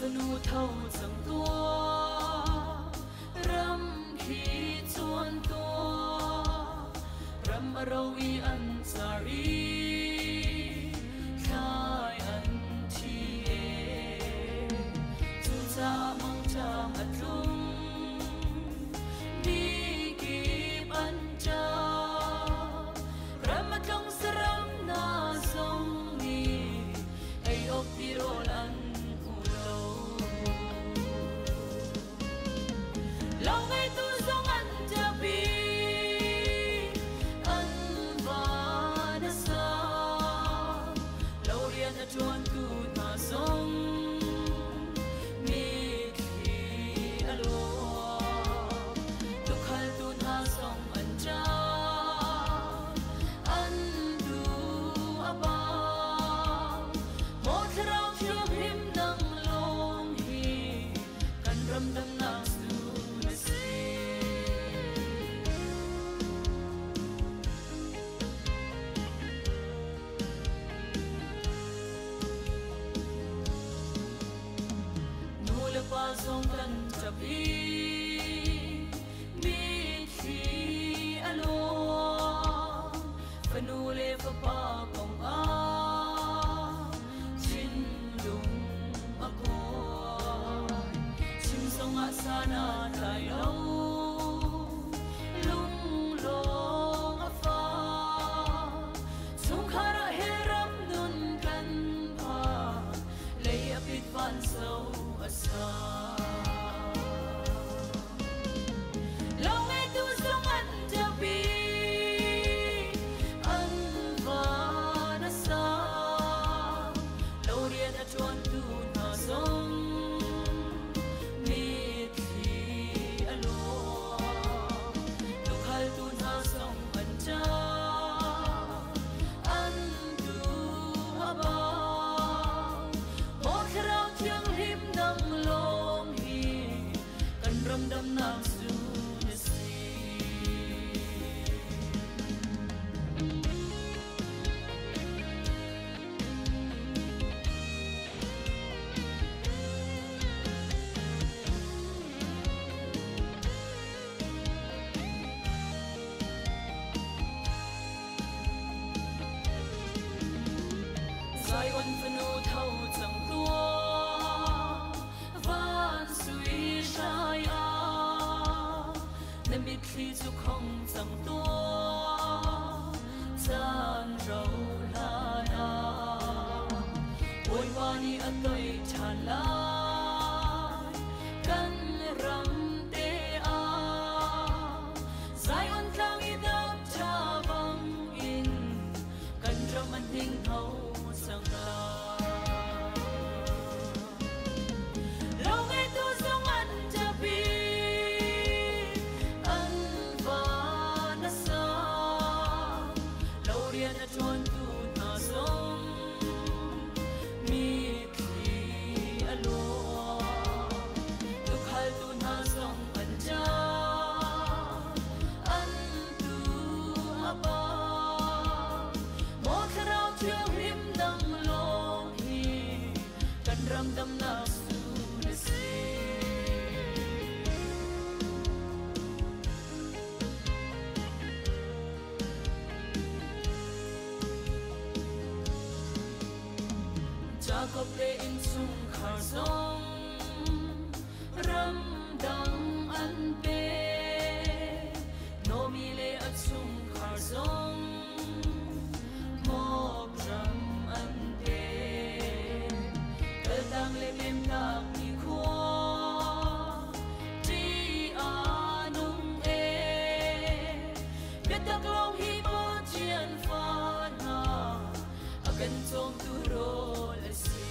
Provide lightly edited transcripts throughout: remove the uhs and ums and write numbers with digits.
Fanu tho cang tuah, ram khi cuan tuah, ram a ro i an car i thlai an thi e. Cucaah mangṭam a tlung, mi kip an ṭap, ram a tlung saram hna zong nih ei awk tirawl an hmu lo. Lo ngeitu zong an ṭap i an van a sang. Lo rian a ṭuantu hna zong mitthli a luang. Tukhaltu hna zong an ṭap, an duh a bang. Maw Thlarau Thianghlim nang lawng hi kan ram damnak cu na si. Nu le pa zong kan ṭap i mitthli a luang. Fanu le fapa kong ah thinlung a kuai. Chim zongah san a tlai lo, lunglawng a fak. Chungkhar ah he ram nun kan phan, lei a pit van so a sa. Lo ngeitu zong an ṭap i an van a sang. Lo rian a ṭuantu hna zong mitthli a luang. Tukhaltu hna zong an ṭap, an duh a bang. Maw Thlarau Thianghlim nang lawng hi kan ram damnak cu na si. Zion fanu tho cang tuah, van sui hrai ah, na mitthli cu khong cang tuah, caan rau hlan ah. Bawipa nih a toih ṭhan lai, kan ram te ah. Zion tlang i dap ṭha bangin kan ram a hninghno cang lai. Lo ngeitu zong an ṭap i an van a sang. Lo rian a ṭuantu hna zong mitthli a luang. Tukhaltu hna zong an ṭap, an duh a bang. Maw Thlarau Thianghlim nang lawng hi kan ram damnak cu na si. Jakob le innchungkhar zong ramdang an pe. Nomi le a chungkhar zong Moab ram an pe. Kaltang le pemnak ni khua ṭih a nung e. Biatak lawng hi Pathian fa hna a kan cawmtu rawl a si.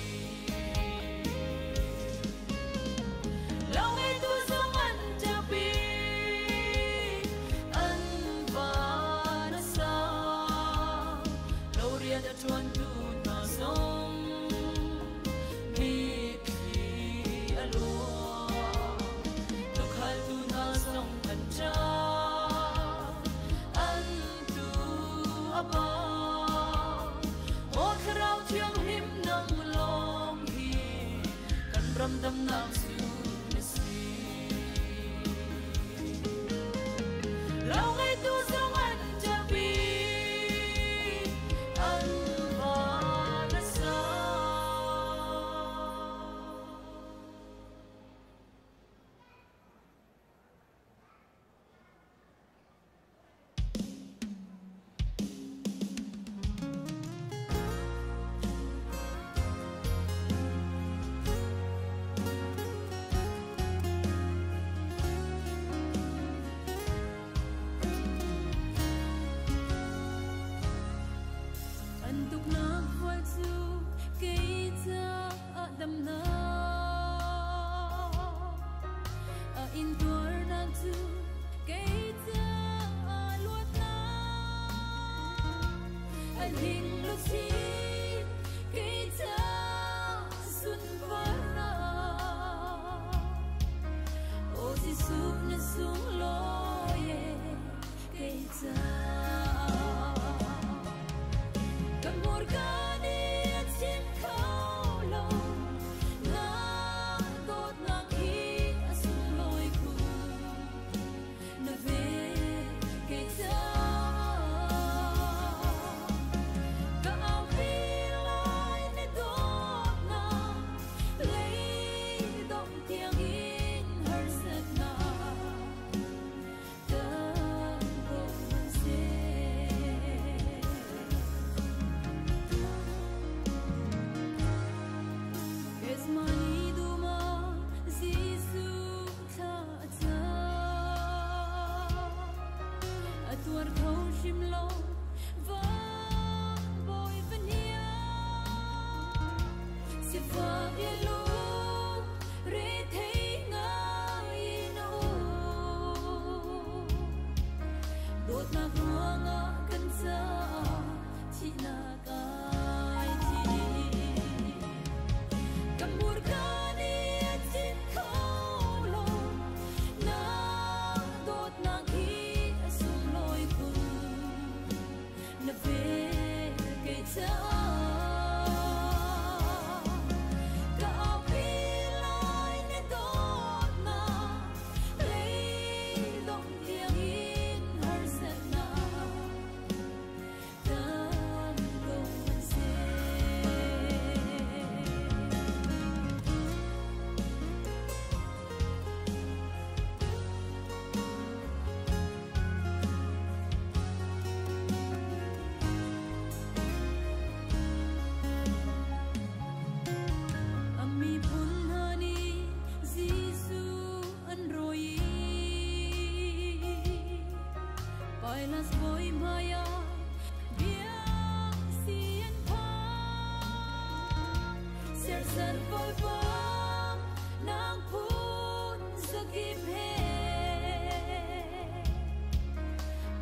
Hling luchin kei ca sunparnak. O Jesuh na sunglawi kei ca. Ka hmurka nih a chim kho lo, na dawtnak hi a sunglawi khun, na vel kei ca. Ka aupi lai na dawtnak, leidong tiangin harsatnak kan ko seh. Gethsemane dum ah Jesuh thla a cam. A tuar kho hrim lo, van bawi va hniang. Sifak le lung rethei ngai in a um. Dawtnak ruangah kan caah thihnak ai thim. Ka hmurka nih a chim kho lo, na dawtnak hi a sunglawi khun, na vel kei caah. Ka aupi lai na dawtnak, leidong tiangin harsatnak kan ko seh. A miphun hna nih Jesuh an rawi i Pilas bawi hmaiah bia si an phang. Serhsat bawipa nang phun zakim he,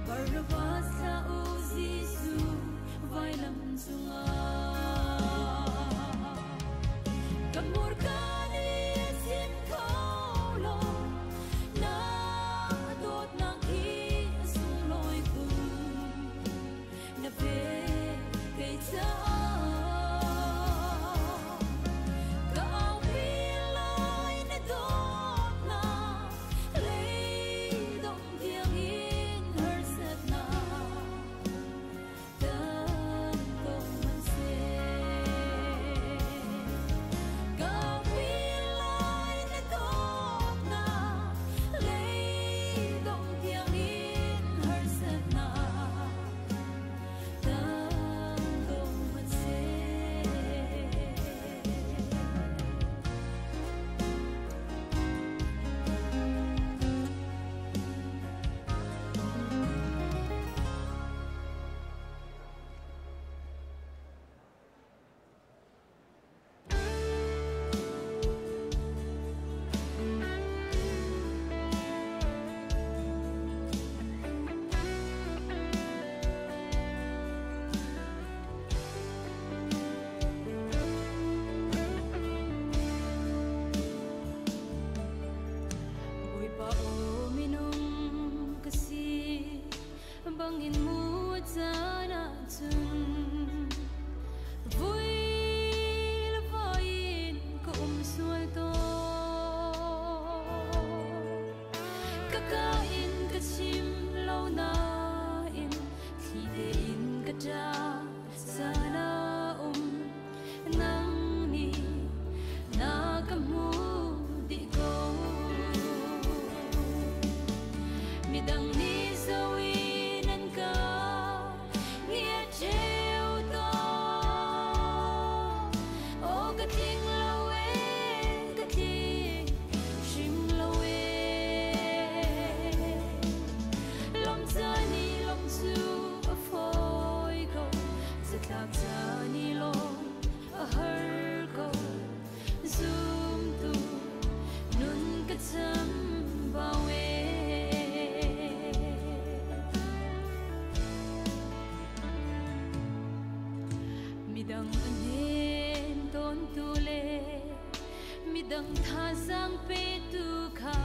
Barabbas thlah u, Jesuh vailam cungah. Ka hmurka nih a chim kho lo, na dawtnak hi a sunglawi khun, na vel kei caah. Ka aupi lai na dawtnak, leidong tiangin harsatnak kan ko seh. Ka aupi lai na dawtnak, leidong tiangin harsatnak kan ko seh. Bawipa aw minung ka si bangin mu caan ahcun vui le vai in ka um sual tawn. Ka ka in ka chim lo nain thli tein ka ṭah caan a um, nang nih na ka hmu dih ko. Midang nih zoh in an ka ngia cheu tawn. Aw ka tling lo e, ka tling hrim lo e. Lawm caan i lawmh cu a fawi ko, zatlak caan i lawmh a har ko. Zumtu nun ka chambau e. Midang thazaang petu kha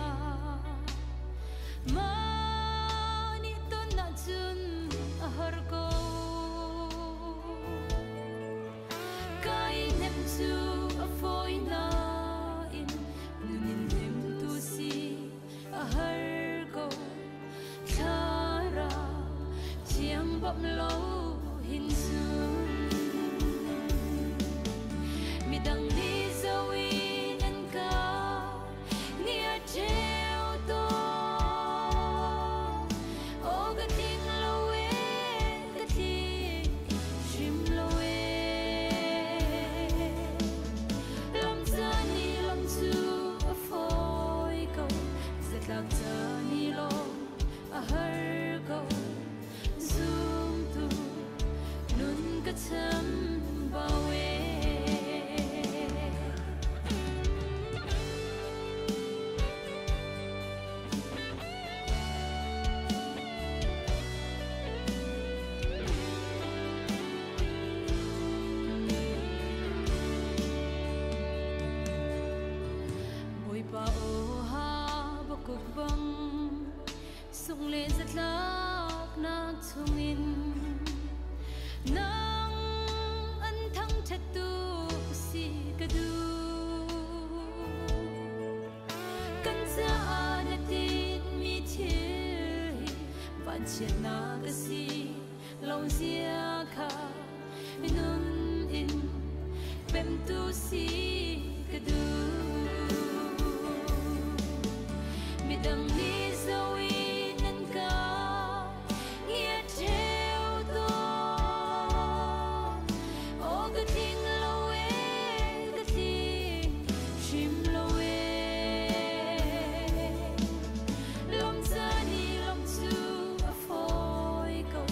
mah nih ton ahcun a har ko. Kai hnem cu a fawi nain nun in hnemtu si a har ko. Thlarau thiang bawmh lo hin cun midang nih zoh in an ka ngia ṭheo tawn. Aw ka tling lo ee, ka tling hrim lo ee. Lam caan i lam cu a fawi ko, zatlak caan i lawm a har ko. Zumtu nun ka chambau ee. Bawipa aw ha bakuk bang sung le zatlaknak chungin nang an thangṭhattu si ka duh. Kan caah na tinhmi thil hi vanchiatnak a si lo zia kha nun in pemtu si ka duh. Midang nih zoh in an ka ngia ṭheo tawn. Aw ka tling lo ee, ka tling hrim lo ee. Lawm caan i lawmh cu a fawi ko,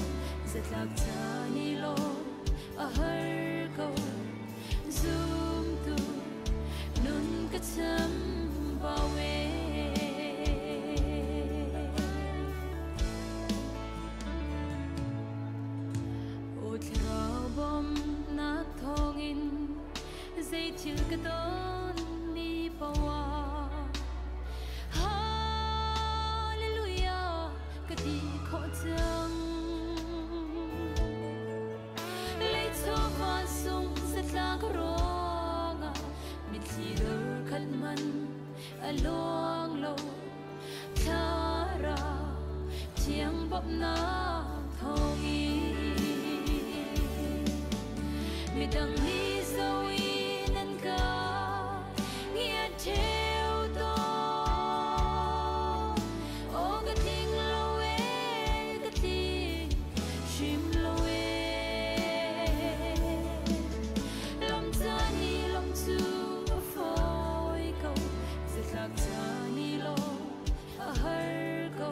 zatlak caan i lawmh a har ko. Zumtu nun ka chambau ee. Aw thlarau bawmhnak thawngin zei thil ka ton mi poah Hallelujah ka ti khawh cang. Leichaw sung zatlak ruangah mitthli dor khat man a luang lo. Thlarau thiang bawmhnak thawngin midang nih zoh in an ka ngia ṭheo tawn. Aw ka tling lo ee, ka tling hrim lo ee. Lam caan i lawmh cu a fawi ko, zatlak caan i lawmh a har ko.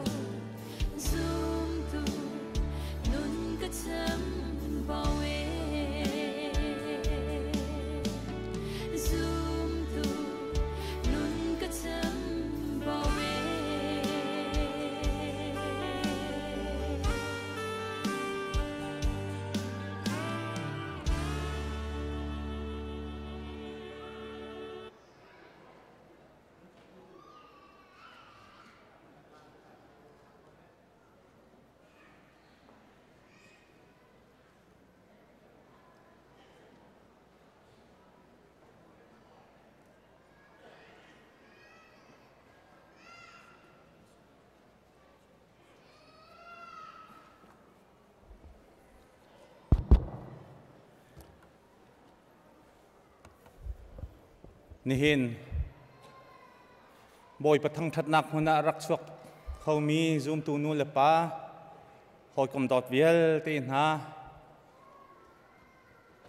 Zumtu nun ka chambau ee. Zumtu nun ka chambau ee. Nihin Bawipa thangṭhatnak hmun ah rak chuak khomi zumtu nu le pa hawikom dawt vialte hna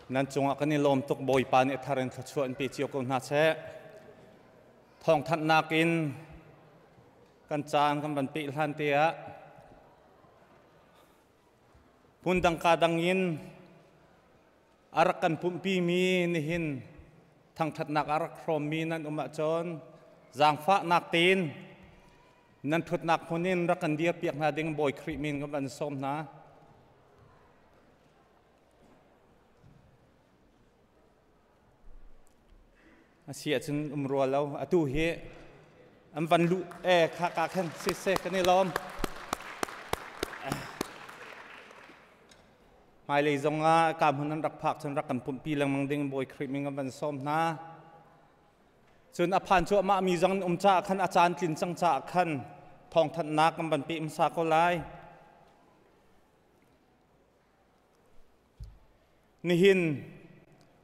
nan cungah kan i lawm tuk. Bawipa nih a thar in thluachuah in pe cio ko hna seh. Thawngthanhnak in kan caan kan van peh hlan te ah hmun dang ka dang in a rak kan pumhpimi, nihin thangṭhatnak a rak hrawmmi nan um ahcun zaangfahnak tein nan ṭhutnak hmun in rak kan dirpiak hna ding Bawi Khrih min kan van sawm hna. A si ahcun um rua lo. Atu hi an van luh e kha ka khan si se kan i lawm. Hmailei zong ah ka hmun an rak phak cun rak kan pumhpi lengmang ding Bawi Khrih min kan van sawm hna. Cun a phan cuahmah mi zong um caah khan a caan tlin cang caah khan thawngthanhnak kan van pe hmasa ko lai. Nihin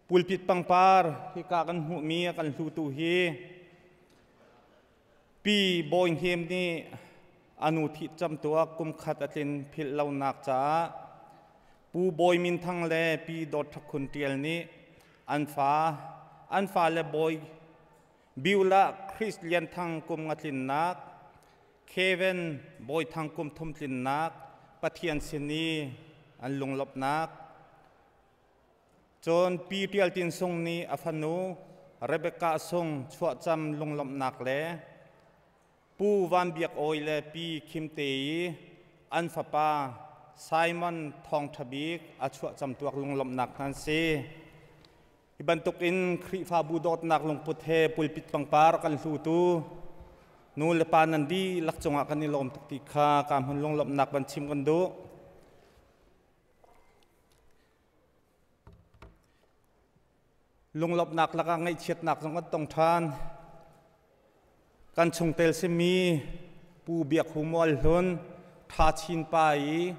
pulpit pangpar hika kan hmuhmi a kan hlutu hi Pi Bawi Hnem nih a nu thih camtuak kum khat a tlin philh lonak caah Pu Bawi Min Thang le Pi Dawt Tha Khun Ṭial nih an fa an fale Bawi Beulah Chris Lian Thang kum nga tlinnak Kevin Bawi Thang kum thum tlinnak Pathian sin i an lunglawmhnak Cun Pi Ṭial Tin Sung nih a fanu Rebecca Sung chuahcam lunglawmhnak le Pu Van Biak Awi le Pi Khim Te i an fapa Simon Thawng Ṭha Bik a chuahcam tuak lunglawmhnak hna an si. Hi bantukin Khrihfabu dawtnak lungput he pulpit pangpar kan hlutu nu le pa nan dihlak cungah kan i lawm tuk ti kha ka hmun lunglawmhnak van chim kan duh. Lunglawmhnak lakah ngaihchiatnak zong kan tong ṭhan. Kan chungtel simi Pu Biak Hu Mual Hlun, Tha Chin Pa i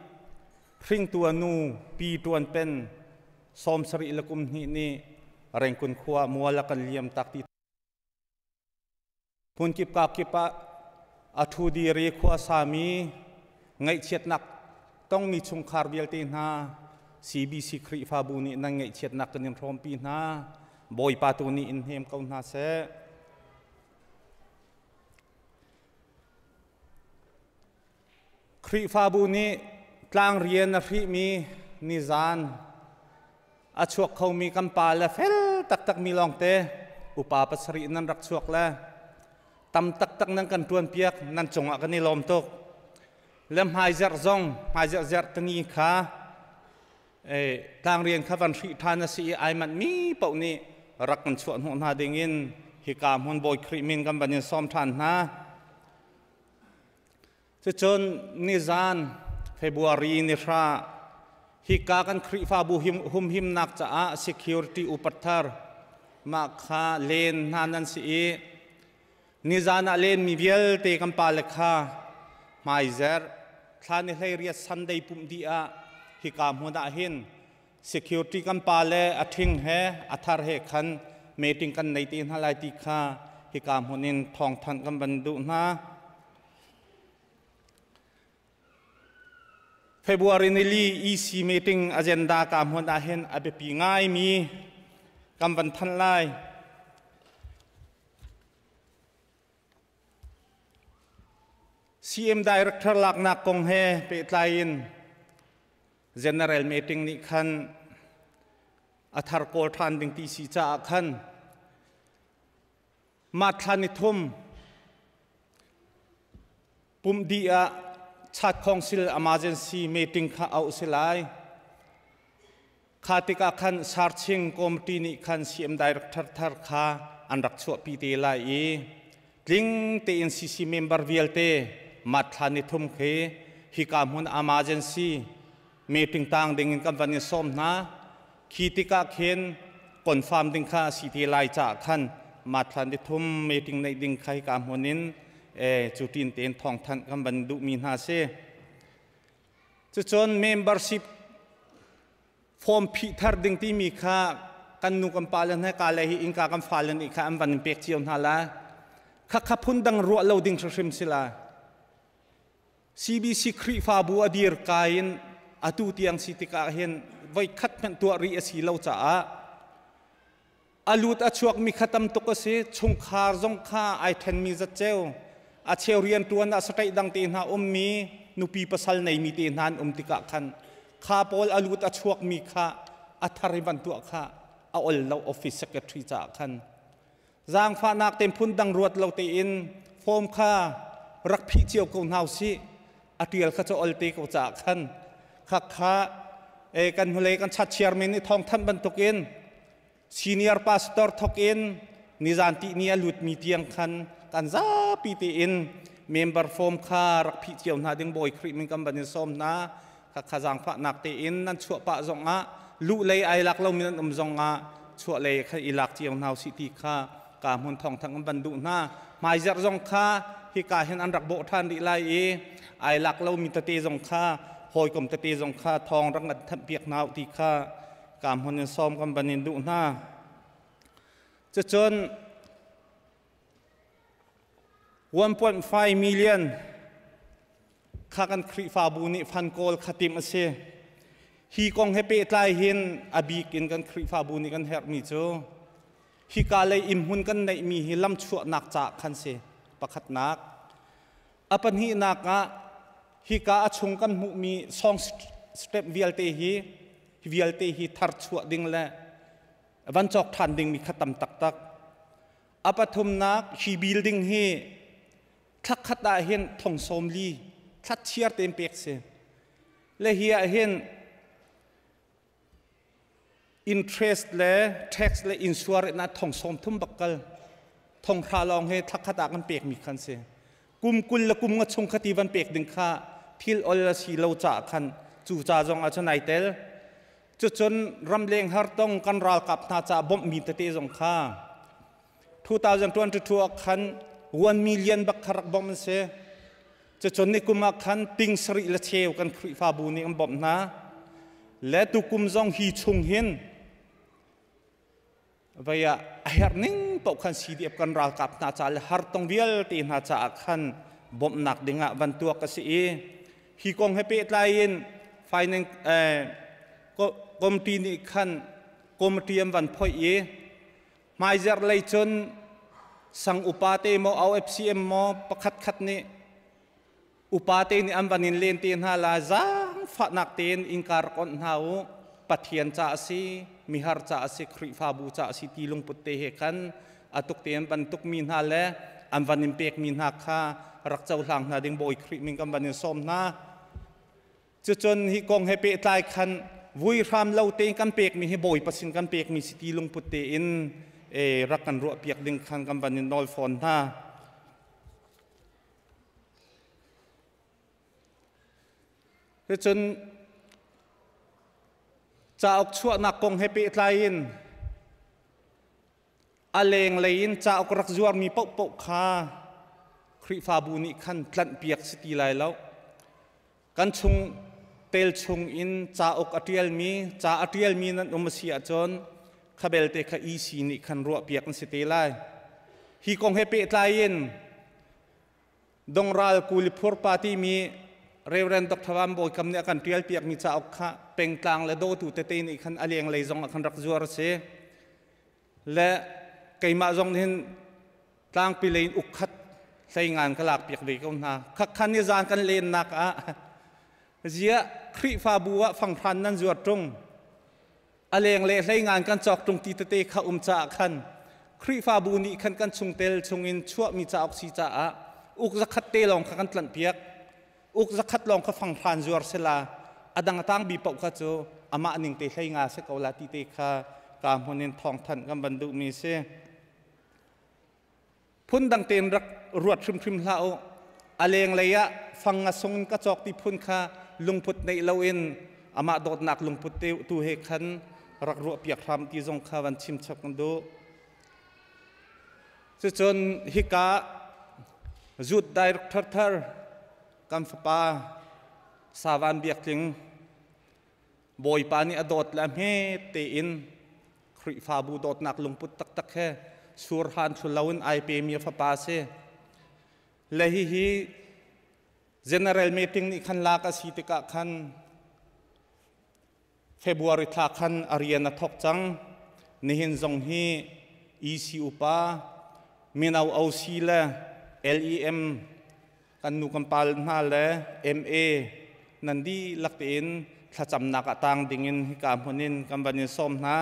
hringtu a nu Pi Ṭuan Pen 71 le kum hnih nih Rengkun khua mual a kan liam tak ti Hmunkip kakip ah a ṭhu dir i khua sami ngaihchiatnak tongmi chungkhar vialte hna CBC Khrihfabu nih nan ngaihchiatnak kan in hrawmpi hna. Bawipa tu nih in hnem ko hna seh. Khrihfabu nih tlangrian a hrihmi nizan a chuak khomi kan pa le fel taktakmi lawngte upa pasarih nan rak chuak le tam taktak nan kan ṭuanpiak nan cungah kan i lawm tuk le hmaizerh zong hmaizerh zerh tani kha tlangrian kha van hrih ṭhan a si i ai manh mi paoh nih rak kan chuah hnawh hna dingin hika hmun Bawi Khrih min kan van in sawm ṭhan hna. Cucun nizan February ni hra hika kan Khrihfabu humhimnak caah security upat thar mah kha len hna nan si i nizan ah lenmi vialte kan pale kha hmaizer thla ni 18 Sunday pumh dih ah hika hmun ah hin security kan pale a ṭhing he a thar he khan meeting kan nei te hna lai ti kha hika hmun in thawngthanh kan van duh hna. February nili EC meeting agenda ka hmun ah hin a biapi ngaimi kan van thanh lai. CM Director laknak kong he pehtlai in General meeting nih khan a thar kawl ṭhan ding ti si caah khan Mah thla ni thum pumh dih ah Chat Council emergency meeting kha auh si lai. Kha tikah khan Sarching Committee nih khan CM Director thar kha an rak chuahpi te lai i tling tein CC member vialte mah thla ni thum khi hika hmun emergency meeting tang ding in kan van in sawm hna. Khi tikah khin confirm ding kha si te lai caah khan mathlan ni thum meeting neih ding kha hika hmun in cu tin tein thawngthanh kan van duhmi hna si. Cucun membership form phih thar ding timi kha kan nu kan pa le hna ka le hi innka kan fale nih kha an van pek cio hna la. Khakha phun dang ruah lo ding hrimhrim si la. CBC Khrihfabu a dir ka in atu tiang si tikah hin voikhat hmanh tuah rih a si lo caah a lut a chuakmi kha tam tuk a si. Chungkhar zong kha ai ṭhenmi zatceo a cheu rianṭuan ah saṭaih dang te hna ummi nupi pasal neimi te hna an um tikah khan kha pawl a lut a chuakmi kha a thar i van tuah kha a ol lo office secretary caah khan Zaangfahnak tein phundang ruat lo tein form kha rak phih cio ko hna usih. A ṭial kha cu ol te ko caah khan khakha kan hnulei kan chat chairman nih thawngthanh bantukin senior pastor thok in Nizan ti ni a lutmi tiang khan kan zapi tein member form kha rak phih cio hna ding Bawi Khrih min kan van in sawm hna. Kha kha zaangfahnak tein nan chuah pah zongah luh lei ai lak lomi nan um zongah chuah lei kha i lak cio hna usih ti kha ka hmun thawng thang an van duh hna. Hmaizarh zong kha hika hin an rak bawh ṭhan rih lai i ai lak lomi tete zong kha hawikom tete zong kha thawng rak ngan thanh piak hna u ti kha ka hmun in sawm kan van in duh hna. Cucun 1.5 million kha kan Khrihfabu nih fan kawl kha timh a si. Hi kong he pehtlai hin a bik in kan Khrihfabu nih kan herhmi cu hika lei inn hmun kan neihmi hi lamchuahnak caah khan si pakhatnak. A pahnihnak ah hika a chung kan hmuhmi song step vialte hi vialte hi thar chuah ding le van cawk ṭhan dingmi kha tam taktak. A pathumnak hi building hi thlakhat ah hin thong sawm li thlat chiar tein pek si. Le hi ah hin interest le tax le insurance na thong sawm thum bak kal thong hra lawng he thlakhat ah kan pek mi khan si. Kum 20 le kum nga chung khati van pek ding kha thil ol a si lo ca khan cu ca zong ah cun ai tel. Cucun ramleng hartong kan ralkap hna ca bawmhmi tete zong kha 2022 ah khan 1 million bak kha rak bawmh an si. Cucun ni kum ah khan ting sarih le cheu kan Khrihfabu nih an bawmh hna. Le tukum zong hi chung hin vei ah a herh ning paoh khan CDF kan ralkap hna ca le hartong vialte hna caah khan bawmhnak dingah van tuak a si i hi kong he pehtlai in finance committee nih khan committee an van phoih i hmaizarh lei cun sang upa te maw OFCM maw pakhat khat nih upa te nih an van in len te hna la zaangfahnak tein innka rak onh hna u Pathian ca a si mihar ca a si Khrihfabu ca a si ti lungput te he khan a tuk tein van tukmi hna le an van in pekmi hna kha rak cohlang hna ding Bawi Khrih min kan van in sawm hna. Cucun hi kong he pehtlai khan vui hram lo tein kan pekmi hi Bawipa sin kan pekmi si ti lungput tein rak kan ruah piak ding khan kan van in nawl fawn hna. Cucun cauk chuahnak kong he pehtlai in a lenglei in cauk rak zuarmi paohpaoh kha Khrihfabu nih khan tlanhpiak si ti lai lo. Kan chung tel chung in cauk a ṭialmi, ca a ṭialmi nan um a si ahcun kha belte kha EC nih khan ruahpiak an si te lai. Hi kong he pehtlai in Dongral Kuliphur pa timi Reverend Dr. Van Bawi Kam nih a kan ṭialpiakmi cauk kha pengtlang le dawtu tete nih khan a lenglei zong ah khan rak zuar a si. Le keimah zong nih hin tlangpi lei in ukkhat hlei ngan ka lakpiak ve ko hna. Khakhan ni zan kan lennak ah ziah Khrihfabu ah fanghran nan zuar ṭung a leng le hlei ngan kan cawk ṭung ti tete kha um caah khan Khrihfabu nih khan kan chungtel chungin chuahmi cauk si caah uk zakhat te lawng kha kan tlanhpiak uk zakhat lawng kha fanghran zuar sela a dang a tang bi paoh kha cu amah ning te hlei nga si ko la ti te kha ka hmun in thawngthanh kan van duhmi si. Phundang tein rak ruat hrimhrim hlah u. A lenglei ah fang a sung in ka cawk ti phun kha lungput neih loin amah dawtnak lungput tu he khan rak ruahpiak hram ti zong kha van chim chap kan duh. Cucun hika Youth Director thar kan fapa Savan Biak Tling Bawipa nih a dawt le a hme tein Khrihfabu dawtnak lungput taktak he surhan thlu loin ai pemi a fapa a si. Le hihi general meeting nih khan lak a si tikah khan February thla khan a rian a thawk cang. Nihin zong hi EC upa, mino OC le LEM kan nu kan pa hna le MA nan dihlak tein thlacamnak ah tang dingin hika hmun in kan van in sawm hna.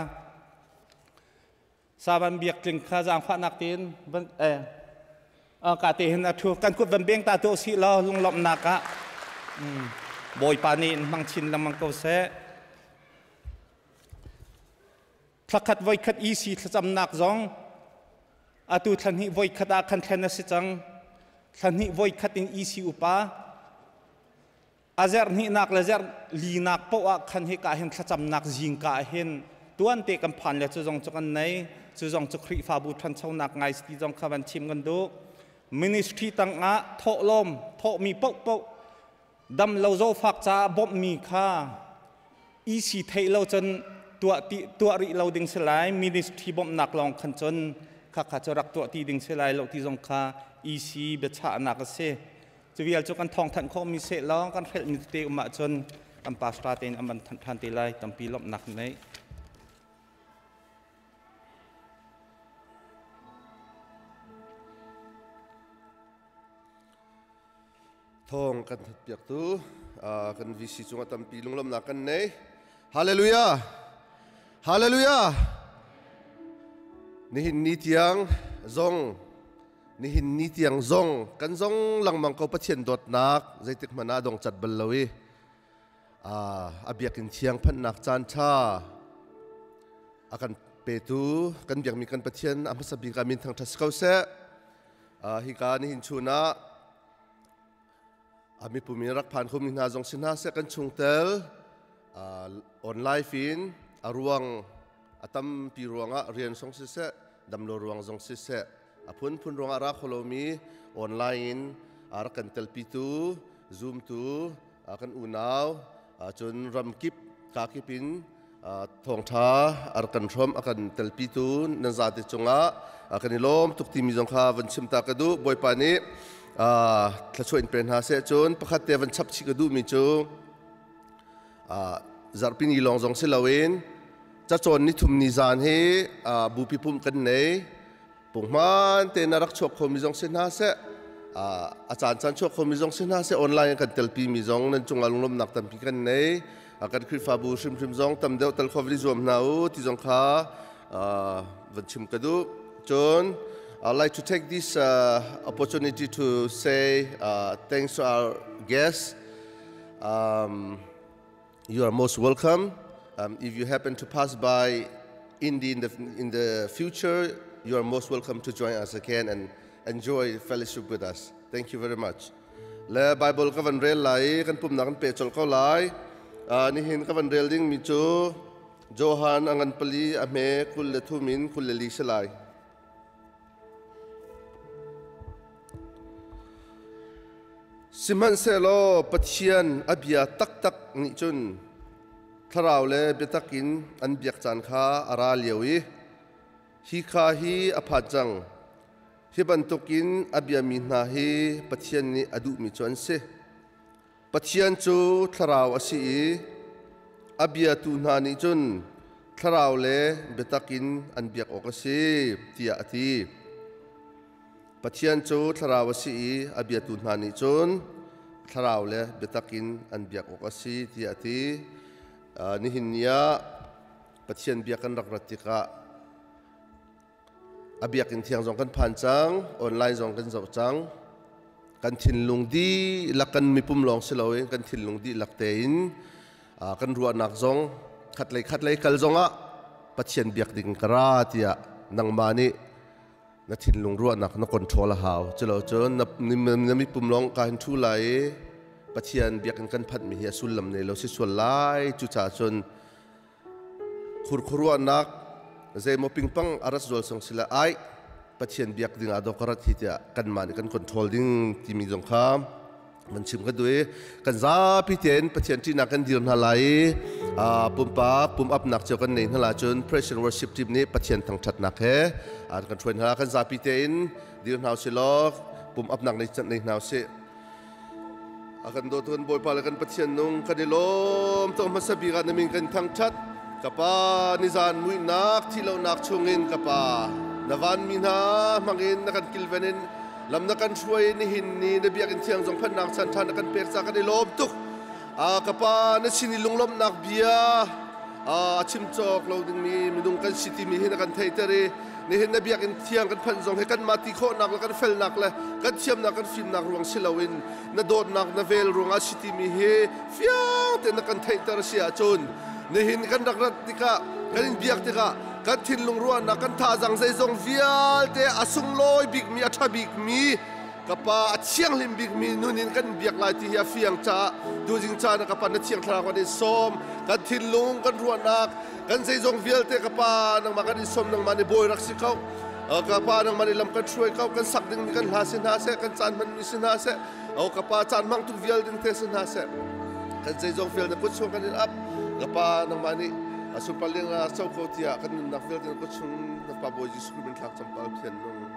Savan biak tling kha zaangfahnak tein van ka te hin a thu kan kut van beng ta tu si law lunglawmhnak ah Bawipa nih in hmang chin lengmang ko seh. Thlakhat voikhat EC thlacamnak zong Atu thla hnih voi khat ah khan thlen a si cang. Thla hnih voi khat in EC upa a zerh hnihnak le zerh linak poh ah khan hika hin thlacamnak zingka ah hin tuante kan phan le cu zong cu kan nei. Cu zong cu Khrihfabu ṭhanchonak ngai ti zong kha van chim kan duh. Ministry tangah thawhlawm thawhmi paohpaoh dam lo zawfak caah bawmhmi kha EC theih lo cun tuah ti tuah rih lo ding si lai. Ministry bawmhnak lawng khan cun khakha cu rak tuah ti ding si lai lo ti zong kha EC biachahnak a si. Cu vial cu kan thawngthanh khawhmi seh lawng kan hrelhmi tete um ahcun kan pastor tein an van thanh ṭhan te lai. Tampi lawmhnak nei. Thawng kan thatpiaktu kan VC cungah tampi lunglawmhnak kan nei. Hallelujah! Hallelujah! Nihin ni tiang zong nihin ni tiang zong kan zong langmang ko Pathian dawtnak zeitik hmanh ah dong cat bal lo i a biakinn thiang phanhnak caan ṭha a kan petu kan biakmi kan Pathian a hmasa bik ah min thangṭhat si ko seh. Hika nihin chun ah a mipum in rak phan khomi hna zong si hna seh, kan chungtel online in a ruang a tampi ruangah rian zong siseh, damlo ruang zong siseh, a phunphun ruangah ra kho lomi online in a rak kan telpitu Zoom tu kan unau, cun ramkip kakip in thawngṭha a rak kan hrawm a kan telpitu nan zate cungah kan i lawm tuk timi zong kha van chim ta ka duh. Bawipa nih thluachuah in pe hna seh. Cun pakhat te van chap chih ka duhmi cu zarhpi ni lawng zong si loin cacawn ni thum ni zan hi bupi pumh kan nei. Punghman te na rak chuak khomi zong si hna seh, a caan caan chuak khomi zong si hna seh, online kan telpi mi zong nan cungah lunglawmnak tampi kan nei. Kan Khrihfabu hrimhrim zong tam deuh tel kho vali zuam hna u ti zong kha van chim ka duh. Cun I'd like to take this opportunity to say thanks to our guests. You are most welcome. If you happen to pass by Indy in the future, you are most welcome to join us again and enjoy fellowship with us. Thank you very much. Le Bible ka van rel lai, kan pumnak kan pe chol ko lai. Nihin ka van rel ding mi cu Johan angan 4 a hme 23 in 24 si lai. Sihmanhsehlaw Pathian a bia taktak nih cun thlarau le biatak in an biak caan kha a ra lio i hi kha hi a phan cang. Hi bantukin a biami hna hi Pathian nih a duhmi cu an si. Pathian cu thlarau a si i a biatu hna nih cun thlarau le biatak in an biak awk a si, tiah a ti. Pathian cu thlarau a si i a biatu hna nih cun thlarau le biatak in an biak awk a si, tiah a ti. Nihin ni ah Pathian biak kan rak rat tikah a biakinn thiang zong kan phan cang, online zong kan zoh cang. Kan thinlung dihlak, kan mipum lawng si loin kan thinlung dihlak tein kan ruahnak zong khatlei khatlei kal zongah Pathian biak ding ka ra tiah nangmah nih na thinlung ruahnak na control a hau. Culo cun na mipum lawng ka hin thu lai i Pathian biakinn kan phanhmi hi a sullam nei lo si sual lai. Cucaah cun khurkhuruahnak zeimaw pingpang a rat zual song sila ai Pathian biak ding ah dawk rat hi tiah kanmah nih kan control ding timi zong kha man chim ka duh i kan zapi tein Pathian ṭihnak kan dir hna lai i pumpak pum upnak cio kan nei hna la. Cun praise and worship team nih Pathian thangṭhatnak he kan hruai hna. Kan zapi tein dir hna usih law pum upnak nei nei hna usih. A kan dawtu kan Bawipa le kan Pathian nung, kan i lawm tuk. Hmasa bik ah na min kan thangṭhat. Ka Pa, nizan muihnak thihlohnak chungin, ka Pa, na vanmi hna hmangin na kan kilven in lam na kan hruai. Nihin ni na biakinn thiang zong phannak chan ṭha na kan pek ca kan i lawm tuk. Ka Pa, na sin i lunglawmhnak bia a chim cawk lo dingmi minung kan si timi hi na kan theihter i nihin na biakinn thiang kan phanh zong hi kanmah ti khawhnak le kan felnak le kan thiamnak kan fimnak ruang si loin na dawtnak na vel ruangah si timi hi fiang tein na kan theihter a si ahcun nihin kan rak rat tikah, kan in biak tikah. Kan thinlung ruahnak, kan thazang zeizong vialte a sunglawi bikmi, a ṭha bikmi, ka pa a thianghlim bikmi nun in kan biak lai ti hi a fiang caah tuzing caan ah ka pa na thiang thlarau kan in sawm. Kan thinlung, kan ruahnak, kan zeizong vialte ka pa nangmah kan in sawm, nangmah nih bawi rak si ko. Ka pa nangmah nih lam kan hruai ko, kan sak dingmi kan hla si hna seh, kan caan hmanmi si hna seh, o ka pa caan hmang tu vial ding te si hna seh. Kan zeizong vial na kut chung kan in ap. Ka pa nangmah nih a sunpar ling a co ko tiah kan nunnak vialte na kut chung na pa Bawi Jesuh Khrih min thlak campal phian nung.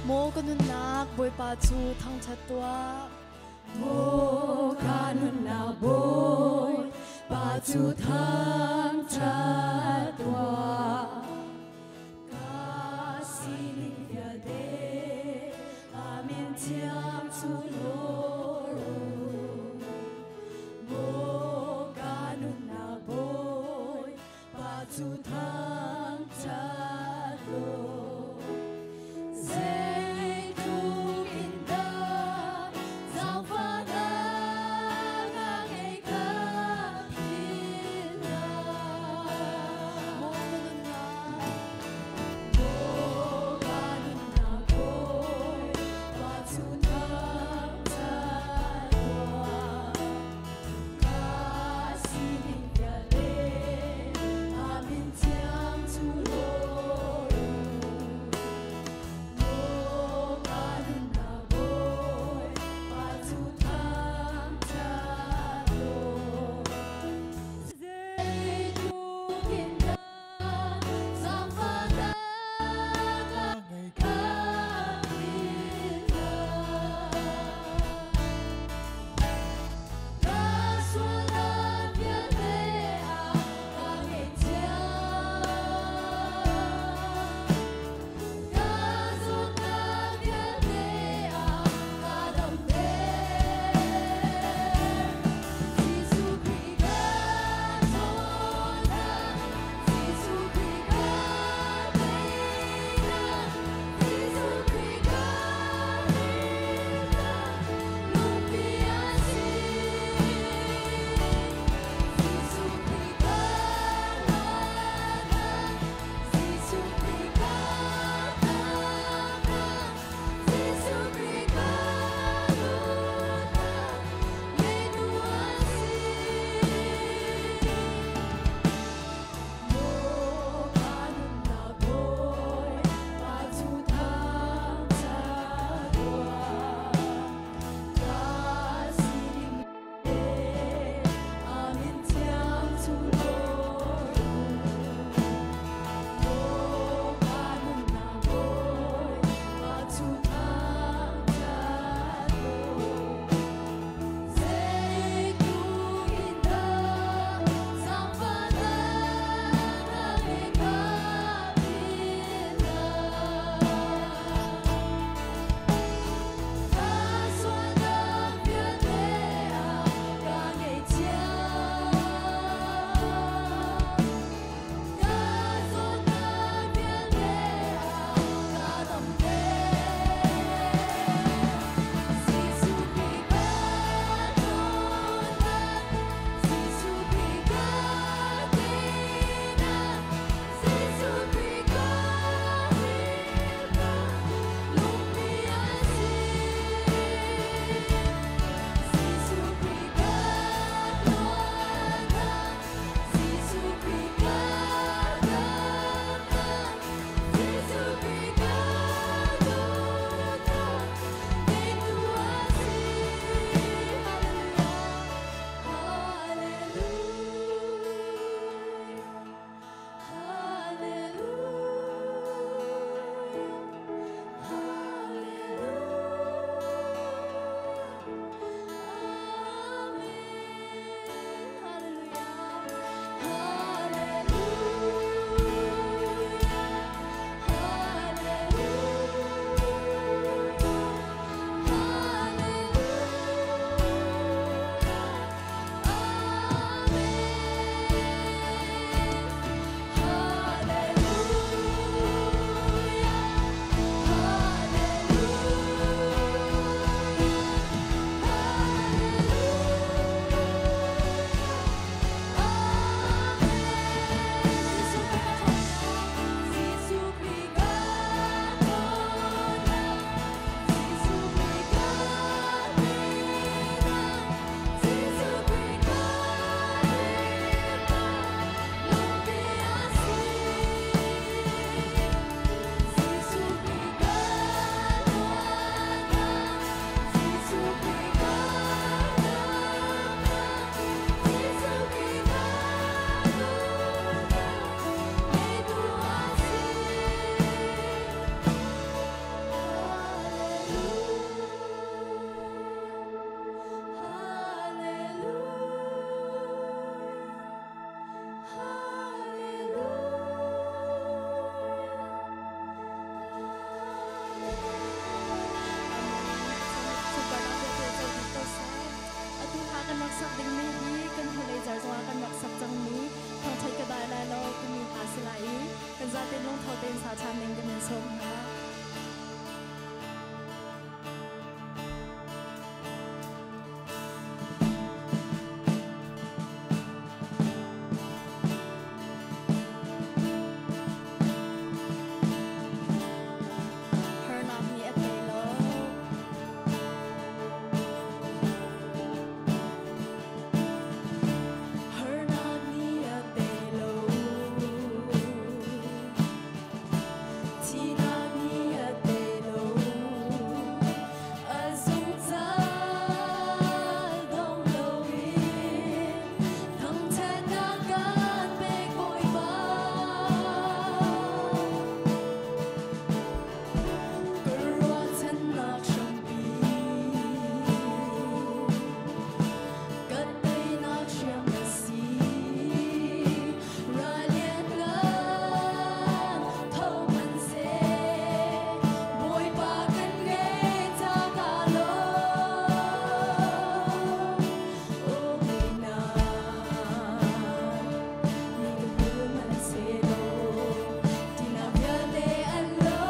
Maw ka nunnak Bawipa cu thangṭhat tuah. Maw ka nunnak Bawipa cu thangṭhat tuah. Ka sining vialte amin thiang cu lawr u. Maw ka nunnak Bawipa cu thangṭhat law. Zeitluk in dah zaangfahnak a ngei ka philh lai. rak sak dingmi hi kan hnulei zarh zongah kan rak sak cangmi thangṭhat ka dai lai lo timi hla si lai i kan zaten lungtho tein sa ṭhan ding kan in sawm hna. Harnak nih a tei lo. Harnak nih a tei lo. Thihnak nih a tei lo. A zungzal dong loin thangṭhatnak kan pek Bawipa. Ka ruahchannak hrampi, ka teinak hriam na si. Ral lianngan tho hmanhseh, Bawipa kan ngei ca kaa lawm. Aw muihnak nih ka hul hmanhsehlaw, ṭihnak vialte an lo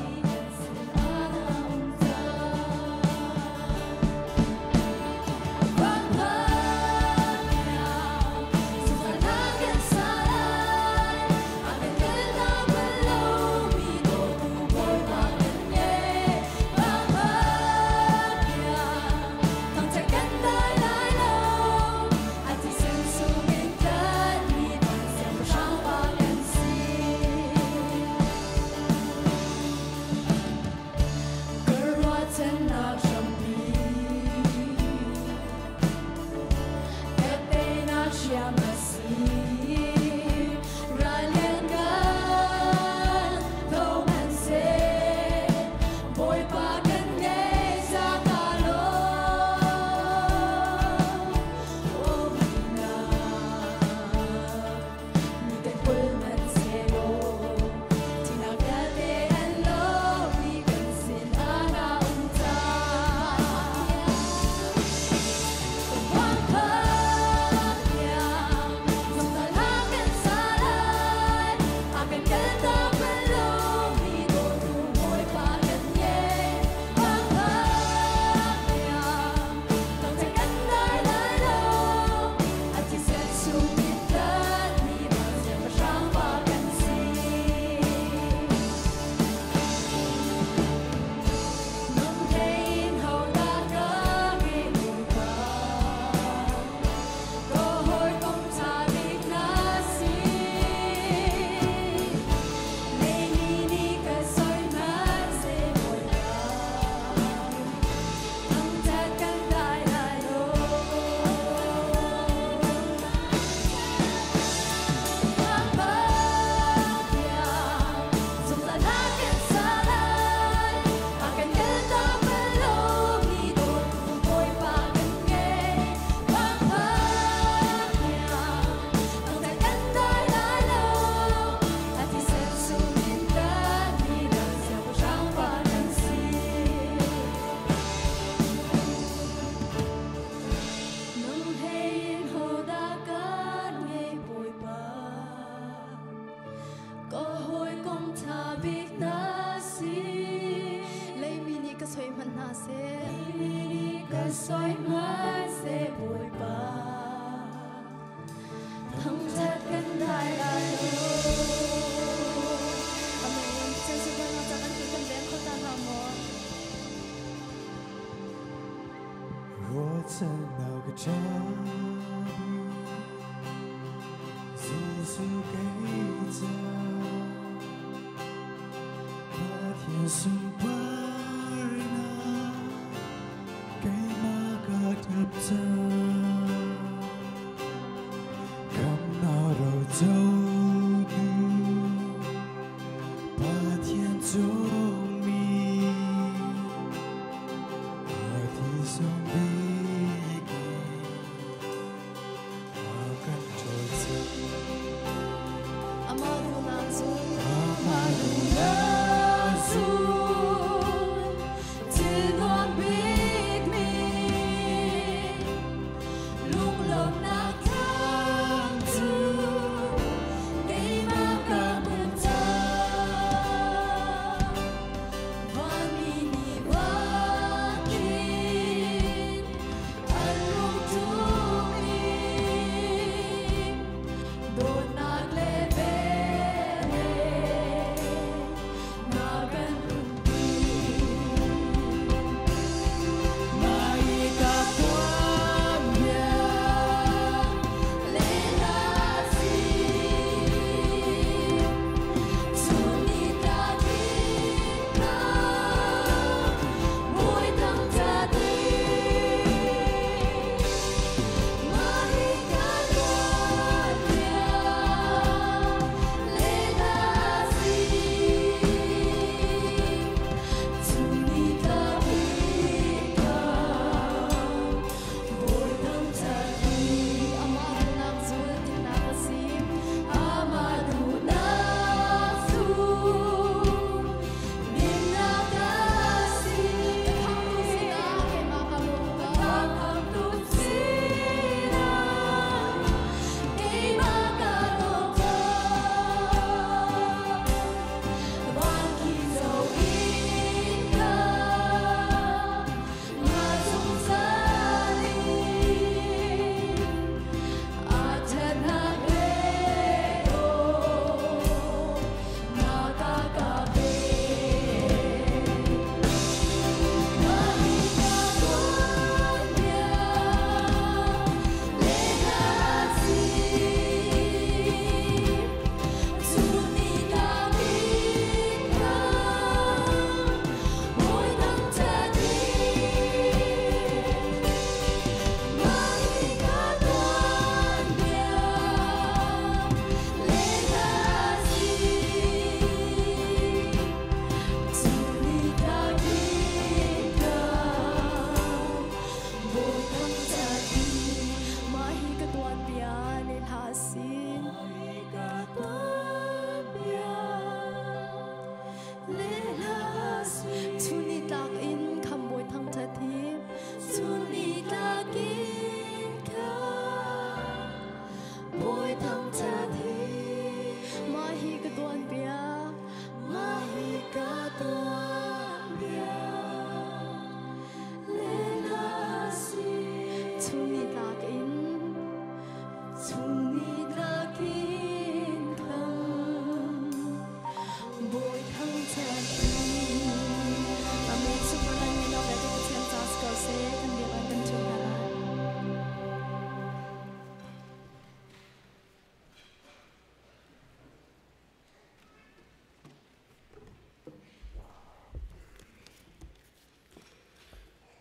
i kan sinah na um cang. Zungzal na kan sa lai, a kan kaltak bal lomi dawtu Bawipa kan ngei. Thangṭhat kan dai lai lo, a thisen chungin tlanmi van siangpahrang pa kan si. Ka ruahchannak hrampi, ka teinak hriam a si. Ral lianngan tho hmanhseh, Bawipa kan ngei ca kaa lawm. Aw muihnak nih kan hul hmanhsehlaw, ṭihnak vialte an lo i kan sinah na um cang. Zungzal na kan sa lai, a kan kaltak bal lomi dawtu Bawipa kan ngei. Thangṭhat kan dai lai lo, a thisen chungin tlanmi van siangpahrang pa kan si. Nung tein hodah ka ngei Bawipa, ka hawikom ṭha bik na si. Leimi nih ka soi hmanhseh Bawipa, thangṭhat kan dai lai lo. Zungzal na kan sa lai, a kan kaltak bal lomi dawtu Bawipa kan ngei. Thangṭhat kan dai lai lo, a thisen chungin tlanmi van siangpahrang pa kan si. Nang hein hodah kan ngei Bawipa, ka hawikom ṭha bik na si. Leimi nih ka soi hmanh hna seh, leimi nih ka soi hmanhseh Bawipa, thangṭhat kan dai lai lo. Amen. Pathian sunparnak ca kan ti kan veng kho ta hna maw? 若曾那个差别，只是给家，把天生巴那，给马个特子，看那罗走路，把天中米。我的兄弟，我跟着走。 Amah duhnak cu Amah duhnak cu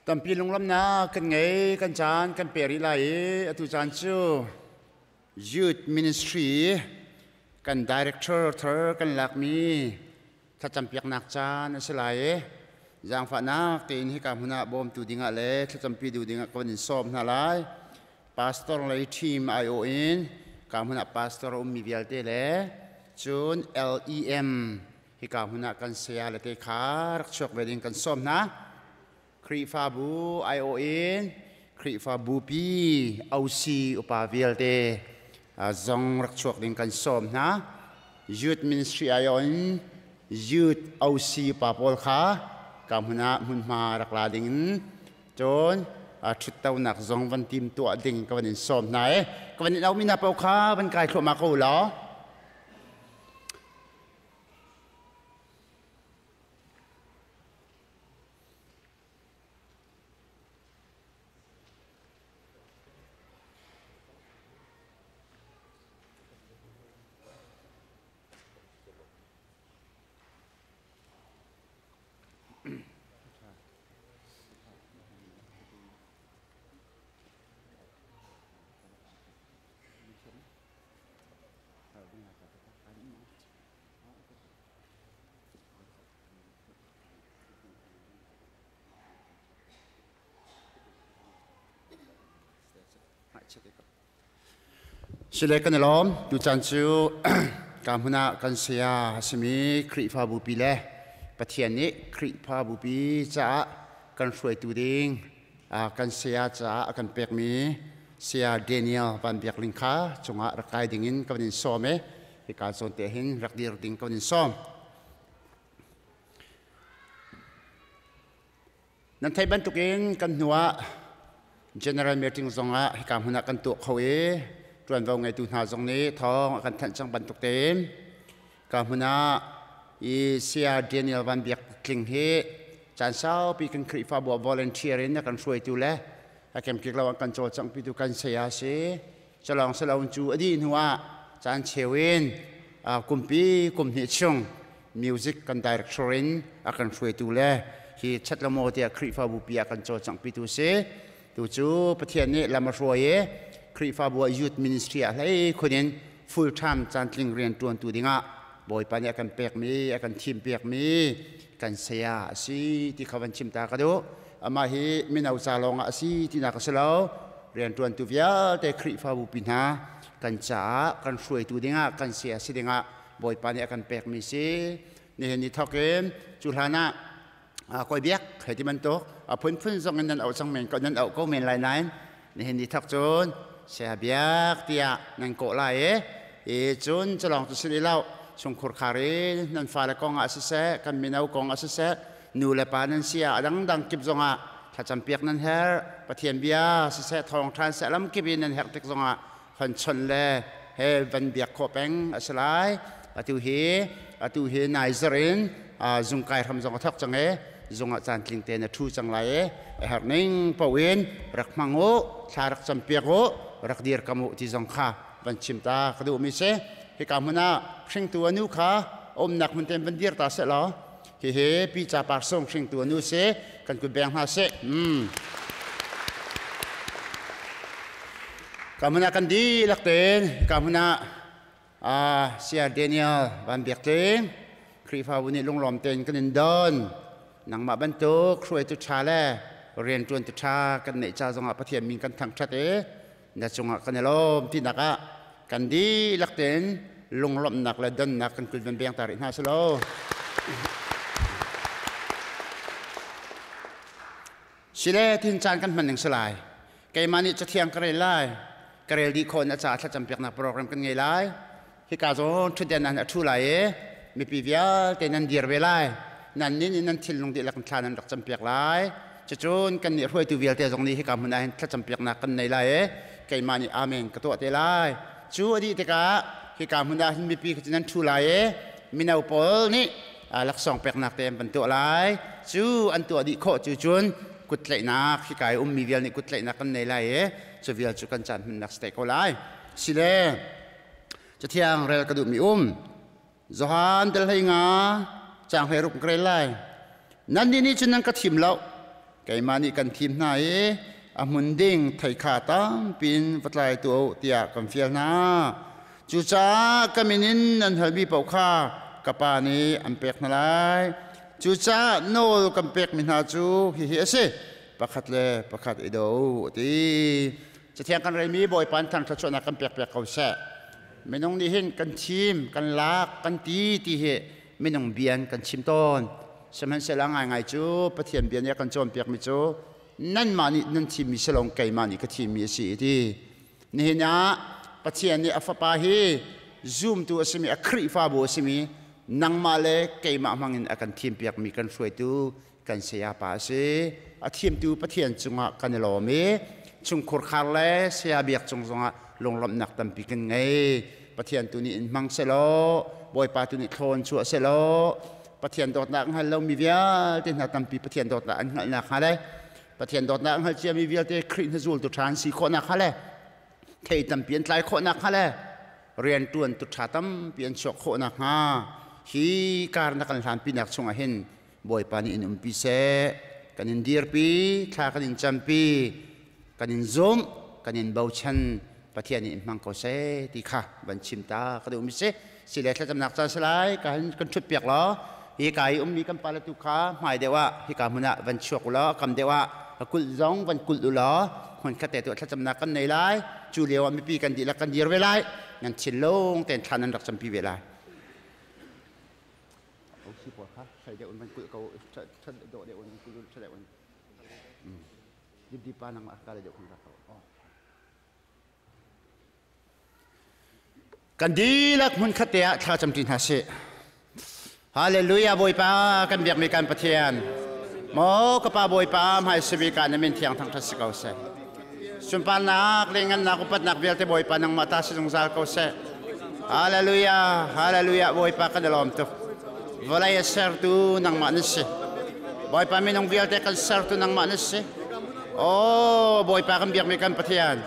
Tampi lunglawmhnak kan ngei, kan caan kan pe rih lai i atu caan cu Youth Ministry kan director thar kan lakmi thlacampiaknak caan a si lai i zaangfahnak tein hika hmun ah bawmtu dingah le thlacampi duh dingah ka van in sawm hna lai. Pastor lei team aiawh in ka hmun ah pastor a ummi vialte le cun LEM hika hmun ah kan saya le te kha rak chuak ve ding kan sawm hna. Khrihfabu aiawh in Khrihfabu pi OC upa vialte zong rak chuak ding kan sawm hna. Youth Ministry aiawh in Youth OC upa pawl kha ka hmun ah hmunhma rak la ding in cun ṭhuttonak zong van tim tuah ding ka van in sawm hna i ka van in aumi hna paoh kha van kai thluahmah ko law. Sile kan i lawm. Tucaan cu ka hmun ah kan saya a simi Khrihfabu pi le Pathian nih Khrihfabu pi caah kan hruaitu ding kan saya caah a kan pekmi Saya Daniel Van Biak Ling kha cungah rak kai ding in ka van in sawm i hika zawn te hin rak dir ding ka van in sawm. Nan theih bantukin kan hnu ah General Meeting zongah hika hmun ah kan tuah kho i ṭuanvo ngeitu hna zong nih thawng a kan thanh cang bantuk tein ka hmun ah i Saya Daniel Van Biak Tling hi caan saupi kan Khrihfabu ah volunteer in a kan hruaitu le a kemkik lo an kan cawlcanghpitu kan saya a si. Calawng siloin cu a dih hnu ah caan cheu in kumpi kum hnih chung music kan director in a kan hruaitu le hi chatlomo tiah Khrihfabu pi ah kan cawlcanghpitu si. Tu cu Pathian nih lam a hruai i Khrihfabu ah youth ministry ah hlei khun in full time caantling rian ṭuantu dingah Bawipa nih a kan pekmi, a kan thim piakmi kan saya a si ti kha van chim ta ka duh. Amah hi mino ca lawngah a si tinak a si lo. Rianṭuantu vialte Khrihfabu pi hna kan caah kan hruaitu dingah kan saya si dingah Bawipa nih a kan pekmi si. Nihin ni thawk in cu hlan ah koi biak hei ti bantuk a phunphun zong in nan auh cang men ko nan auh ko men lai nain nihin ni thawk cun saya biak tiah nan kawh lai i i cun culawng cu si lo chungkhur khar i nan fale kong ah siseh kan mino kong ah siseh nu le pa nan si ah a dangdang kip zongah thlacam piak nan herh Pathian bia siseh thawngṭhan seh lam kip in nan herh tik zongah hon chawnh le he van biak khawh peng a si lai. Atu hi atu hi nai zarh in zungkai hram zong a thawk cang i zung ah caan tling tein a ṭhu cang lai i a herh ning paoh in rak hmang u, thla rak campiak u, rak dirkam u ti zong kha van chim ta ka duhmi si. Hika hmun ah hringtu a nu kha umnak hmun tein van dir ta seh law hihi pi ca par sung hringtu a nu si kan kut beng hna sih. Ka hmun ah kan dihlak tein ka hmun ah Saya Daniel Van Biak Tling Khrihfabu nih lunglawm tein kan in don. Nangmah bantuk hruaitu ṭha le rianṭuantu ṭha kan neih ca zongah Pathian min kan thangṭhat i na cungah kan i lawm tinak ah kan dihlak tein lunglawmhnak le donnak kan kut van beng ta rih hna selaw. Sile tin caan kan hman ning si lai. Keimah nih cathiang ka rel lai. Ka rel dih khawh in a ca thlacam piaknak program kan ngei lai. Hika zawn ṭhutden ah a ṭhu lai i mipi vialte nan dir ve lai. Nan nin in nan thinlung dihlak in thla nan rak campiak lai. Cucun kan nih hruaitu vialte zong nih hika hmun ah hin thlacam piaknak kan nei lai i keimah nih amen ka tuah te lai. Cu a dih tikah hika hmun ah hin mipi kha cu nan ṭhu lai i mino pawl nih laksawng peknak te an van tuah lai. Cu an tuah dih khawh cu cun kuttlaihnak hika i ummi vial nih kuttlaihnak kan nei lai i cu vial cu kan caan hmannak si te ko lai. Sile Cathiang rel ka duhmi um. Johan tel hlei nga caang hlei ruk ka rel lai. Nannih nih cun nan ka thim lo. Keimah nih kan thim hna i a hmun ding thei kha tampi in va tlai tuah u tiah kan fial hna. Cucaah ka min in nan halmi paoh kha ka Pa nih an pek hna lai. Cucaah nawl kan pekmi hna cu hihi a si: pakhat le pakhat i daw u, a ti. Cathiang kan relmi Bawipa in thangṭhat kan pek piak ko seh. Minung nih hin kan thim, kan lak, kan ti ti hi minung bian kan chim tawn. Sihmanhsehlaw ngaingai cu Pathian bia nih a kan cawnpiakmi cu nanmah nih nan thimmi si lo keimah nih ka thimmi a si ti. Nihin ah Pathian nih a fapa hi zumtu a simi a Khrihfabu a simi nangmah le keimah hmangin a kan thimpiakmi kan hruaitu kan sayapa a si. A thimtu Pathian cungah kan i lawm i chungkhur khar le saya biak cung zongah lunglawmhnak tampi kan ngei. Pathian tu nih in hmang selaw, Bawipa tu nih thlawn chuah selaw, Pathian dawtnak hngal lomi vialte hna tampi Pathian dawtnak an hngalhnak hnga le Pathian dawtnak hngal ciami vialte Khrih hna zultu ṭha an si khawhnak hnga le thei tampi an tlai khawhnak hnga le rianṭuan tu ṭha tampi an chuak khawhnak hnga hi kar na kan hlanpinak chungah hin Bawipa nih in umpi seh. Kan in dirpi, thla kan in campi, kan in zumh, kan in bochan. Pathian nih in hmang ko seh ti kha van chim ta ka duh mi si. Si le thlacamnak caan si lai ka hin kan ṭhut piak law hi ka i ummi kan pale tu kha hmai deuh ah hika hmun ah van chuak u law kam deuh ah ka kulh zong van kulh u law hmun khat te tu thlacamnak kan nei lai. Cu lio ah mipi kan dihlak kan dir ve lai. Nan thinlung tein thla nan rak campi ve lai. Si pawl kha hrei deuh in van kulh ko ṭhat dawh deuh in kulh ṭha deuh in dipdi pa nang ka le deuh khan rak ko. Kan dihlak hmun khat te ah thla camṭi hna sih. Hallelujah. Bawipa kan biakmi kan Pathian, maw ka pa Bawipa, hmai sibi ka na min thiang thangṭhat si ko seh. Sunparnak le ngannak upatnak vialte Bawipa nangmah ta si zungzal ko seh. Hallelujah, hallelujah. Bawipa kan i lawm tuk. Vawlei a sertu nangmah na si. Bawipa, minung vialte kan sertu nangmah na si. Oh Bawipa kan biakmi kan Pathian,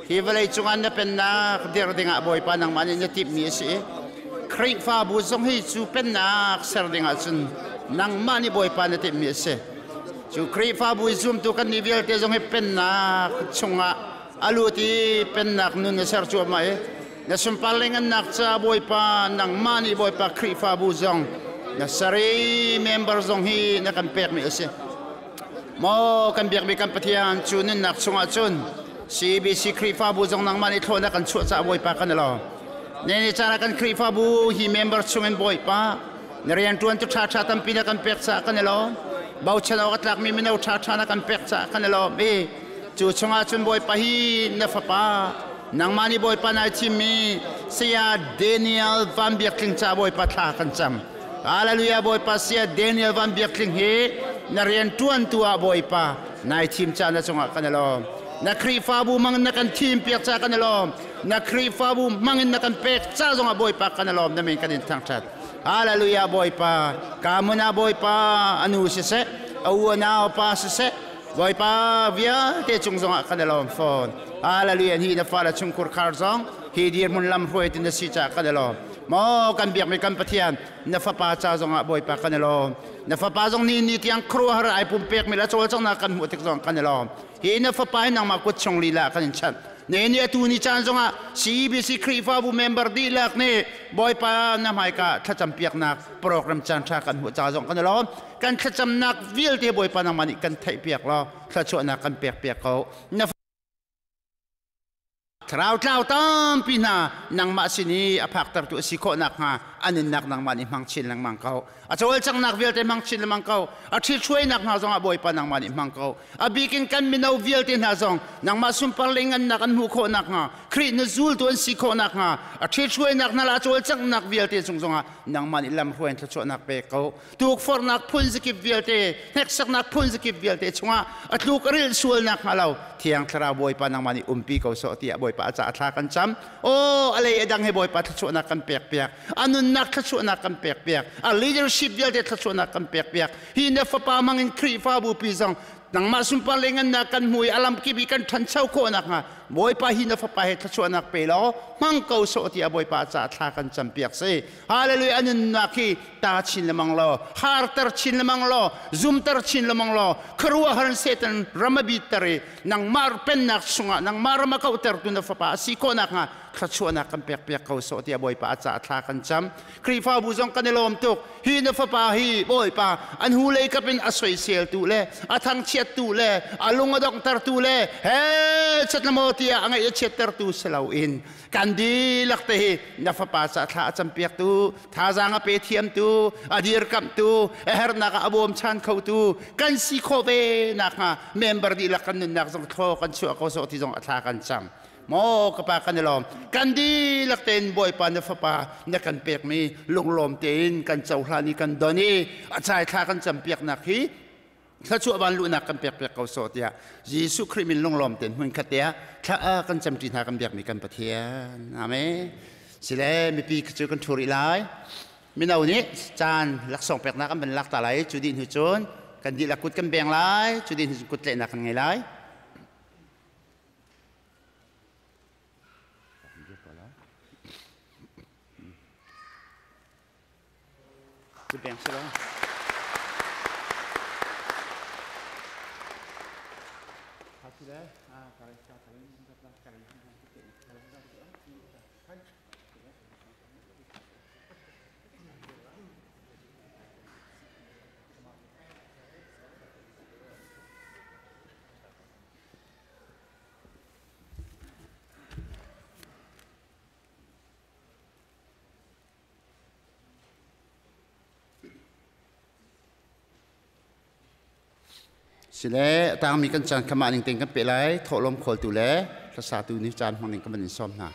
hi vawlei cungah na pennak dir dingah Bawipa nangmah nih na timhmi a si i Khrihfabu zong hi cu pennak ser dingah cun nangmah nih Bawipa na timhmi a si. Cu Khrihfabu i zumtu kan nih vialte zong hi pennak chungah a lut i pennak nun na ser cuahmah i na sunpar le ngannak ca Bawipa nangmah nih Bawipa Khrihfabu zong na ser i member zong hi na kan pekmi a si. Maw kan biakmi kan Pathian, cu nunnak chungah cun CBC Khrihfabu zong nangmah nih thlawhnak kan chuah caah Bawipa kan i lawm. Ne ni caan ah kan Khrihfabu hi member chungin Bawipa na rianṭuan tu ṭhaṭha tampi na kan pek caah kan i lawm. Bochan awk a tlakmi mino ṭhaṭha na kan pek caah kan i lawm i cu chungah cun Bawipa hi na fapa nangmah nih Bawipa nai thimmi Saya Daniel Van Biak Tling caah Bawipa thla kan cam. Hallelujah. Bawipa, Saya Daniel Van Biak Tling hi na rian ṭuantu ah Bawipa nai thim ca na cungah kan i lawm. Na Khrihfabu mang na kan thim piak ca kan i lawm. Na Khrihfabu mang in na kan pek ca zongah Bawipa kan i lawm, na min kan in thangṭhat. Hallelujah. Bawipa ka mun ah Bawipa anu siseh, a u a nau pa siseh, Bawipa vialte cung zongah kan i lawm fawn. Hallelujah. Hi na fale chungkhur khar zong hi dirhmun lam hruaitu na si caah kan i lawm. Maw kan biakmi kan Pathian, na fapa ca zongah Bawipa kan i lawm. Na fapa zong ni ni tiang khuaruahhar ai pumpekmi le cawlcanghnak kan hmuh tik zong kan i lawm. Hi na fapa hi nangmah kut chung lila kan in chanh. Ne ni atu ni caan zongah CBC Khrihfabu member dihlak nih Bawipa na hmaika thlacam piaknak program caan ṭha kan hmuh ca zong kan i lawm. Kan thlacamnak vialte Bawipa nangmah nih kan theihpiak law thluachuahnak kan pek piak ko. Na Thlarau tlau tampi hna nangmah sin i a phaktertu a si khawh nakhnga a nunnak nangmah nih hmang chin lengmang ko. A cawlcanghnak vialte hmang chin lengmang ko. A ṭhithruainak hna zongah Bawipa nangmah nih hmang ko. A bikin kan mino vialte hna zong nangmah sunpar le ngannak an hmuh khawh nakhnga, Khrih na zultu an si khawh nakhnga, a ṭhithruainak hna le a cawlcanghnak vialte cung zongah nangmah nih lamhruai in thluachuahnak pe ko. Tukforhnak phun zakip vialte, hneksaknak phun zakip vialte chungah a tluk a rilh sual nakhnga lo Thiang Thlarau Bawipa nangmah nih umpi ko sawh tiah Bawipa a caah thla kan cam. Aw, a lei a dang he Bawipa thluachuahnak kan pek piak, a nunnak thluachuahnak kan pek piak, a leadership vialte thluachuahnak kan pek piak. Hi na fapa mangin Khrihfabu pi zong nangmah sunpar le ngannak kan hmu i a lamkip i kan ṭhancho khawh nakhnga Bawipa hi na fapa he thluachuahnak pe law hmang ko sawh tiah Bawipa caah thla kan campiak si. Hallelujah nunnak hi ta chin lemang law harter chin lemang law zumter chin lemang law khuaruahhar Satan ram a bitter i nangmah pennak chungah nangmah ram a kauhtertu na fapa a si khawh nakhnga thluachuahnak kan pekpiak ko sawh tiah Bawipa a caah thla kan cam. Khrihfabu zong kan i lawm tuk. Hi na fapa hi Bawipa an hu lei kap in a soiseltu le a thangchiattu le a lung a donghtertu le he chat na maw tiah a ngaih a chiattertu si loin kan dihlak te hi na fapa ca thla a campiaktu thazaang a pe thiamtu a dirkamhtu a hernak ah a bawmchan khotu kan si khawh ve nakhnga member dihlak kan nunnak zong thlaw kan chuah ko sawh ti zong a thla kan cam. Maw ka pa kan i lawm. Kan dihlak tein Bawipa na fapa na kan pekmi lunglawm tein kan cohlan i kan don i a chai thla kan campiaknak hi thluachuah van luhnak kan pekpiak ko sawh tiah Jesuh Khrih min lunglawm tein hmun khat te ah thla kan camṭi hna kan biakmi kan Pathian. Amen. Sile mipi cu kan ṭhu rih lai. Mino nih caan laksawng peknak an van lak ta lai. Cu dih hnu cun kan dihlak kut kan beng lai. Cu dih hnu cun kut tlaihnak kan ngei lai. Kut beng si lo. Sile tangmi kan caan kha mah ning tein kan pe lai. Thawhlawm khawltu le hlasatu nih caan hmang ning kan van in sawm hna.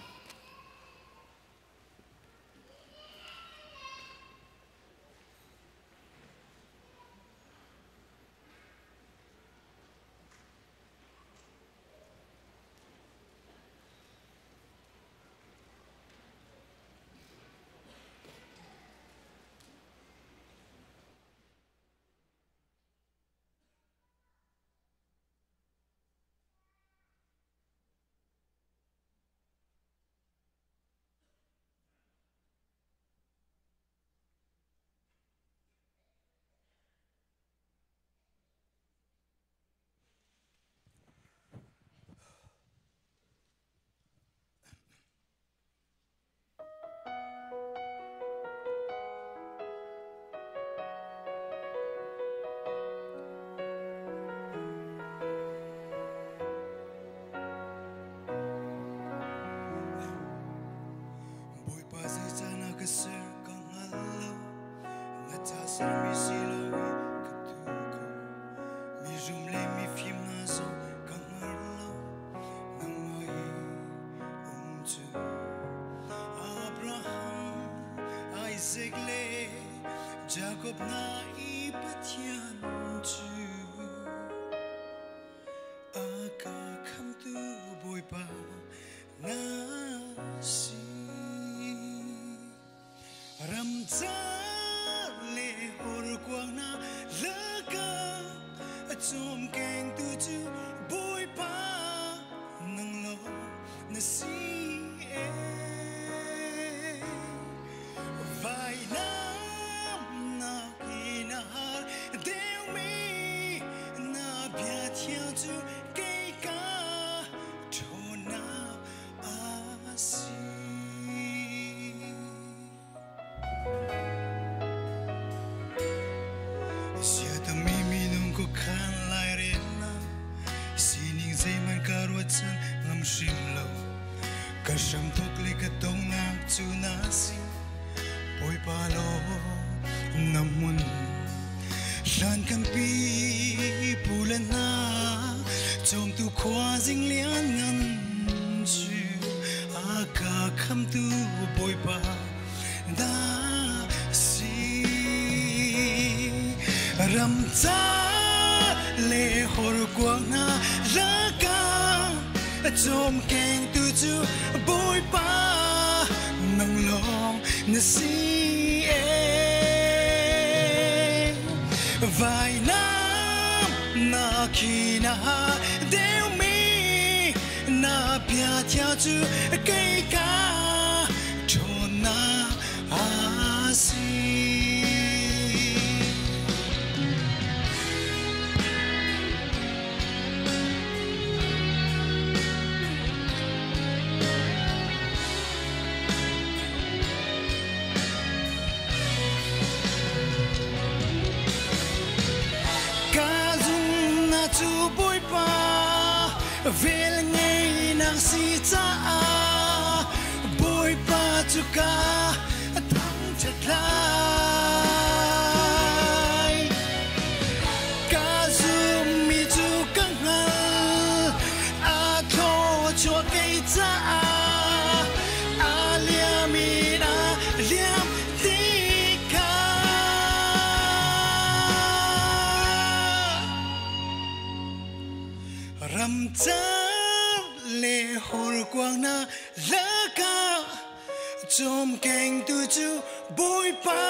Bawipa zeicah na ka ser ka hngal lo na ca sermi si lo i ka tu ko mi rum le mi fim hna zong ka hngal lo nangmah hi um cu Abraham Isaac le Jacob hna i Pathian cu a ka khamtu Bawipa na si. Ramcar le horkuang hna lakah a cawmkengtu cu Bawipa nang lawng na si ee. Vainam nakin a har deuhmi na bia thiang cu kei ka ṭhawnnak a si. Siatami minung ko khan lai rennak sining zeihmanh ka ruat cang ngam hrim lo ka hram thok le ka tongnak cu na si Bawipa law na hmun hlan kan pi pu le hna cawmtu khua zing lian ngan cu a ka khamtu Bawipa na si ramca le horkuang hna lakah cawmkengtu cu Bawipa nang lawng na si ee vainam na khi na deumi Na bia thiang cu kei ka ṭhawnnak a si. Ka zumnak cu Bawipa vel ngeinak si caah Bawipa cu ka thangṭhat lai. Ka zummi cu ka hngal, a thluachuah kei caah a liam in a liam ti kha. Ramcar le horkuang hna lakah cawmkengtu cu Bawipa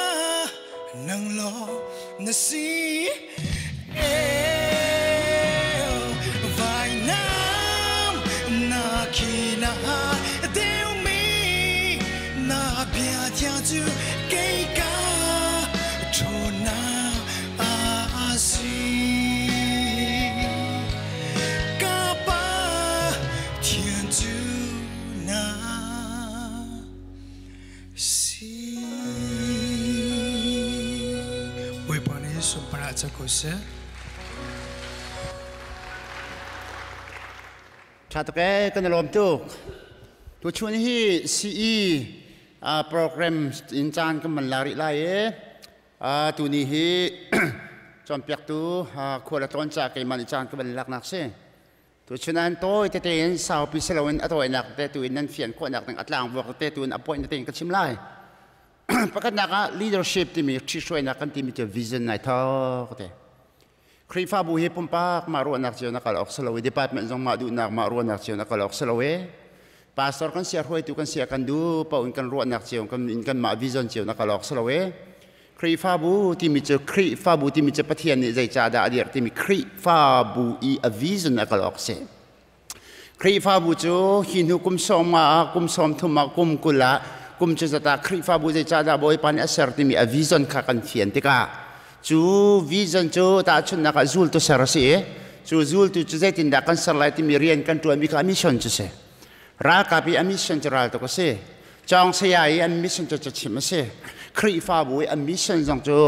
nang law na si. Vainam na khi na deumi na bia thiang cu kei ka ṭhawnnak a si. Ka Pa Thian cu na si. Bawipa nih sunparnak cang ko seh. Ṭha tuk ee, kan i lawm tuk. Tuchun hi CE program in caan kan man la rih lai i tuni hi cawnpiaktu khual a tlawn ca keimah nih caan ka van laknak si. Tuchun ah tawi tete in saupi si loin a tawinak te tu in nan fian khawhnak ding a tlangvuak tete tu in a point tete in ka chim lai. Pakhatnak ah leadership timi ṭhihruainak kan timi cu vision nai thawk te. Khrihfabu hi pumpak mah ruahnak cio na kal awk si lo i department zong mah duhnak mah ruahnak cio na kal awk si lo i pastor kan sia hruaitu kan sia kan duh paoh in kan ruahnak cio kan in kan mah vision cio na kal awk si lo i Khrihfabu timi cu Khrihfabu timi cu Pathian nih zeicahdah a dirh timi Khrihfabu i a vision a kal awk si. Khrihfabu cu hi hnu kum sawm nga ah, kum sawm thum ah, kum 20 ah, kum cu zat ah Khrihfabu zeicahdah Bawipa nih a ser timi a vision kha kan fian tikah cu vision cu tahchunhnak ah zultu ser a si i cu zultu cu zeitindah kan ser lai timi rian kan ṭuanmi kha a mission cu si. Ralkap i a mission cu ral tuk a si. Cawng saya i an mission cu cachimh a si. Khrihfabu i a mission zong cu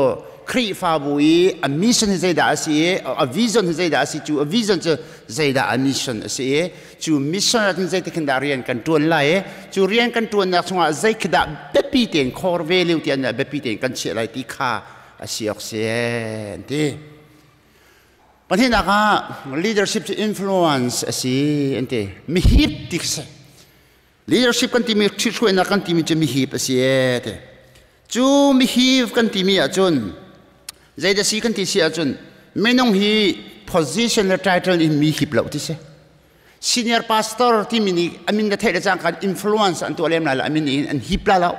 Khrihfabu i a mission hi zeidah a si i a vision hi zeidah a si cu a vision cu zeidah a mission a si i cu mission ah cun zeitik hin dah rian kan ṭuan lai i cu rian kan ṭuannak chungah zei khi dah biapi tein core value ti an biapi tein kan chiah lai ti kha a si awk si an ti. Pahnihnak ah leadership cu influence a si an ti. Mihip ti khi si. Leadership kan timi ṭhithruainak kan timi cu mihip a si ee ti. Cu mihip kan timi ahcun zeidah si kan ti si ahcun minung hi position le title in mi hip lo ti si. Senior pastor timi nih a min na theih le cangka influence an tuah lem lai lo a min in an hip la lo.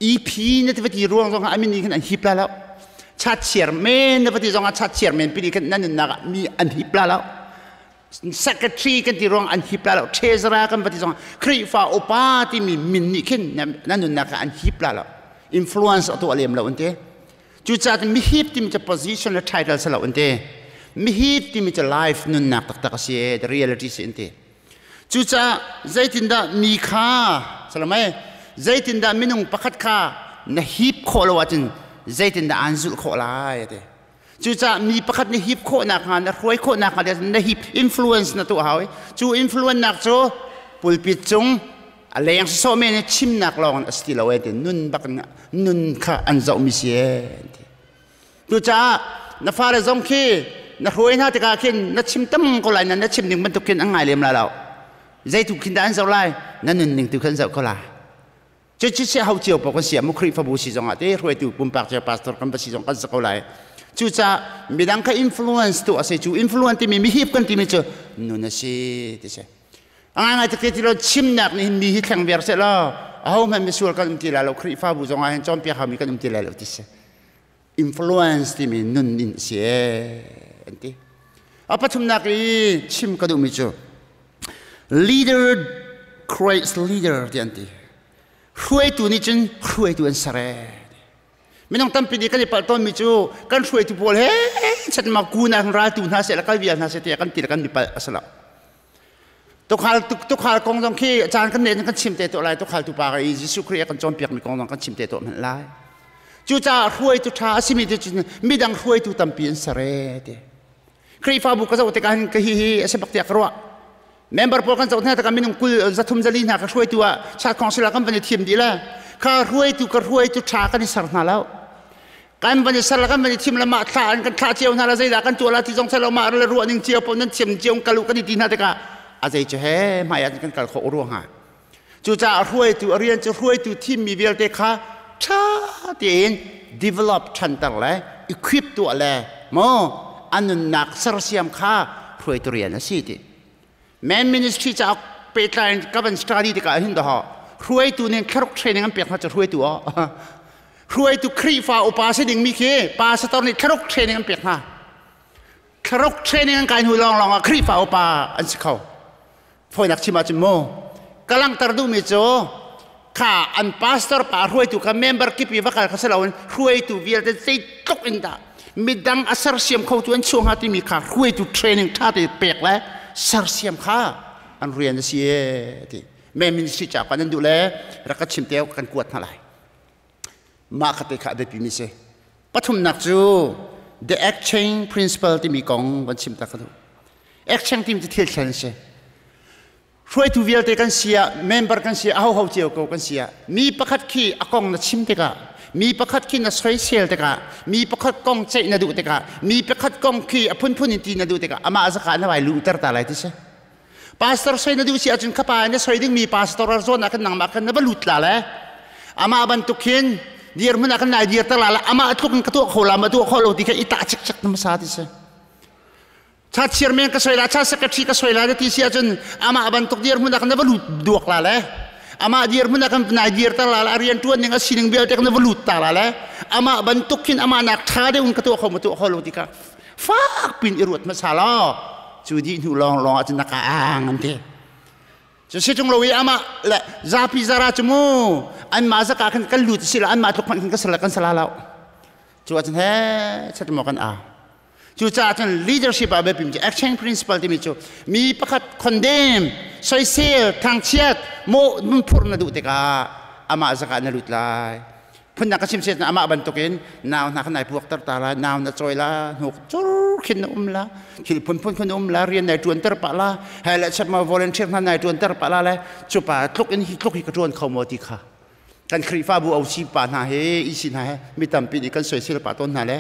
EP na ti va ti ruang zong ah a min nih khin an hip la lo. Chat chairman na va ti zong ah chat chairman pi nih khin nan nunnak ah mi an hip la lo. Secretary kan ti ruang an hip la lo. Treasurer kan va ti zong Khrihfa upa timi min nih khin nan nunnak ah an hip la lo. Influence a tuah lem lo an ti. Cucaah mihip timi cu position le title si lo an ti. Mihip timi cu life nunnak taktak a si the reality si an ti. Cucaah zeitindah mi kha salamai zeitindah minung pakhat kha na hip khawh lo ahcun zeitindah aan zulh khawh lai ti. Cucaah mi pakhat na hip khawh nakhnga na hruai khawh nakhnga na hip influence na tuah hau i cu influence nak cu pulpit cung a leng sawsawh men i chimnak lawng in a si ti lo e ti nun bak nun kha an zohmi si e ti. Cucaah na fale zong khi na hruai hna tikah khin na chim tam ko lai na na chim ning bantuk khin an ngai lem lai lo. Zeitu khin dah an zoh lai? Na nunning tu khan zoh ko lai. Cu cu si ho cio paoh kan si mu Khrihfabu si zong ah te hruaitu pumpak cio pastor kan va si zong kan si ko lai. Cucaah midang kha influence tu a si cu influence timi mihip kan timi cu nun a si ti si. A ngaingai tak ti lo chimnak nih hin mi hi thleng viar seh law aho hmanh misual kan um ti lai lo Khrihfabu zong ah hin cawnpiak haumi kan um ti lai lo ti si. Influence timi nun in si an ti. A pathumnak i chim ka duhmi cu Leader creates leader ti an ti. Hruaitu nih cun hruaitu an ser ee. Minung tampi nih kan i palh tawnmi cu kan hruaitu pawl he chat ma ku na raltu hna seh le kal vial hna seh tiah kan ti le kan i palh a si lo. Tukhal tukhal kong zong khi caan kan neih kan chim te tuah lai tukhal tu pa i Jesuh Khrih a kan cawnpiakmi kong zong kan chim te tuah hmanh lai. Cucaah hruaitu ṭha a simi cu midang hruaitu tampi an ser ee ti. Khrihfabu ka zoh tikah hin ka hi hi a si bak tiah ka ruah. Member pawl kan zoh hna tikah minung kul zathum zali hna ka hruaitu ah chat council ah kan van i thim dih le kha hruaitu ka hruaitu ṭha kan i ser hna lo. Kan van i ser le kan van i thim le mah thla an kan thlah cio hna le zeidah kan tuah la ti zong lo mah le ruah ning cio paoh nan thiam cio kal u kan i ti hna tikah a zei cu he hmai ah kan kal khawh ruang ha. Cucaah hruaitu a rian cu hruaitu thimmi vialte kha ṭha tein develop ṭhanter le equip tuah le maw a nunnak sersiam kha hruaitu rian a si ti. Men ministry cauk pehtlai in ka van study tikah hin dah hruaitu nih thlaruk training an pek hna cu hruaitu aw hruaitu Khrihfa upa si dingmi khi pastor nih thlaruk training an pek hna. Thlaruk training an kai hnu lawnglawng ah Khrihfa upa an si kho. Fawinak chim ahcun mu ka langhter duhmi cu kha an pastor pa hruaitu kha member kip i va kal kha si loin hruaitu vialte zeitluk in dah midang a sersiam khotu an chuah hnga timi kha hruaitu training ṭha te pek le sersiam kha an rian a si e ti men ministry ca kan duh le rak ka chim te kan kuat hna lai mah kha te kha a biapi mi si pathumnak cu the exchange principle timi kong van chim ta ka duh Action team cu thil thlen si. Hruaitu vialte kan si ah, member kan si ah, ahoho cio ko kan si ah, mi pakhat khi a kong na chim tikah, mi pakhat khi na soisel tikah, mi pakhat kong ceih na duh tikah, mi pakhat kong khi a phunphun in ti na duh tikah, amah zaka na vai luhter ta lai ti si. Pastor soi na duh si ahcun khapa na soi dingmi pastor zawn ah khan nangmah khan na va lut la le amah bantuk hin dirhmun ah khan nai dirter la le amah tluk in ka tuah kho la ma tuah kho lo ti kha i tah cikcek na hmasa ti si. Cha chairman ka soi la cha secretary ka soi la na ti si ahcun amah bantuk dirhmun ah kan na va lut duak la le amah dirhmun ah kan nai dir ter la le a rian tuan ning a sining vialte kan na va lut ta la le amah bantuk khin amah nak tha deuh in ka tuah kho ma tuah kho lo ti kha fak pin i ruat hmasa law cu dih hnu lawng lawng ah cun na ka ang an ti cu si tung lo i amah le zapi zara cu mu an mah zaka khan kan lut si la an mah tluk hmanh khan ka sala kan sala lo cu ahcun he chat maw kan au Cucaah cun leadership ah biapimi cu exchange principle timi cu mi pakhat condemn, soisel, thangchiat, mawh phurh na duh tikah amah zakah na lut lai. Phundang ka chim siat amah bantukin nau hna kha nai puakter ta lai, nau na cawi la, hnuk cur khin na um la, thil phunphun khin na um la, rian nai ṭuanter pah la, hei le chep ma volunteer hna nai ṭuanter pah la le cu pa tluk in hi tluk hi ka ṭuan kho maw ti kha kan Khrihfabu OC pa hna he EC hna he mi tampi nih kan soisel pah tawn hna le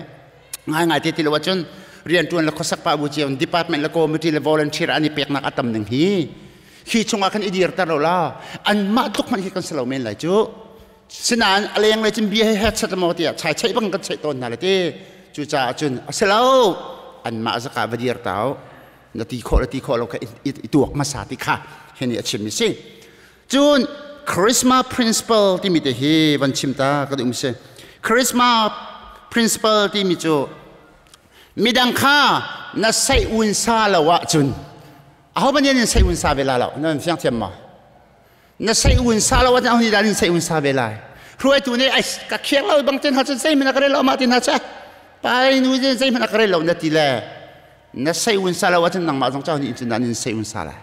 ngaingai te ti lo ahcun rianṭuan le khuasak pah bu cio department le committee le volunteer an i peknak a tam ning hi hi chungah khan i dirter lo la anmah tluk hmanh hi kan si lo men lai cu sinain a leng le cun bia he het set maw tiah chai cheih bang kan cheih tawn hna le ti cucaah cun a si lo anmah zaka va dir tau na ti khawh le ti khawh lo kha i tuak hmasa ti kha hi nih a chimmi si Cun Charisma principle timi te hi van chim ta ka duh mi si. Charisma principle timi cu midang kha na sei un sa lo ahcun aho ban in sei un sa ve la lo na fiang thiam ma na sei un sa lo ahcun aho nih dah in sei un sa ve lai hruaitu nih ai ka khiang lo bang ten ha cun sei man ka rel lo ma tin ha cha pai nu zen sei man ka rel lo na ti le na sei un sa lo ahcun nangmah zong chau nih cun nan sei un sa lai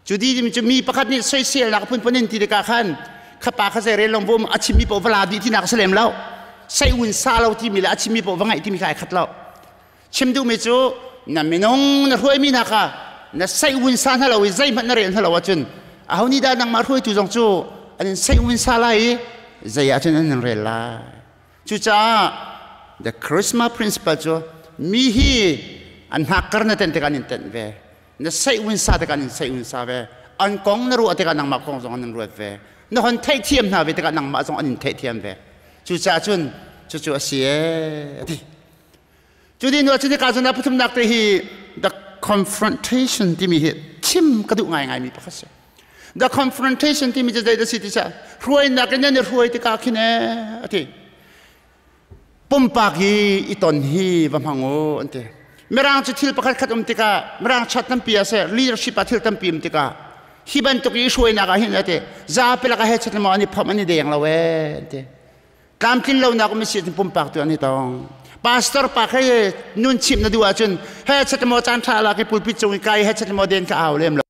Cu ti cu mi pakhat nih soiselnak phunphun in ti tikah khan khapa kha zei rel long bum a chimmi paoh va la dih tinak a si lem lo. Sei un sa lo timi le a chimmi paoh va ngaih timi kha ai khat lo. Chim duhmi cu na minung na hruaimi hna kha na sei un sa hna lo i zeihmanh na rel hna lo ahcun aho nih dah nangmah hruaitu zong cu an in sei un sa lai i zei ahcun an in rel lai. Cucaah the charisma principle cu mi hi an hnakkar na ten tikah an in tenh ve. Na seih un sa tikah an in seih un sa ve. An kong na ruah tikah nangmah kong zong an in ruat ve. Na hon theihthiam hna ve tikah nangmah zong an in theihthiam ve. Cucaah cun cucu a si ee a ti. Cu ti hnu ah cutikah cun a pathumnak te hi the confrontation timi hi chim ka duh ngaingaimi pakhat si. The confrontation timi cu zeidah si ti sah hruainak in nan i hruai tikah khin ee a ti. Pumpak hi i ton hi va hmang u an ti. Mirang cu thil pakhat khat um tikah mirang chat tampi ah seh leadership ah thil tampi um tikah. Hi bantuk i hruainak ah hin ate zapi laka he chat mo ani phom ani deng lo e te. Tlamtlin lo nak um si pumpak tu ani tong. Pastor pa khe nun chim na du ahcun he chat mo caan tha la ki pulpit cung i kai he chat mo den ka au lem lo.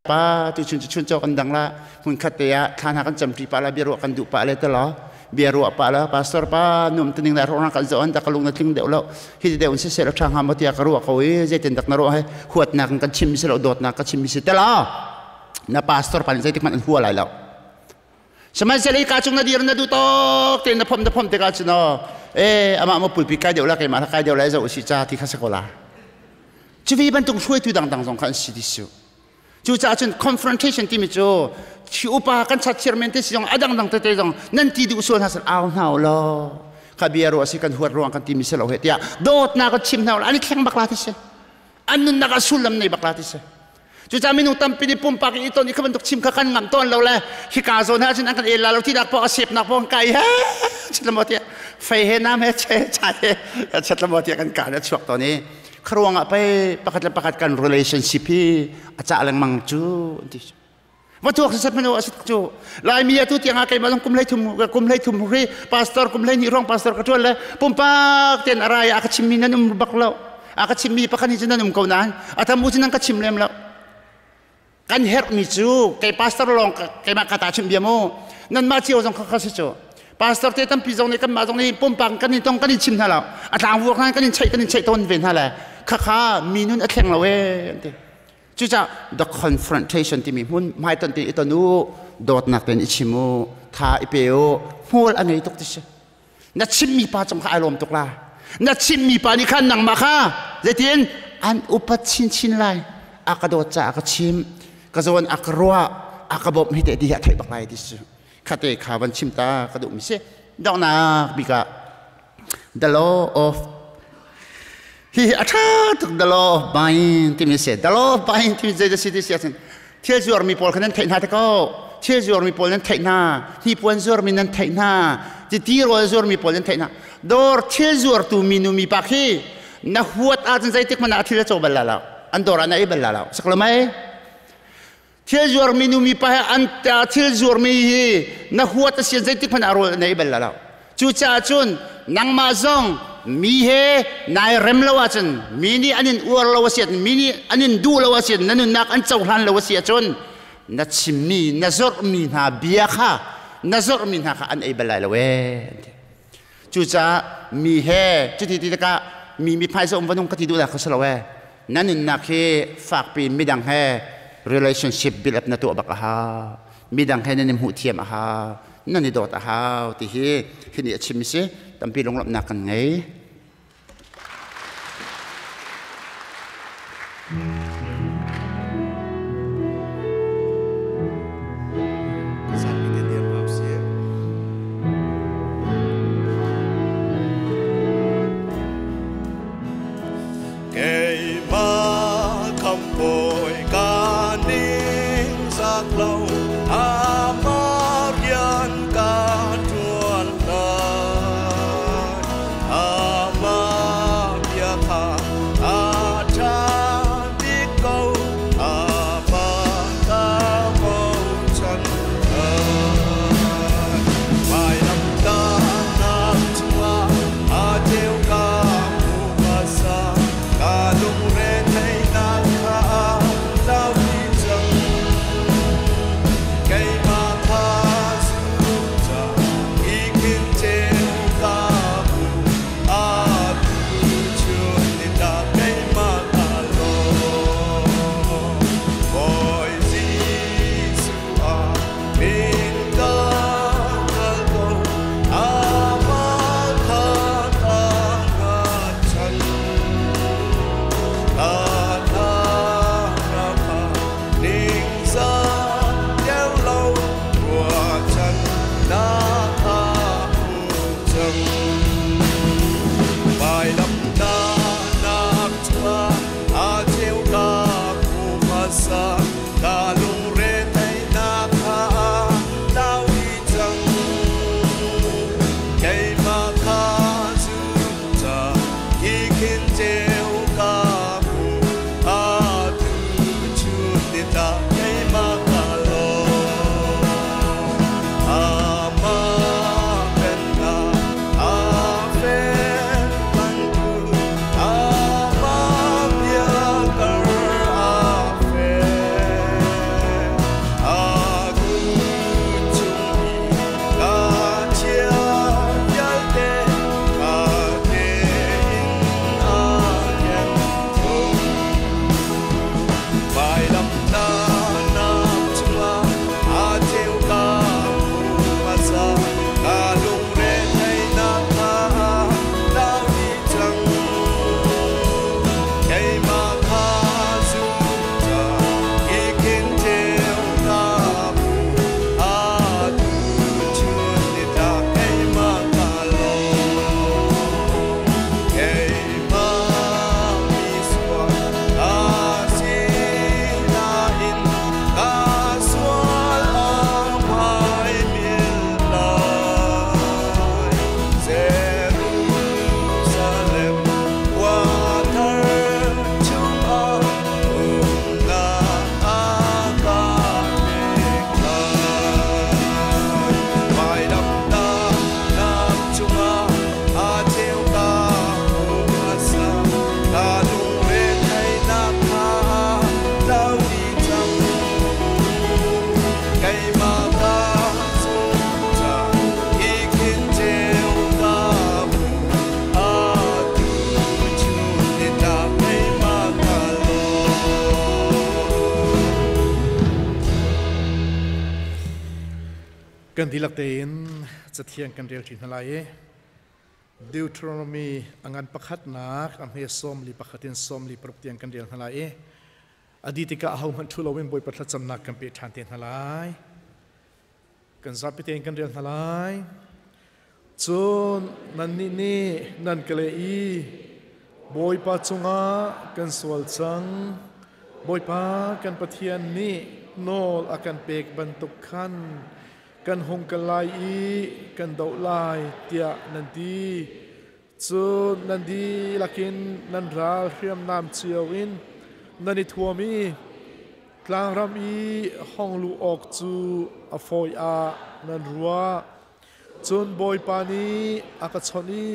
Pa tu chun chun chok an dang la hun khat te ah thla hna kan camṭi pa la bia ruah kan duh pa le te lo bia ruah pa la pastor pa num tuning la ro kan zo an da kalung na tling deuh lo hi deuh se se lo tha nga mo tia ka ruah ko i zeitin dak na ruah he huat nak kan chim se lo dawt nak ka chim se te la na pastor pa zeitik man an hua lai lo sihmanhsehlaw ka cung na dir na du tok te na phom te ka chu no e ama mo pulpi kai deuh la keimah kai deuh lai zo si cha ti kha se ko la Cuvi bantuk hruaitu dangdang zong kha an si ti su. Cucaah cun confrontation timi cu khi upa kan chat chairman te si zong a dangdang tete zong nan ti duh sual hna sal au hna u law kha bia ruah si kan huat ruang kan timi si lo he tiah dawtnak ka chim hna u an i thleng bak la ti si an nunnak ah sullam nei bak la ti si cucaah minung tampi nih pumpak i ton i kha bantuk chim kha kan ngam tawn lo le hika zawn ha cun an kan el la lo ti dak pawh a sepnak pawh kai he chatlam tiah fei he nam he che cha he chatlam tiah kan ka na chuak tawn i kharuang ah pei pakhat le pakhat kan relationship hi a cah lengmang cu an ti va tuak sat manu asit cu laimi atu tiang ah keimah zong kum hlei thum kum hlei thum ri pastor kum hlei ni rong pastor ka tuan le pumpak ten arai a ka chimmi nan um bak lo a ka chimmi pakhat ni cu nan um ko nain a tam u cu nan ka chim lem lo kan herhmi cu kei pastor lawng keimah ka ta chim bia mu nanmah cio zong kha si cu pastor te tampi zong nih kanmah zong nih pumpak kan in tong kan in chim hna lo a tlang vuak hna kan in cheih kan in cheih tawn ve hna le khakha mi nun a thleng lo e an ti cucaah the confrontation timi hmun hmaiton te i ton u dawtnak tein i chim u tha i pe u hmual a ngei tuk ti si na chimmi pa cung kha ai lawm tuk la na chimmi pa nih khan nangmah kha zeitin an upat chinchin lai a ka dawt caah ka chim ka zawn a ka ruah a ka bawmh hi te ti hi a theih bak lai ti su khate kha van chim ta ka duh mi si donghnak bik ah the law of hi a ṭha tuk the law of buying timi si the law of buying timi zei da si ti si ahcun thil zuarmi pawl kha nan theih hna te ko thil zuarmi pawl nan theih hna hnipuan zuarmi nan theih hna ti rawl zuarmi pawl nan theih hna dawr thil zuartu minu mi pa khi na huat ahcun zeitik hmanh ah thil a caw bal la lo an dawr ah na ei bal la lo sak lo mei thil zuarmi nu mi pa he an thil zuarmi hi na huat a si zeitik hmanh ah rawl na ei bal la lo Cucaah cun nangmah zong mi he nai rem lo ahcun mi nih an in uar lo a si ahcun mi nih an in duh lo a si na nunnak an cohlan lo a si ahcun na chimmi na zorhmi hna bia kha na zorhmi hna kha an ei bal lai lo ee cucaah mi he cuti ti tikah mi mi phaisa um va nung ka ti duh dah kha si lo ee na nunnak hi fakpi midang he relationship build up na tuah bak a hau midang he nan i hmuh thiam a hau nan i dawt a hau ti hi hi nih a chim si tampi lunglawmhnak kan ngei. Keimah khamhbawi ka ningzak lo amah rian ka ṭuan lai amah bia kha a ṭha bik ko amah ka bochan lai vailamtahnak cungah a ceu ka hmu hmasa ka lungre theihnak kha tlau dih cang. Kan dihlak tein cathiang kan rel ṭi hna lai i Deuteronomy a ngan pakhatnak a hme 41 in 46 tiang kan rel hna lai i a dih tikah ahohmanh ṭhu loin Bawipa thlacamnak kan pe ṭhan te hna lai. Kan zapi tein kan rel hna lai. Cun nannih nih nan ka leh i Bawipa cungah kan sual cang. Bawipa kan Pathian nih nawl a kan pek bantuk khan kan hung kal lai i kan doh lai tiah nan ti. Cun nan dihlak in nan ral hriamnam cio in nan i thuam i tlangram i hong luh awk cu a fawi ah nan ruah. Cun Bawipa nih a ka chawnh i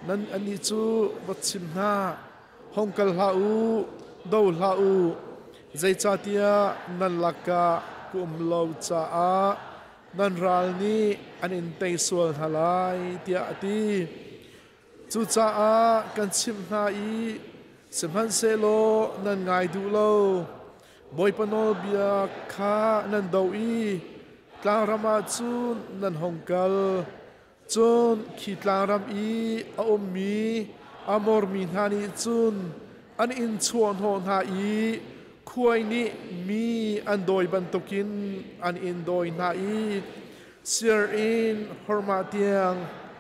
nan anih cu va chim hna, hong kal hlah u, do hlah u, zeicahtiah nan lakah ka um lo caah nan ral nih an in tei sual hna lai, tiah a ti. Cucaah kan chimh hna i sihmanhsehlaw nan ngai duh lo. Bawipa nawlbia kha nan doh i tlangram ah cun nan hung kal. Cun khi tlangram i a ummi Amor mi hna nih cun an inn chuahhnawh hna i khuai nih mi an dawi bantukin an in dawi hna i Sir in Hormah tiang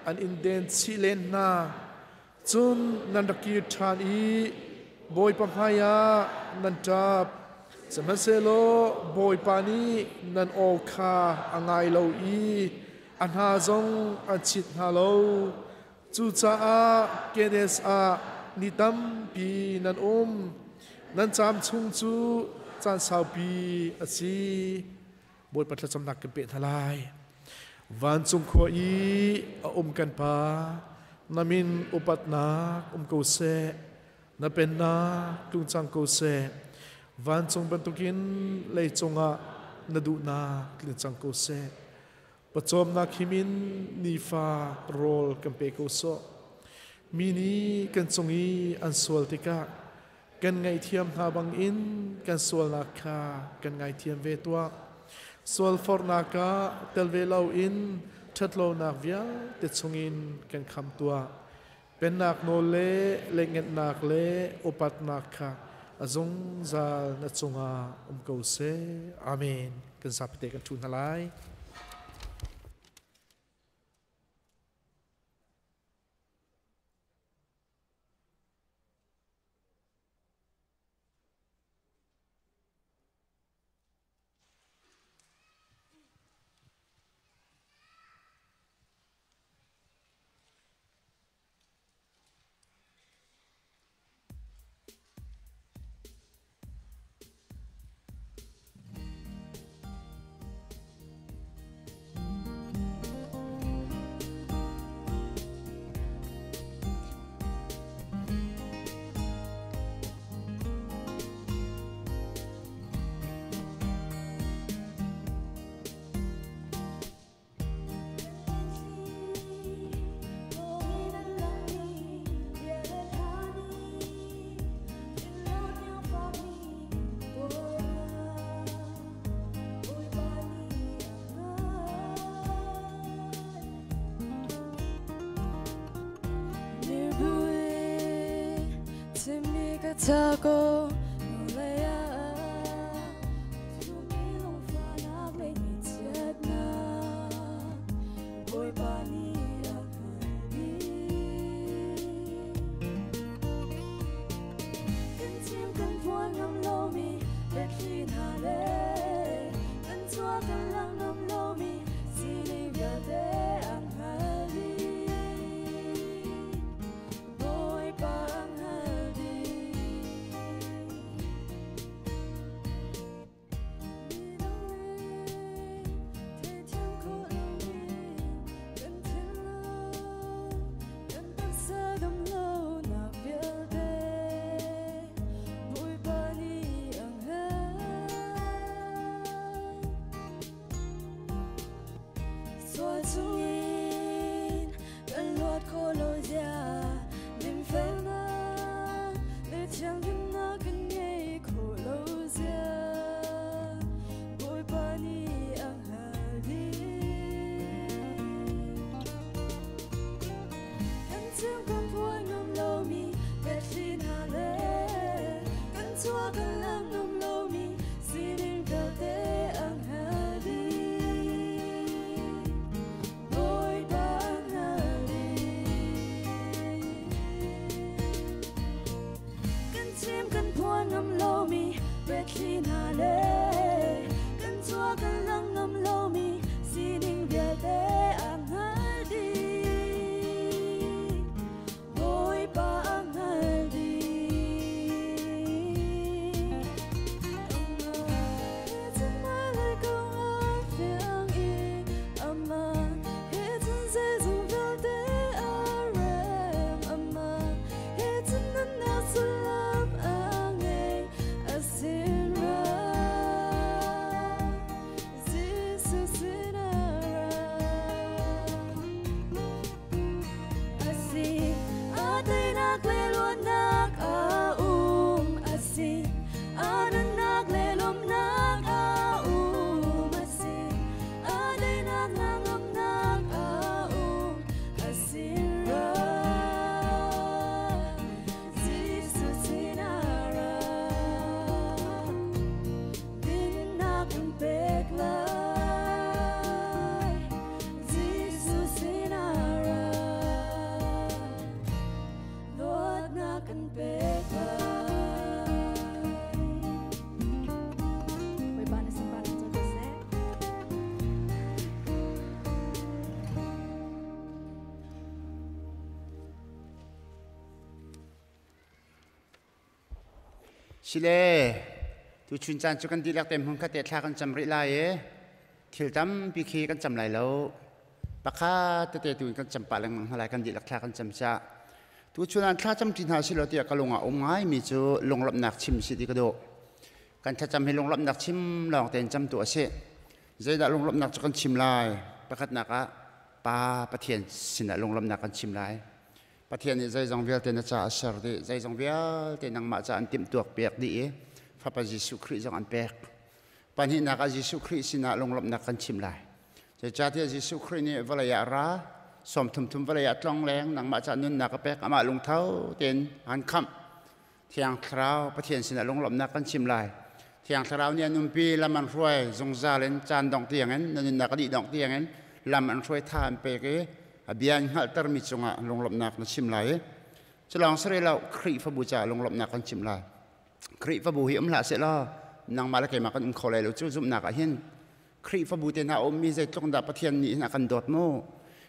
an in den chih len hna. Cun nan rak kir ṭhan i Bawipa hmaiah nan ṭap. Sihmanhsehlaw Bawipa nih nan aw kha a ngai lo i a hna zong an chit hna lo. Cucaah Kedesh ah ni tampi nan um. Nan caam chung cu caan saupi a si. Bawipa thlacamnak kan peh hna lai. Vancung khua i a um kan Pa, na min upatnak um ko seh, na pennak tlung cang ko seh. Vancung bantukin leicung ah na duhnak tling cang ko seh. Pawcawmnak himin nifa rawl kan pe ko sawh. Mi nih kan cung i an sual tikah kan ngaihthiam hna bangin kan sualnak kha kan ngaithiam ve tuah. Sualforhnak ah tel ve loin ṭhatlonak vialte chungin kan kham tuah. Pennak nawl le lengngetnak le upatnak kha a zungzal na cungah um ko seh. Amen. Kan zapite kan ṭhu hna lai. Sile tu chun caan cu kan dihlak te hmun khat te thla kan cam rih lai i thil tampi khi kan cam lai lo. Pakhat tete tu in kan cam pah lengmang hna lai kan dihlak thla kan cam ca. Tu chun an thla cam ṭi hna si lo tiah ka lung ah um ngai mi cu lunglawmhnak chim si ti ka duh. Kan thlacam hi lunglawmhnak chim lawng tein cam tu a si. Zeidah lunglawmhnak cu kan chim lai? Pakhatnak ah Pa Pathian sinah lunglawmhnak kan chim lai. Pathian nih zeizong vialte na ca a ser dih, zeizong vialte nangmah ca an timhtuak piak dih i Fapa Jesuh Khrih zong an pek. Pahnihnak ah Jesuh Khrih sinah lunglawmhnak kan chim lai. Zeicahtiah Jesuh Khrih nih vawlei ah ra, sawm thum thum vawlei ah tlong leng, nangmah ca nunnak a pek, amah lungtho tein an khamh. Thiang Thlarau Pathian sinah lunglawmhnak kan chim lai. Thiang Thlarau nih an umpi, lam an hruai zungzal in caan dongh tiangin, na nunnak a dih dongh tiangin lam an hruai tha an pek i a bia an hngalhtermi cungah lunglawmhnak na chim lai i culawng si rih lo Khrihfabu caah lunglawmhnak kan chim lai. Khrihfabu hi um hlah seh law nangmah le keimah kan um kho lai lo cu zumhnak ah hin Khrihfabu te hna ummi zeitluk dah Pathian nih hin a kan dawt mu.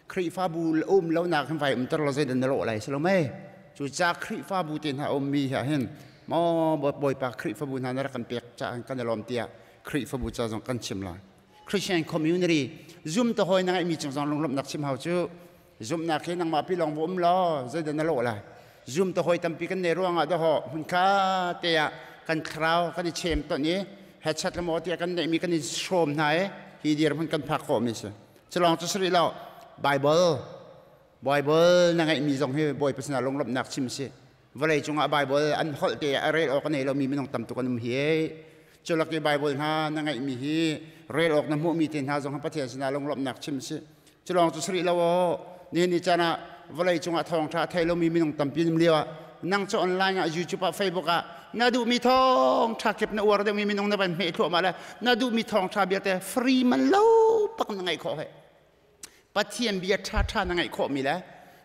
Khrihfabu um lo nak hin vai umter lo zeidah na lawh lai si lo mei. Cucaah Khrihfabu te hna ummi hi hin maw Bawipa Khrihfabu hna na rak kan pek caah kan i lawm tiah Khrihfabu ca zong kan chim lai. Christian community zum ta hawi na ngeihmi cung zong lunglawmhnak chim hau cu zumhnak hi nangmah pi lawng va um law zeidah na lawh lai. Zum ta hawi tampi kan nei ruangah dawhawh hmunkha te ah kan thlarau kan i chem ton i headset le maw tiah kan neihmi kan i hrawm hna i hi dirhmun kan phak khawhmi si. Culawng cu si rih lo Bible Bible na ngeihmi zong hi Bawipa sinah lunglawmhnak chim si. Vawlei cungah Bible an holh te a rel awk a nei lomi minung tam tuk an um hi. Culak i Bible hna na ngeihmi hi rel awk na hmuhmi te hna zong hi Pathian sinah lunglawmhnak chim si. Culawng cu si rih lo aw. Nihin ni caan ah vawlei cungah thawngṭha a thei lomi minung tampi an um lio ah nang cu online ah YouTube ah Facebook ah na duhmi thawngṭha kip na uar deuhmi minung na van hmeh thluahmah le na duhmi thawngṭha vialte free man lo pak na ngaih khawh he. Pathian bia ṭhaṭha na ngaih khawhmi le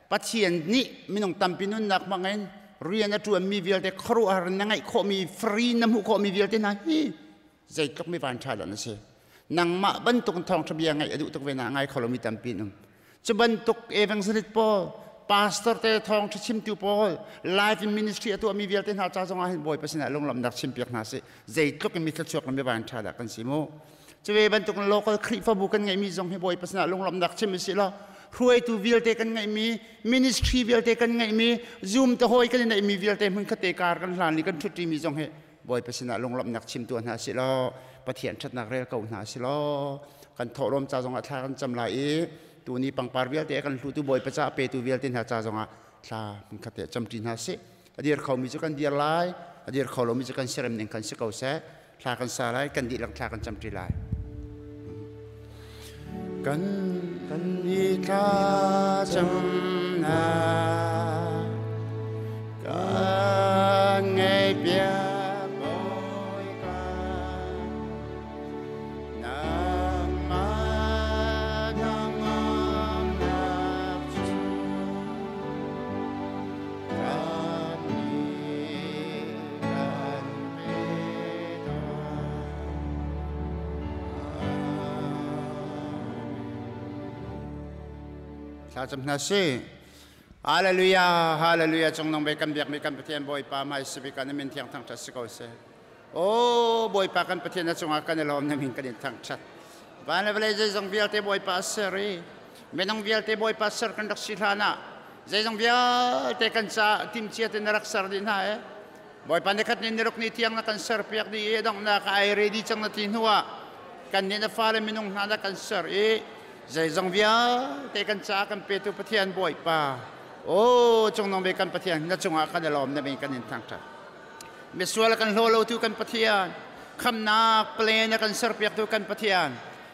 Pathian nih minung tampi nunnak hmangin rian a ṭuanmi vialte khuaruahhar na ngaih khawhmi free na hmuh khawhmi vialte hna hi zeitluk mi vanṭha dah na si. Nangmah bantuk thawngṭha bia ngaih a duh tuk ve na ngai kho lomi tampi an um. Cu bantuk evangelist pawl, pastor te thawngṭha chimtu pawl, life in ministry a tuahmi vialte hna ca zongah hin Bawipa sinah lunglawmhnak chimpiak hna sih. Zeitluk in mi thluachuak le mi vanṭha dah kan si mu. Cuve bantuk local Khrihfabu kan ngeihmi zong hi Bawipa sinah lunglawmhnak chim usih law hruaitu vialte kan ngeihmi ministry vialte kan ngeihmi Zoom te hawi kan i neihmi vialte hmun khat te kar kan hlan i kan ṭhutṭimi zong hi Bawipa sinah lunglawmhnak chim tuah hna sih law Pathian ṭhatnak rel ko hna sih law kan thawhlawm ca zongah thla kan cam lai i tuni pangpar vialte a kan hlutu Bawipa ca a petu vialte hna ca zongah thla hmun khat te camṭi hna sih. A dir khomi cu kan dir lai, a dir kho lomi cu kan siarem ning kan si ko seh. Thla kan sa lai, kan dihlak thla kan camṭi lai. Kan kan i thla camnak kan ngei piak Bawipa nangmah hnangamnak cu kan nih kan pe Thla cam hna si. Hallelujah, hallelujah. Cung nung kan biak mi kan Pathian Bawipa mai sibi kan min thiang thang that si ko se. O Bawipa kan Pathian na cungah kan i lawm na min kan in thang that. Van le vawlei zeizong vialte Bawipa ser i minung vialte Bawipa ser kan rak si hlan ah zeizong vialte kan ca timcia te na rak ser dih hna e. Bawipa nikhat ni niruk ni tiang na kan serpiak dih i donghnak ah ai ready cang na ti hnu ah kan nih na fale minung hna na kan ser i zeizong vialte kan caah kan petu Pathian Bawipa o cungnung bik kan Pathian na cungah kan i lawm na min kan in thangṭhat misual kan hlaw lotu kan Pathian khamnak plan a kan serpiaktu kan Pathian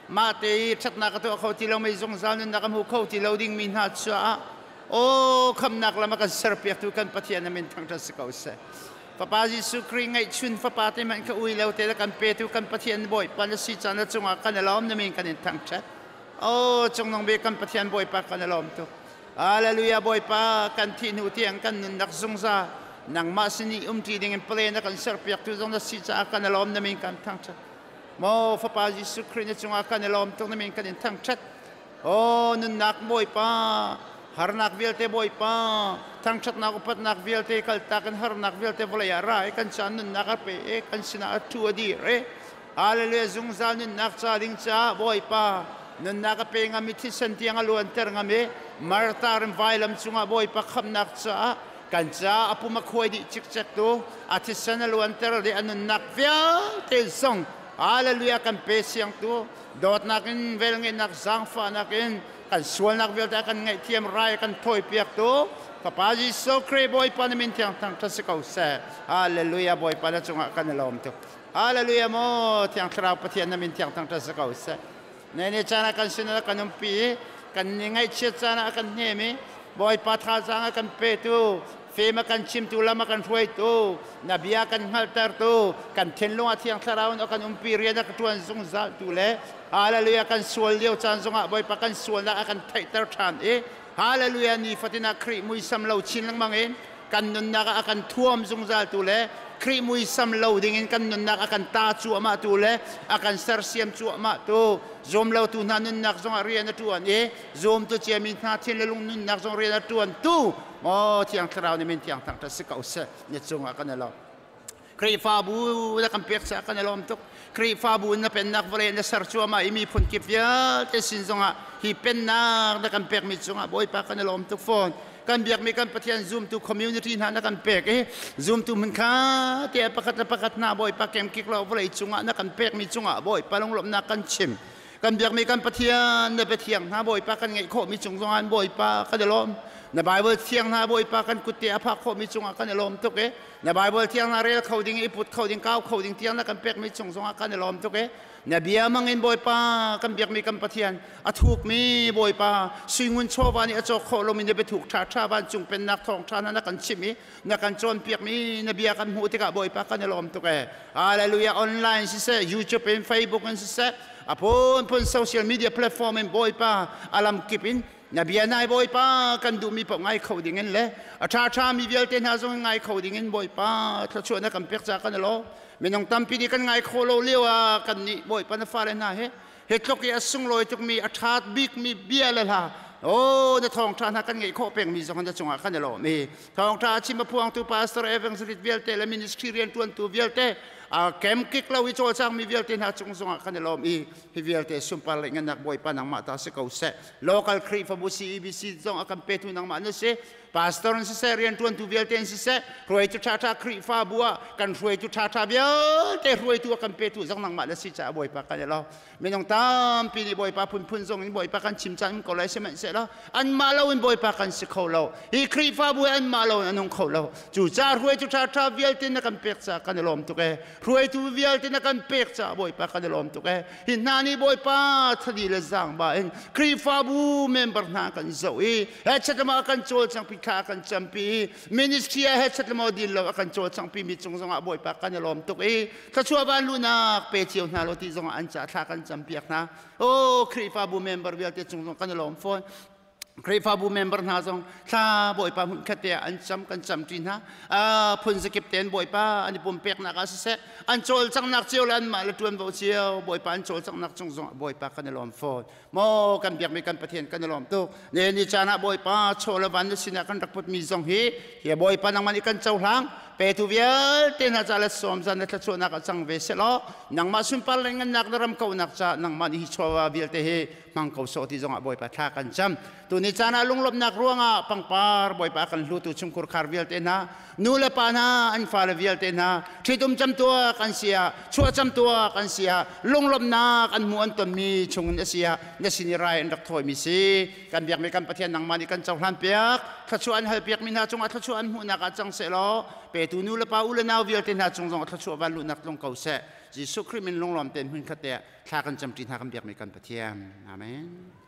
mah te i ṭhatnak a tuah kho ti lomi zungzal nunnak a hmu kho ti lo dingmi hna caah Aw khamnak lam a kan serpiaktu kan Pathian na min thangṭhat si ko seh. Fapa Jesuh Khrih ngeihchun fapa te hmanh ka ui lo te le kan petu kan Pathian Bawipa na si caan na cungah kan i lawm na min kan in thangṭhat. Aw cungnung bik kan Pathian Bawipa kan i lawm tuk. Hallelujah Bawipa kan thih hnu tiang kan nunnak zungzal nangmah sin i umṭi ding in plan a kan serpiaktu zong na si caah kan i lawm na min kan thangṭhat. Maw Fapa Jesuh Khrih na cungah kan i lawm tuk na min kan in thangṭhat. Aw nunnak Bawipa, harnak vialte Bawipa, Thangṭhatnak upatnak vialte kaltak in harnak vialte vawlei ah ra i kan ca nunnak a pe i kan sinah a ṭhu a dir i Hallelujah zungzal nunnak ca ding caah Bawipa nunnak a pe ngam i thisen tiang a luanter ngam i martar in vailam cungah Bawipa khamnak caah kan caah a pum a khuai dih cikcek tu a thisen a luanter le a nunnak vialte zong Hallelujah kan pe siang tu dawtnak in velngeihnak zaangfahnak in kan sualnak vialte a kan ngaihthiam rai a kan thawipiak tu Fapa Jesuh Khrih Bawipa na min thiang thangṭhat si ko seh. Hallelujah Bawipa na cungah kan i lawm tuk. Hallelujah maw Thiang Thlarau Pathian na min thiang thangṭhat si ko seh. Ne ni caan ah kan sinah kan umpi i kan ni ngaihchiat caan ah a kan hnem i Bawipa thazaang a kan petu fim a kan chimtu lam a kan hruaitu na bia kan hngalhtertu kan thinlung ah Thiang Thlarau in a kan umpi rian a ka ṭuan zungzal tu le Hallelujah kan sual lio caan zongah Bawipa kan sualnak a kan theihter ṭhan i Hallelujah nifatin ah Khrih muisam lo chin lengmang in kan nunnak ah a kan thuam zungzal tu le Khrih muisam lo dingin kan nunnak a kan ta cuahmah tu le a kan sersiam cuahmah tu zuam lo tu hna nunnak zongah rian a ṭuan i zuamtu ciami hna thin le lung nunnak zong rian a ṭuan tu maw Thiang Thlarau nih min thiang thangṭhat si ko seh na cungah kan i lawm. Khrihfabu na kan pek caah kan i lawm tuk. Khrihfabu na pennak vawlei na ser cuahmah i miphun kip vialte sin zongah hi pennak na kan pekmi cungah Bawipa kan i lawm tuk fawn. Kan biakmi kan Pathian zumtu community hna na kan pek i zumtu hmun kha te pakhat le pakhat hna Bawipa kemkik lo vawlei cungah na kan pekmi cungah Bawipa lunglawmhnak kan chim. Kan biakmi kan Pathian na biathiang hna Bawipa kan ngeih khawhmi cung zongah Bawipa kan i lawm. Na Bible thiang hna Bawipa kan kutte a phak khawhmi cungah kan i lawm tuk i Na Bible thiang na rel kho ding i put kho ding kau kho ding tiang na kan pekmi chung zongah kan i lawm tuk e. Na bia mangin Bawipa kan biakmi kan Pathian a thukmi Bawipa suingun chawva nih a cawk khawh lomi na biathuk ṭha ṭha vancung pennak thawngṭha hna na kan chimh i na kan cawnpiakmi na bia kan hmuh tikah Bawipa kan i lawm tuk e. Hallelujah online siseh YouTube in Facebook in siseh a phunphun social media platform in Bawipa a lamkip in Na bia nai Bawipa kan duhmi paoh ngai kho dingin le a ṭhaṭha mi vialte hna zong ngai kho dingin Bawipa thluachuah na kan pek ca kan i lawm. Minung tampi nih kan ngai kho lo lio ah kan nih Bawipa na fale hna he hi tluk i a sunglawi tukmi a ṭhat bikmi bia le hla Oh, na thawngṭha hna kan ngeih khawh pengmi zong na cungah kan i lawm i thawngṭha a chim a phuangtu pastor evangelist vialte le ministry rianṭuantu vialte a kemkik lo i cawlcangmi vialte hna cung zongah kan i lawm i hi vialte sunpar le ngannak Bawipa nangmah ta si ko seh. Local Khrihfabu CEBC zong a kan petu nangmah na si. Pastor in siseh, rianṭuantu vialte in siseh, hruaitu ṭhaṭha Khrihfabu ah kan hruaitu ṭhaṭha vialte hruaitu a kan petu zong nangmah na si caah Bawipa kan i lawm. Minung tampi nih Bawipa phunphun zong in Bawipa kan chim caan ko lai sihmanhsehlaw anmah lo in Bawipa kan si kho lo. Hi Khrihfabu hi anmah lo in a nung kho lo. Cucaah hruaitu ṭhaṭha vialte na kan pek caah kan i lawm tuk ee. Hruaitu vialte na kan pek caah Bawipa kan i lawm tuk ee. Hi hna nih Bawipa thadi le zaangba in Khrihfabu member hna kan zoh i hechatlama kan cawlcangpi thla kan campi i ministry ah hechatlama dil lo a kan cawlcangpi mi cung zongah Bawipa kan i lawm tuk i thluachuah van luhnak pe cio hna lo ti zongah an ca thla kan campiak hna. Oh Khrihfabu member vialte cung zong kan i lawm fawn. Khrihfabu member hna zong thla Bawipa hmun khat te ah an cam kan cam ṭi hna. Phun zakip tein Bawipa an i pumpeknak ah siseh an cawlcanghnak cio le anmah le ṭuanvo cio Bawipa an cawlcanghnak cung zong Bawipa kan i lawm fawn. Maw kan biakmi kan Pathian kan i lawm tuk. Ne ni caan ah Bawipa chaw le van na sinah kan rak putmi zong hi hi Bawipa nangmah nih kan cohlang petu vialte hna ca le sawm zan na thluachuahnak ah cang ve sehlaw nangmah sunpar le ngannak na ram kauhnak ca nangmah nih hi chawva vialte hi hmang ko sawh ti zongah Bawipa thla kan cam. Tuni caan ah lunglawmhnak ruangah pangpar Bawipa kan hlutu chungkhur khar vialte hna, nu le pa hna, an fale vialte hna, ṭhitum camtuak an si ah, chuah camtuak an si ah, lunglawmhnak an hmu an tonmi chungin a si ah, na sin i rai an rak thawimi si. Kan biakmi kan Pathian nangmah nih kan cohlan piak, thluachuah an hal piakmi hna cungah thluachuah an hmuhnak ah cang sehlaw, petu nu le pa u le nau vialte hna cung zongah thluachuah van luhnak tlung ko seh. Jesuh Khrih min lunglawm tein hmunkhat te ah thla kan camṭi hna kan biakmi kan Pathian. Amen.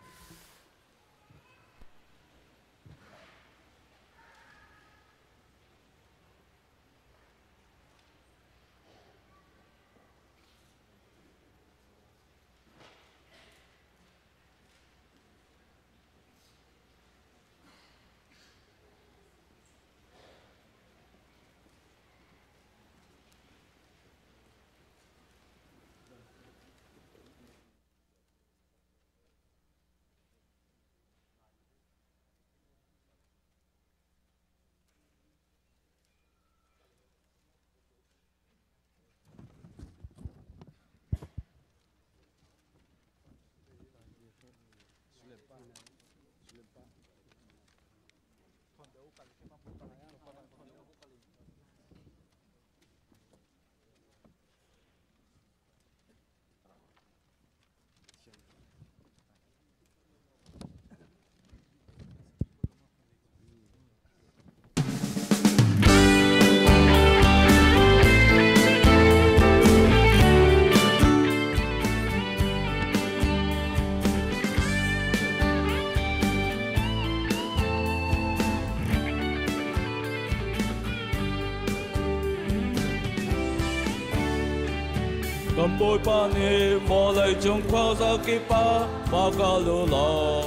Kan Bawipa nih vawleicung khuazakip ah va kal u law.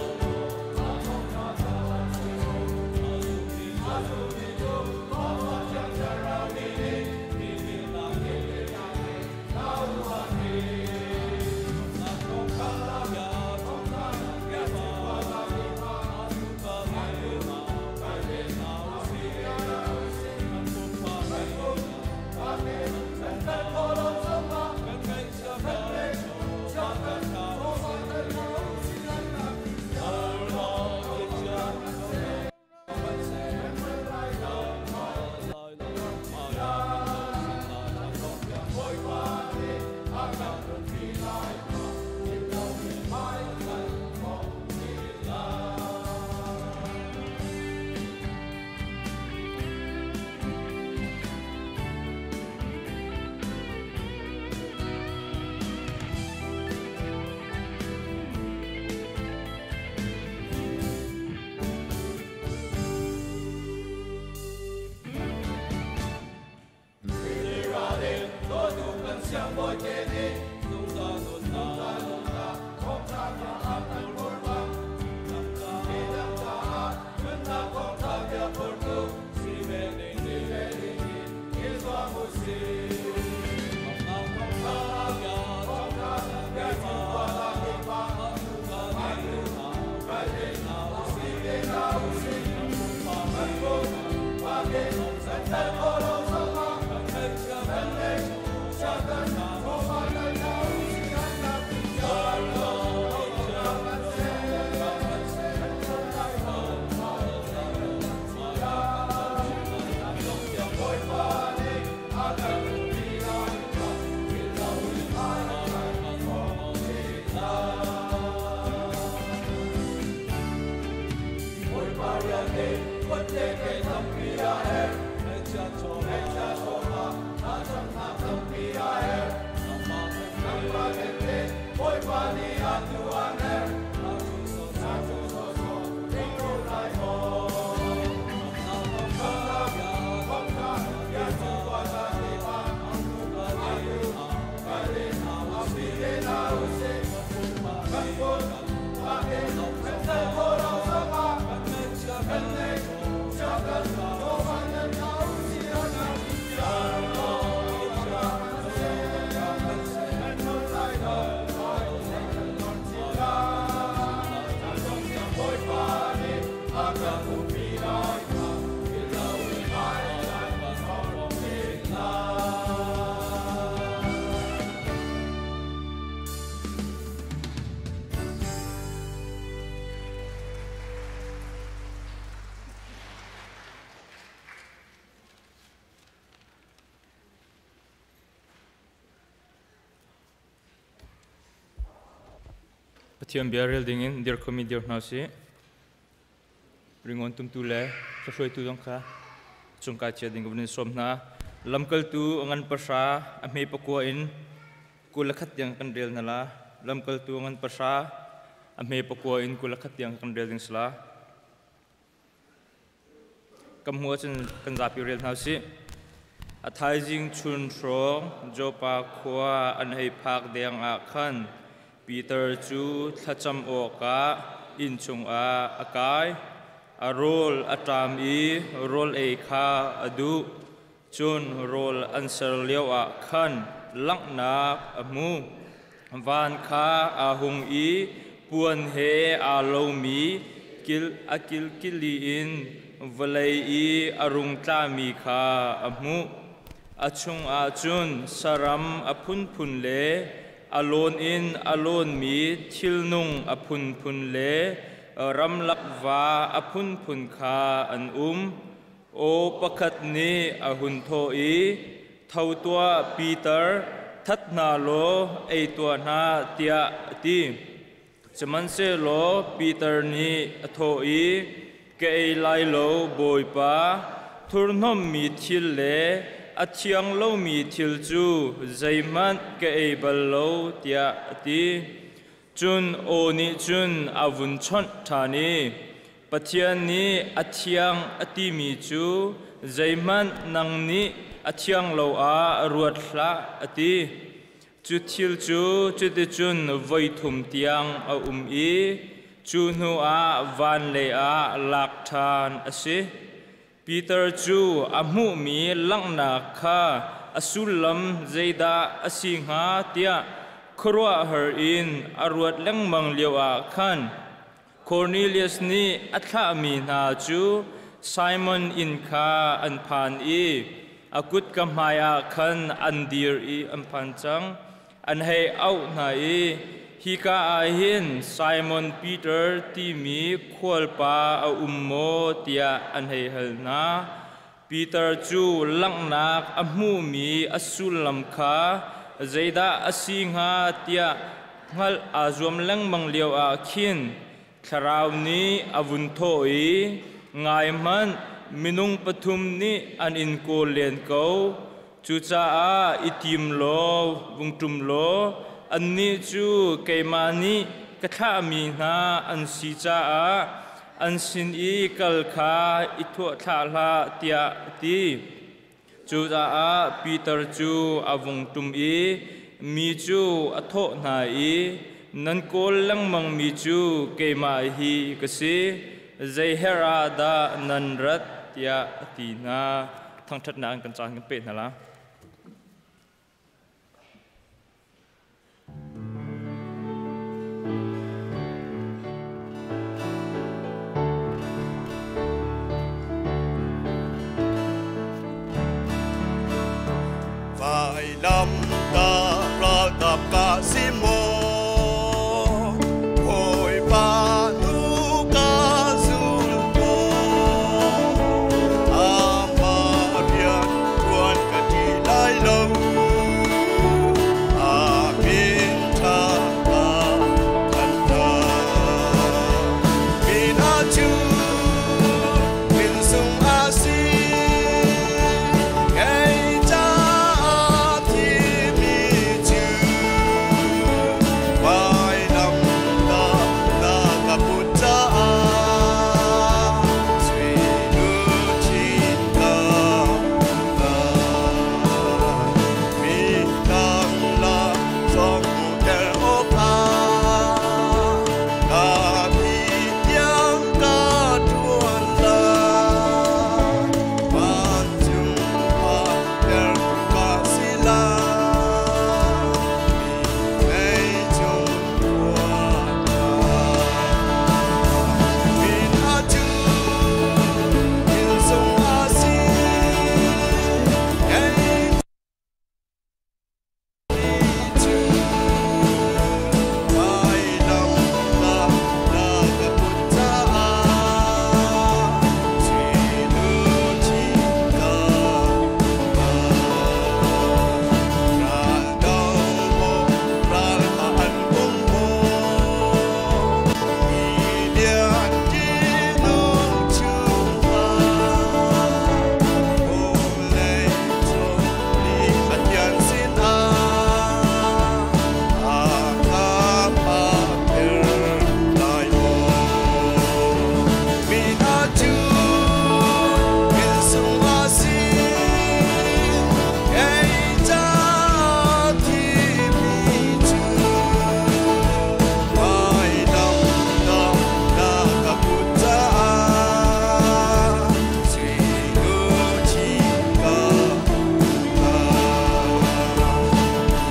Pathian bia rel dingin dir khomi dir hna usih. Ringawn tumtu le hlahruaitu zong kha cungkai chia ding ka van in sawm hna. Lamkaltu a ngan pahra a hme pakua in 21 tiang kan rel hna la. Lamkaltu a ngan pahra a hme pakua in 21 tiang kan rel ding si la. Kan hmuh ahcun kan zapi rel hna usih. A thaizing chun hrawng Joppa khua an hei phak deng ah khan Peter cu thlacam awkah inn chungah a kai. A rawl a ṭam i rawl ei kha a duh. Cun rawl an ser lioah khan langhnak a hmu. Van kha aa hung i puan he aa lomi kil a kilkili in vawlei i a rung tlami kha a hmuh. A chungah cun saram a phunphun le a lawn in a lawnmi thilnung a phunphun le ramlak va a phunphun kha an um. Aw pakhat nih a hun thawh i, Tho tuah, Peter, that hna law ei tuah hna, tiah a ti. Sihmanhsehlaw Peter nih a thawh i, Ka ei lai lo, Bawipa, thurhnommi thil le a thiang lomi thil cu zeihmanh ka ei bal lo, tiah a ti. Cun aw nih cun a vun chawnh ṭhan i, Pathian nih a thiang a timi cu zeihmanh nang nih a thiang lo ah ruat hlah, a ti. Cu thil cu cuticun voi thum tiang a um i cu hnuah van leiah lak ṭhan a si. Peter cu a hmuhmi langhnak kha a sullam zeidah a si hnga tiah khuaruahhar in a ruat lengmang lioah khan Cornelius nih a thlahmi hna cu Simon inn kha an phan i a kutka hmaiah khan an dir i an phan cang. An hei auh hna i, Hika ah hin Simon Peter timi khualpa a um maw tiah an hei hal hna. Peter cu langhnak a hmuhmi a sullam kha zeidah a si hnga tiah hngalh aa zuam lengmang lioah khin Thlarau nih a vun thawh i, Ngai hmanh, minung pathum nih an in kawl len ko. Cucaah i tim law, vung ṭum law, annih cu keimah nih ka thlahmi hna an si caah an sin i kal kha i thuahthlah hlah, tiah a ti. Cucaah Peter cu a vung ṭum i mi cu a thawh hna i, Nan kawl lengmangmi cu keimah hi ka si. Zei herh ah dah nan rat? tiah a ti hna. Thangṭhatnak in kan caan kan peh hna la. Vailam ta ralkap ka si maw Bawipa nu ka zul maw Amah rian tuan ka ti lai lo A min tha ka than ta Min a cu min sung a si Kei caah thimi cu Vailam ta na ka put caah Sui luchin ka la Mi dang la zong hmuhter awkah ka thi tiang ka ṭuan lai. Vancung phanter ka si lai. Mi cung Min a cu thil sung a si. Kei cu vailam na na ka put caah sui luchin ka Ral do maw ral kha an um maw Mi lian ṭihnung chungah vawlei cung ni Pathian sinah a ka phakter lai maw? Mi hna cu min sung a si, kei caah thimi cu vailam na ka put caah sui luchin ka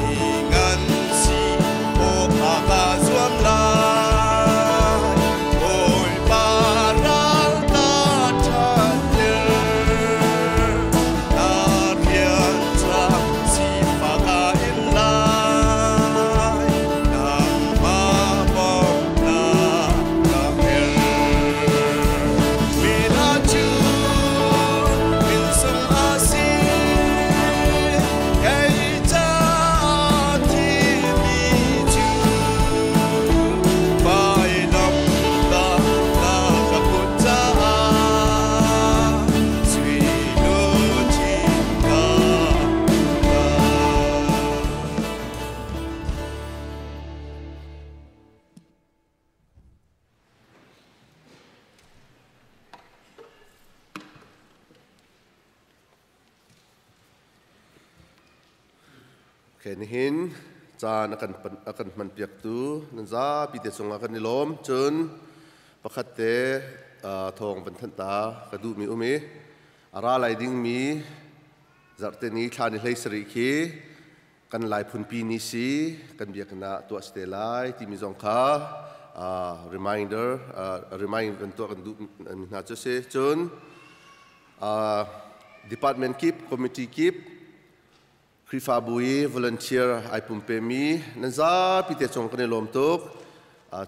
Mi ngan si awkah ka zuam lai, Bawipa ral na ṭhatter. Na rian ca sifak ka in lai, nangmah bawmhnak ka herh. Mi hna cu min sung a si, kei caah thimi cu vailam ta na ka put caah sui luchin ka la. Okay, nihin Caan a kan a kan hman piaktu nan zapi te cungah kan i lawm. Cun pakhat te thawng van thanh ta ka duhmi um i a ra lai dingmi zarhte ni thla ni hlei sarih khi kan Lai phunpi ni si kan biakinn ah tuah si te lai timi zong kha reminder remind kan tuah kan duh mi hna cu si. Cun department kip, committee kip, Khrihfabu i volunteer ai pumpemi nan zapi te cung kan i lawm tuk.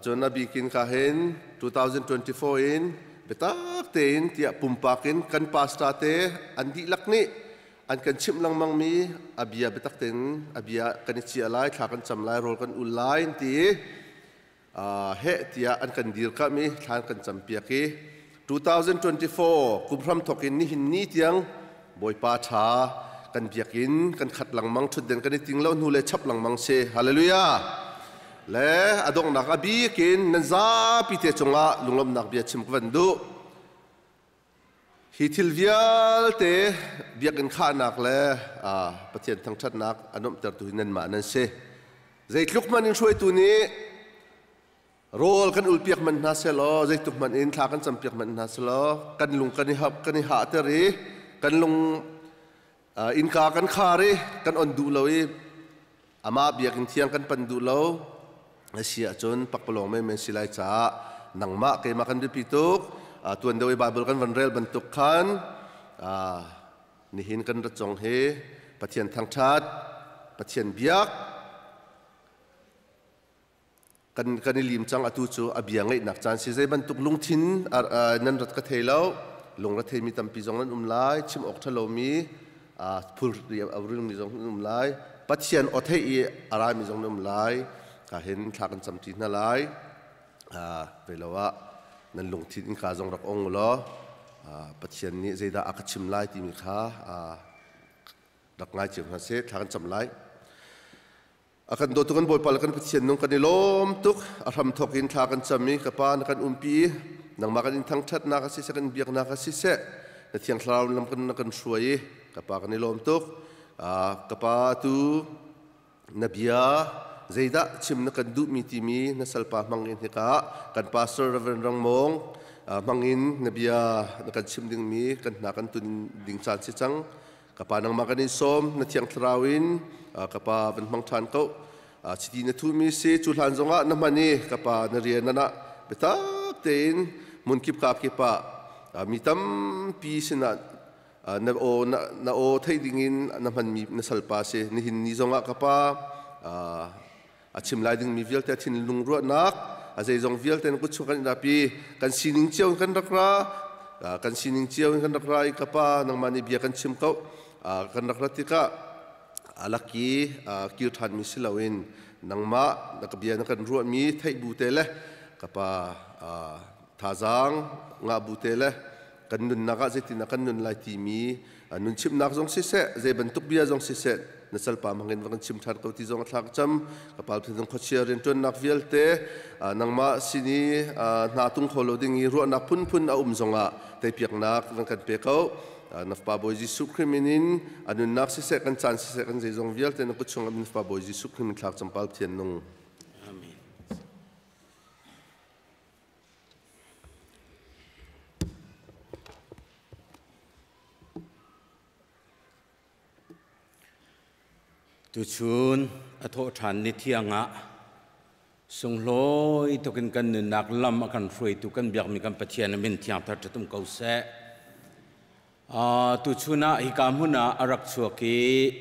Cun a bikin ka hin 2024 in biatak tein tiah pumpak in kan pastor te an dihlak nih an kan chimh lengmang mi a bia biatak tein a bia kan i ciah lai, thla kan cam lai, rawl kan ul lai ti heh tiah an kan dirkamh i thla an kan campiak i 2024 kum hram thawk in nihin ni tiang Bawipa ṭha kan biakinn kan khat lengmang, ṭhutden kan i ting lo hnu le chap lengmang si. Hallelujah. Le a donghnak a bik in nan zapi te cungah lunglawmhnak bia chim ka van duh. Hi thil vialte biakinn khahnak le Pathian thangṭhatnak a nuamhtertu hi nanmah nan si. Zeitluk hmanh in hruaitu nih rawl kan ulpiak hmanh hna sehlaw, zeitluk hmanh in thla kan campiak hmanh hna sehlaw, kan lung kan i hap, kan i hahter i kan lung innka kan khar i kan on duh lo i amah biakinn thiang kan pan duh lo a si ahcun pakpalawng menmen si lai caah nangmah keimah kan biapi tuk. Tuan deuh i Bible kan van rel bantuk khan nihin kan rat zong hi Pathian thangṭhat, Pathian biak kan kan i lim cang. Atu cu a bia ngaihnak caan si. Zei bantuk lungthin nan rat ka thei lo, lung ra theimi tampi zong nan um lai, chim awk ṭha lomi phul rilmi zong nan um lai, Pathian aw theih i a rami zong nan um lai. Ka hin thla kan camṭi hna lai. Ve lo ah nan lungthin innka zong rak ong law Pathian nih zeidah a ka chim lai timi kha rak ngai cio hna seh. Thla kan cam lai. A kan dawtu kan Bawipa le kan Pathian nung, kan i lawm tuk. A hram thawk in thla kan cam i ka Pa, na kan umpi, nangmah kan in thangṭhatnak a siseh, kan biaknak a siseh, na Thiang Thlarau lam kan na kan hruai i ka Pa, kan i lawm tuk. Ka Pa, tu na bia zeidah chim na kan duhmi timi na salpa hmang in hika kan pastor Reverend Rang Mawng hmang in na bia na kan chim dingmi kan hna kan tun ding caan si cang. Ka Pa, nangmah kan in sawm, na Thiang Thlarau in ka Pa van hmang ṭhan ko. Chiti na thumi si, cu hlan zongah na hman i ka Pa na rian nan ah biatak tein hmunkip ka kip ah mi tampi sinah na aw na aw theih dingin na hmanmi na salpa si. Nihin ni zongah ka Pa, a chim lai dingmi vialte, thinlung ruahnak a zeizong vialte na kut chung kan rapi. Kan sining cio in kan rak ra, kan sining cio in kan rak ra i ka Pa, nangmah nih bia kan chim ko. Kan rak rat tikah alaki kir ṭhanmi si loin nangmah na ka bia na kan ruahmi theih bu te le ka Pa, thazaang ngah bu te le kan nunnak ah zeitin kan nun lai timi nun chimnak zong siseh, zei bantuk bia zong siseh, na salpa hmangin va kan chim ṭhan ko ti zong a thlak cam. Ka pal phun khuachia rianṭuannak vialte, nangmah sin i hna tung kho lo ding i ruahnak phunphun a um zongah teipiaknak van kan pe ko. Na Fapa Bawi Jesuh Khrih min in a nunnak siseh, kan caan siseh, kan zeizong vialte na kut chung ah Fapa Bawi Jesuh Khrih min thlak campal Pathian nung. Amen. Tuchun a thawh ṭhan ni thiang ah sunglawi tukin kan nunnak lam a kan hruaitu kan biakmi kan Pathian a min thiang thar ṭhatum ko seh. Tuchun ah hika hmun ah a rak chuak i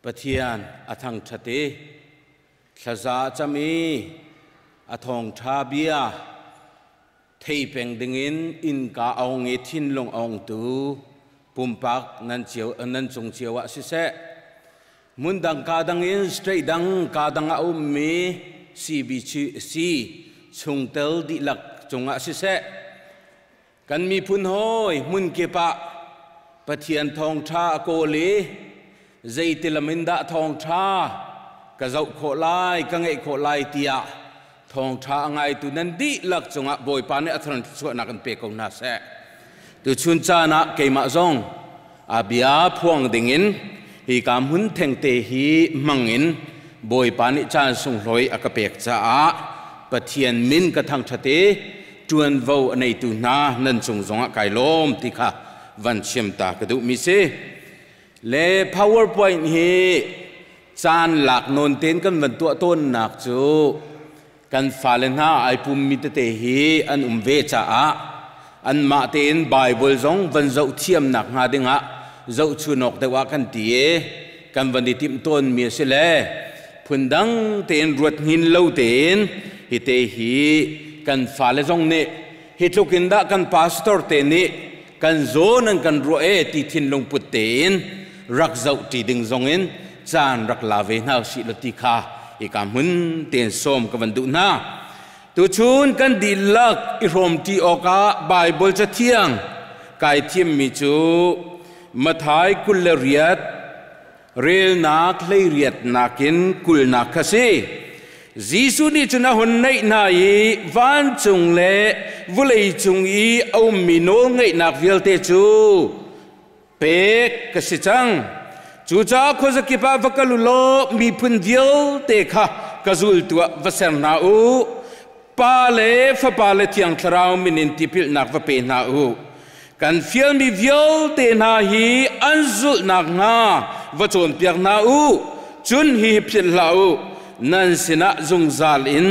Pathian a thangṭhat i thlaza a cam i a thawngṭha bia thei peng dingin innka a ong i thinlung a ongtu pumpak nan cio nan cung cio ah siseh, hmundang ka dang in state dang ka dang ah a ummi CBC chungtel dihlak cungah siseh, kan miphun hawi hmunkip ah Pathian thawngṭha a kawl i zeitilam in dah thawngṭha ka zoh khawh lai, ka ngeih khawh lai tiah thawngṭha a ngaitu nan dihlak cungah Bawipa nih a thluachuahnak in pe ko hna seh. Tuchun caan ah keimah zong a bia phuang dingin Hi ka hmun thengte hi hmangin Bawipa nih caan sunglawi a ka pek caah Pathian min ka thangṭhat i ṭuanvo a neitu hna nan cung zongah kai lawm ti kha van chim ta ka duhmi si. Le PowerPoint hi caan lak nawn tein kan van tuah tawnnak cu kan fale hna ai pummi tete hi an um ve caah anmah tein Bible zong van zoh thiamnak hnga dingah zohchunawk deuh ah kan ti i kan van i timh tawnmi a si le phundang tein ruat hngin lo tein hi te hi kan fale zong nih hi tluk in dah kan pastor te nih kan zawn an kan ruah e ti thinlung put tein rak zoh ṭi ding zong in caan rak la ve hna usih law ti kha hika hmun tein sawm ka van duh hna. Tuchun kan dihlak i hrawmṭi awkah Baibal Cathiang kai thimmi cu Matthai 28 relnak 18nak in 20nak kha si. Jesuh nih cun a hun naih hna i vancung le vawlei cung i a ummi nawlngeihnak vialte cu pek ka si cang. Cucaah khuazakip ah va kal u law miphun vialte kha ka zultu ah va ser hna u. Pa le Fapa le Thiang Thlarau min in tipilnak va pe hna u. Kan fialmi vialte hna hi an zulh nakhnga va cawnpiak hna u. Cun hihi philh hlah u, nan sinah zungzal in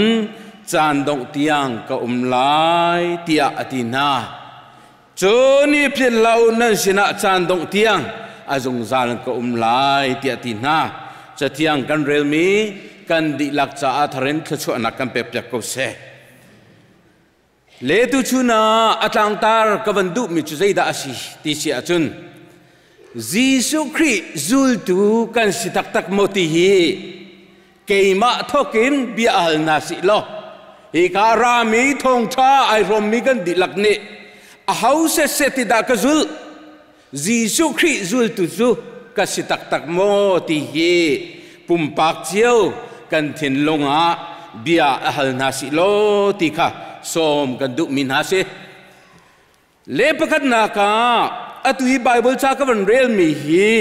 caan dongh tiang ka um lai, tiah a ti hna. Cun i philh hlah u, nan sinah caan dongh tiang a zungzal in ka um lai, tiah a ti hna. Cathiang kan relmi kan dihlak caah thar in thluachuahnak kan pekpiak ko seh. Le tuchun ah a tlangtar ka van duhmi cu zeidah a si ti si ahcun Jesuh Khrih zultu kan si taktak maw ti hi keimah thawkin bia hal hna sih law hika rami thawngṭha ai hrawmmi kan dihlak nih aho setset ti dah ka zulh Jesuh Khrih zultu cu ka si taktak maw ti hi pumpak cio kan thinlung ah bia a hal hna sih law ti kha sawm kan duhmi hna si. Le pakhatnak ah atu hi Bible ca ka van relmi hi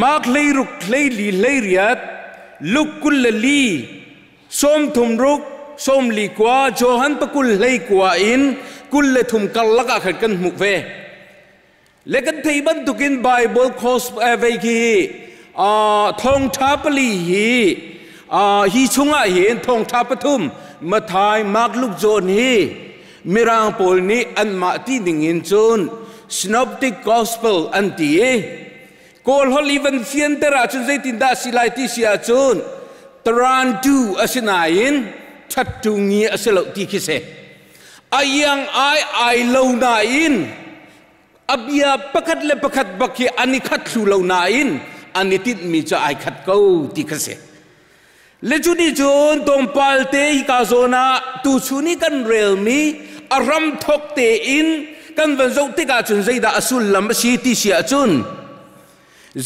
Mark 16 14 18 Luke 24 36 49 Johan 29 in 23 karlak ah khan kan hmuh ve. Le kan thei bantukin Bible course vei khi thawngṭha pali hi hi chungah hin thawngṭha pathum Matthai, Mark, Luke, John hi Mirang pawl nih anmah ti ning in cun Synoptic Gospel an ti i Kawl holh i van fianter ahcun zeitindah a si lai ti si ahcun tarantu a si nain ṭhattu ngi a si lo ti khi si. A iang ai ai lo nain a bia pakhat le pakhat bak hi an i khat thlu lo nain an i tinhmi cu ai khat ko ti kha si. Le cu nih cun tlawmpal te hika zawn ah tuchun i kan relmi a hramthawk tein kan van zoh tikah cun zeidah a sullam a si ti si ahcun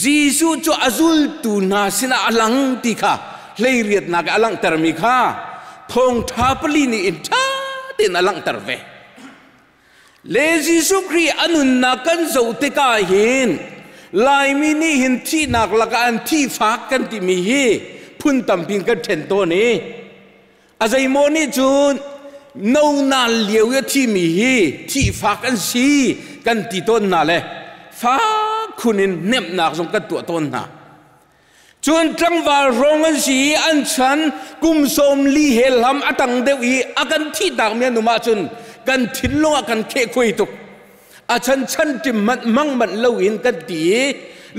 Jesuh cu a zultu hna sinah a lang ti kha hleiriatnak a langhtermi kha thawngṭha pali nih in ṭha tein a langhter ve. Le Jesuh Khrih a nunnak kan zoh tikah hin Laimi nih hin thihnak lakah an thihfak kan timi hi phun tampi in kan ṭhen tawn i a zeimaw nih cun no nal lio i a thimi hi thihfak an si kan ti tawn hna le fak khun in hnemhnak zong kan tuah tawn hna. Cun tlangval hrawng an si i an chan kum 40 he hlam a tang deuh i a kan thihtakmi an um ahcun kan thinlung ah kan khehkhuai tuk. A chan chan ṭim manh mang manh loin kan ti i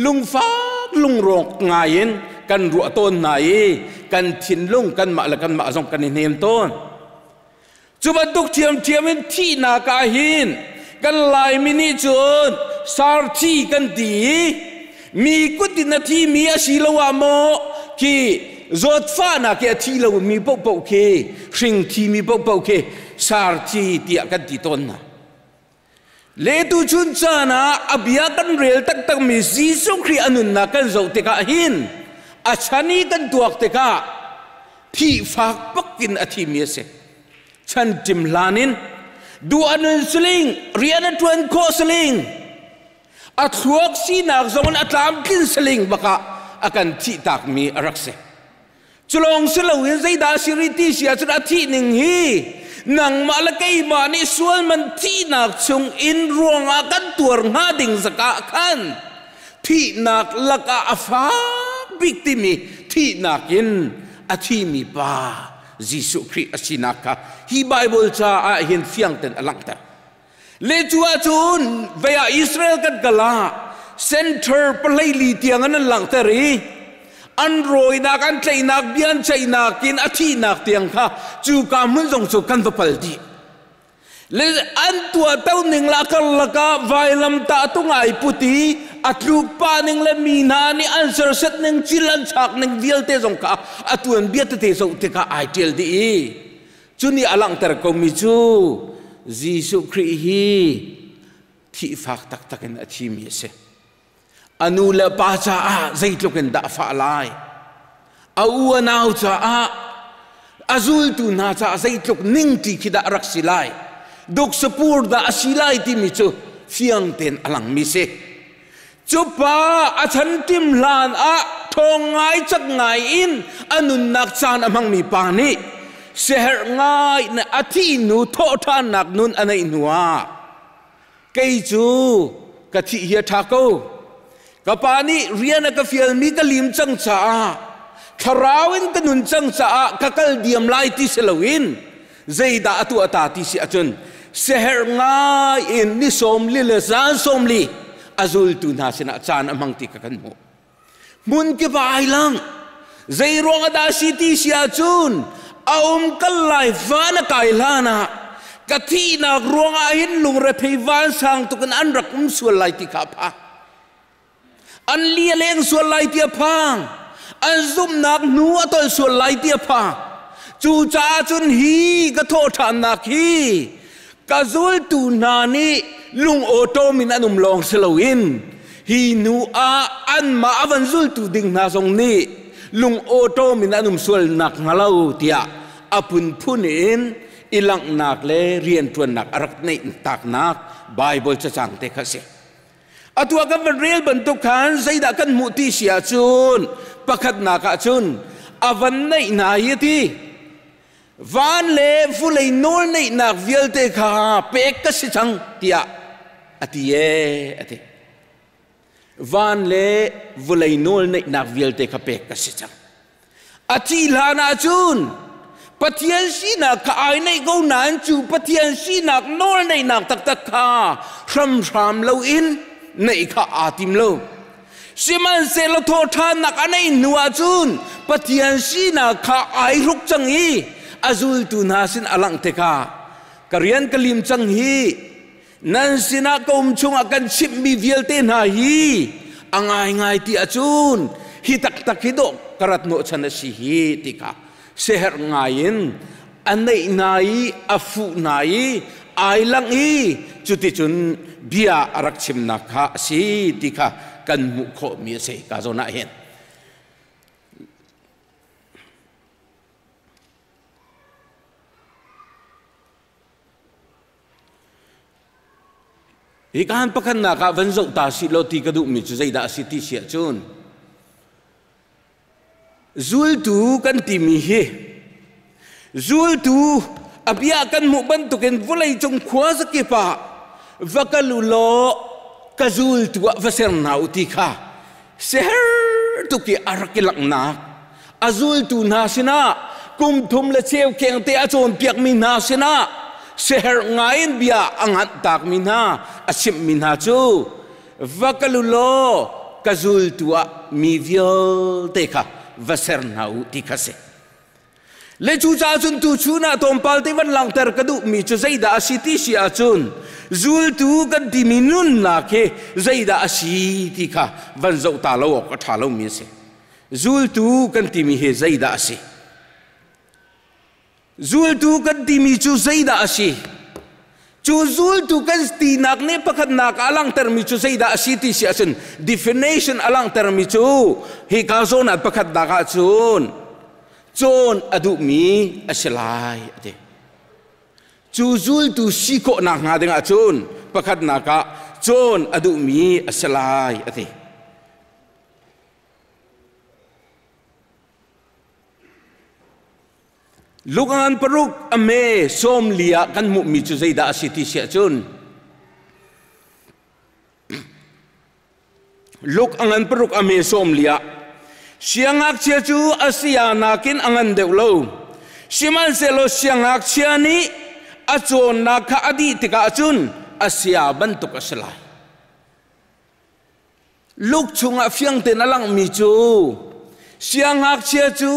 lungfak lungrawk ngai in kan ruah tawn hna i kan thinlung kanmah le kanmah zong kan i hnem tawn. Cu bantuk ṭhiamṭhiam in thihnak ah hin kan Laimi nih cun sarthi kan ti i mi kut in a thimi a si lo ah maw khi zawtfahnak hi a thi lomi paohpaoh khi hring thimi paohpaoh khi sarthi tiah kan ti tawn hna. Le tuchun caan ah a bia kan rel taktakmi Jesuh Khrih a nunnak kan zoh tikah hin a chan i kan tuak tikah thih fak bak in a thimi a si. Chan ṭim hlan in duh a nun siling, rian a ṭuan khawh siling. A thluak sinak zong in a tlamtlin saling bakah a kan thih takmi a rak si. Culawng si loin zeidah a si rih ti si ahcun a thih ning hi nangmah le keimah nih sual man thihnak chung in ruangah kan tuar hnga ding zakah khan thihnak lakah a fak bik timi thihnak in a thimi pa Jesuh Khrih a sinak kha hi Bible caah hin fiang ten a langhter. Le cu ahcun vei ah Israel kan kal ah center pahleili tiang an langhter i an rawinak an tlaihnak bia an ceihnak in a thihnak tiang kha cu ka hmun zong cu kan va pal dih. Le an tuahto ning la karlak ah vailamtah tung ai put i a tluk pa ning le mi hna nih an serset ning cil an chak ning vialte zong kha a tuanbia tete zoh tikah ai ṭial dih i cu nih a langhter komi cu Jesuh Khrih hi thihfak taktak in a thimi a si. A nu le pa caah zeitluk in dah a fah lai? A u a nau caah a zultu hna caah zeitluk ning ti khi dah a rak si lai? Duksapur dah a si lai timi cu fiang tein a langmi si. Cu pa a chan tim hlan ah ṭhawng ngai cak ngai in a nunnak caan a hmangmi pa nih siaherh ngai na a thih hnu thawhṭhannak nun a neih hnu ah kei cu ka thih hi a ṭha ko. Ka pa nih rian a ka fialmi ka lim cang caah thlarau in ka nun cang caah ka kal diam lai ti si loin zeidah a tuah ta ti si ahcun siaherh ngai in ni 40 le zan 40 a zultu hna sinah caan a hmang ti kha kan hmuh. Hmun kip ah ai lang. Zei ruang ah dah si ti si ahcun a um kal lai van a kai hlan ah ka thihnak ruangah hin lungrethei vansang tuk in an rak um sual lai ti kha a phang. An li a leng sual lai ti a phang. An zumhnak hnu a tol sual lai ti a phang. Cucaah cun hi ka thawhṭhannak hi ka zultu hna nih lung awṭawm in an um lawng si loin hi hnu ah anmah a van zultu ding hna zong nih lung awṭawm in an um sual nak hnga lo tiah a phunphun in i langhnak le rianṭuannak a rak neih taknak Baibal cacang te kha a si. Atu ah kan van rel bantuk khan zeidah kan hmuh ti si ahcun pakhatnak ahcun a van neih hna hi a ti. Van le vulei nawl neihnak vialte kha pek ka si cang tiah a ti ee a ti. Van le vulei nawl neihnak vialte kha pek ka si cang. A thih hlan ahcun Pathian sinak kha ai neih ko nain cu Pathian sinak nawl neihnak taktak kha hramhram loin neih kha aa tim lo. Sihmanhsehlaw thawhṭhannak a neih hnu ahcun Pathian sinak kha ai hruk cang i a zultu hna sin a langh tikah ka rian ka lim cang hi nan sinah ka um chungah kan chimhmi vialte hna hi a ngaingai ti ahcun hi taktak hi dawh ka rat hnawhchan a si hi ti kha siaherh ngai in a neih hna i a fuh hna i ai langh i cuticun bia a rak chimnak kha a si ti kha kan hmuh khawhmi a si ka zawn ah hin. Hi kaan pakhatnak ah van zoh ta sih law ti ka duhmi cu zeidah a si ti si ahcun zultu kan timi hi zultu a bia kan hmuh bantukin vawleicung khua zakip ah va kal u law ka zultu ah va ser hna u ti kha siaherh tuk i a rak i langhnak a zultu hna sinah kum thum le cheu khengte a cawnpiakmi hna sinah siaherh ngaiin bia a nganh takmi hna a chimhmi hna cu va kal u law ka zultu ah mi vialte kha va ser hna u ti kha si. Le cucaah cun tuchun ah tlawmpal te van langhter ka duhmi cu zeidah a si ti si ahcun zultu kan timi nunnak hi zeidah a si ti kha van zoh ta lo awk a ṭha lomi a si. Zultu kan timi hi zeidah a si? Zultu kan timi cu zeidah a si? Cu zultu kan tinak nih pakhatnak a langhtermi cu zeidah a si ti si ahcun definition a langhtermi cu hika zawn ah pakhatnak ahcun cawn a duhmi a si lai a ti. Cu zultu si khawhnak hnga ding ahcun pakhatnak ah cawn a duhmi a si lai a ti. Lukan paruk a me 40 ah kan hmuhmi cu zeidah a si ti siah cun Luk a ngan paruk a me 40 ah siangngakchia cu a saya nakin a ngan deuh lo. Sihmanhsehlaw siangngakchia nih a cawnnak kha a dih tikah cun a saya bantuk a si lai. Luk chungah fiang tein a langhmi cu siangngakchia cu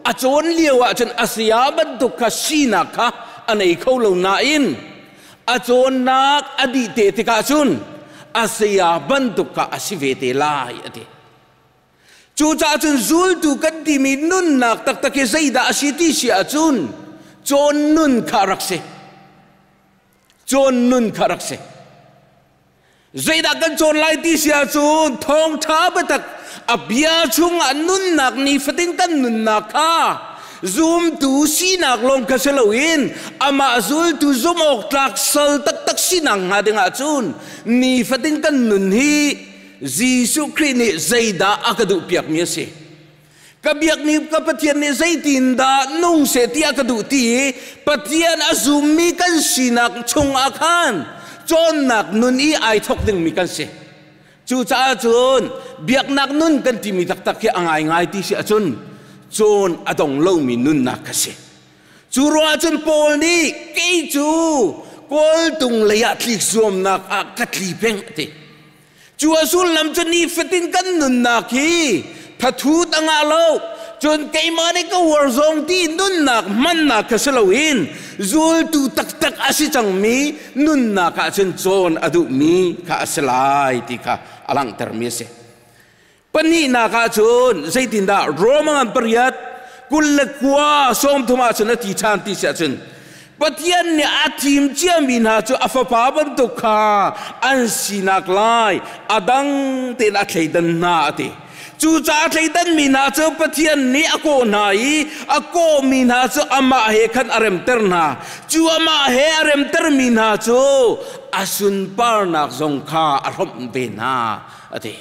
a cawn lio ahcun a saya bantuk kha sinak kha a nei kho lo nain a cawnnak a dih te tikah cun a saya bantuk kha a si ve te lai a ti. Cucaah cun zultu kan timi nunnak taktak hi zeidah a si ti si ahcun cawn nun kha rak si. Cawn nun kha rak si. Zeidah kan cawn lai ti si ahcun thawngṭha biatak a bia chungah nunnak nifatin kan nunnak kha zumtu sinak lawng kha si loin amah zultu zumh awk tlak sal taktak sinak hnga ding ahcun nifatin kan nun hi Jesuh Khrih nih zeidah a ka duhpiakmi a si. Ka biakmi ka Pathian nih zeitindah nung seh ti a ka duh ti i Pathian a zummi kan sinak chungah khan cawnnak nun i ai thawk dingmi kan si. Cucaah cun biaknak nun kan timi taktak hi a ngaingai ti si ahcun cawn a dong lomi nunnak kha si. Cu ruangah cun Paul nih kei cu kawltung lei ah tlik zuamnak ah ka tli peng a ti. Cu a sullam cu nifatin kan nunnak hi thathut a ngah lo. Cun keimah nih ka uar zong ti nunnak hmannak kha si loin zultu taktak a si cangmi nunnak ah cun cawn a duhmi kha a si lai ti kha a langhtermi a si. Pahnihnak ah cun zeitindah Roma ngan pariat 29 30 ah cun a ti ṭhan ti si ahcun Pathian nih a thim ciami hna cu a fapa bantuk kha an sinak lai a dang tein a thleidan hna a ti. Cucaah a thleidanmi hna cu Pathian nih a kawh hna i a kawhmi hna cu amah he khan a remter hna. Cu amah he a remtermi hna cu a sunparnak zong kha a hrawmh ve hna a ti.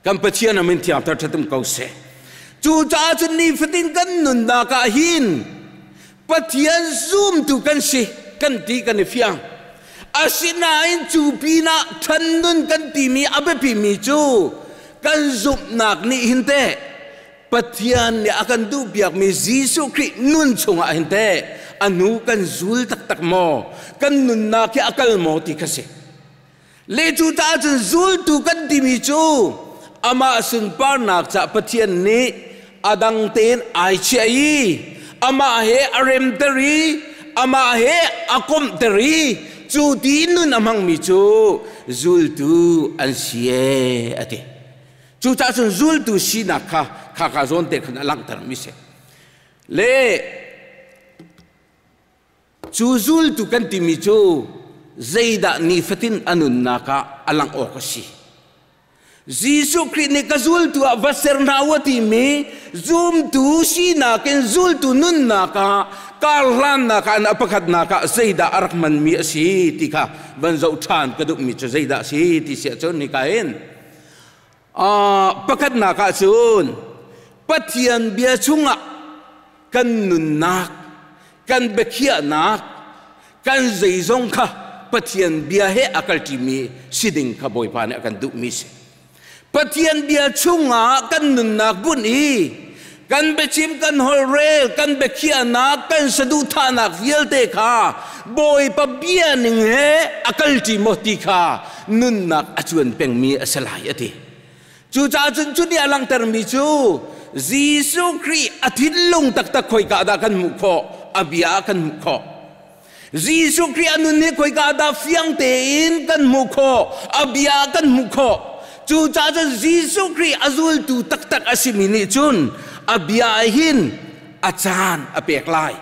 Kan Pathian a min thiang thar ṭhatum ko seh. Cucaah cun nifatin kan nunnak ah hin Pathian zumtu kan si kan ti kan i fiang. Asinain cu pinah ṭhan nun kan timi a biapimi cu kan zumhnak nih hin teh Pathian nih a kan duhpiakmi Jesuh Khrih nun chungah hin teh a hnu kan zul taktak maw? Kan nunnak hi a kal maw ti kha si. Le cu caah cun zultu kan timi cu amah sunparnak cah Pathian nih a dang tein ai chiah i amah he a remter i amah he a komhter i cu ti nun a hmangmi cu zultu an si e a ti. Cucaah cun zultu sinak kha khaka zawn te khan a langhtermi si. Le Cu zultu kan timi cu zeidah nifatin a nunnak ah a langh awk a si. Jesuh Khrih nih ka zultu ah va ser hna u a timi zumtu sinak in zultu nunnak ah karhlannak ah a pakhatnak ah zeidah a rak hmanmi a si ti kha van zoh ṭhan ka duhmi cu zeidah a si ti si ahcun hika hin pakhatnak ah cun Pathian bia chungah kan nunnak, kan biakhiahnak, kan zeizong kha Pathian bia he a kalṭimi si ding kha Bawipa nih a kan duhmi si. Pathian bia chungah kan nunnak bunh i kan biachim, kan holhrel, kan biakhiahnak, kan saduhthahnak vialte kha Bawipa bia ning he a kalṭi maw ti kha nunnak a cuan pengmi a si lai a ti. Cucaah cun cu nih a langhtermi cu Jesuh Khrih a thinlung taktak khoika dah kan hmuh khawh, a bia ah kan hmuh khawh. Jesuh Khrih a nun hi khoika dah fiang tein kan hmuh khawh, a bia ah kan hmuh khawh. Cucaah cun Jesuh Khrih a zultu taktak a simi nih cun a bia ah hin a caan a pek lai.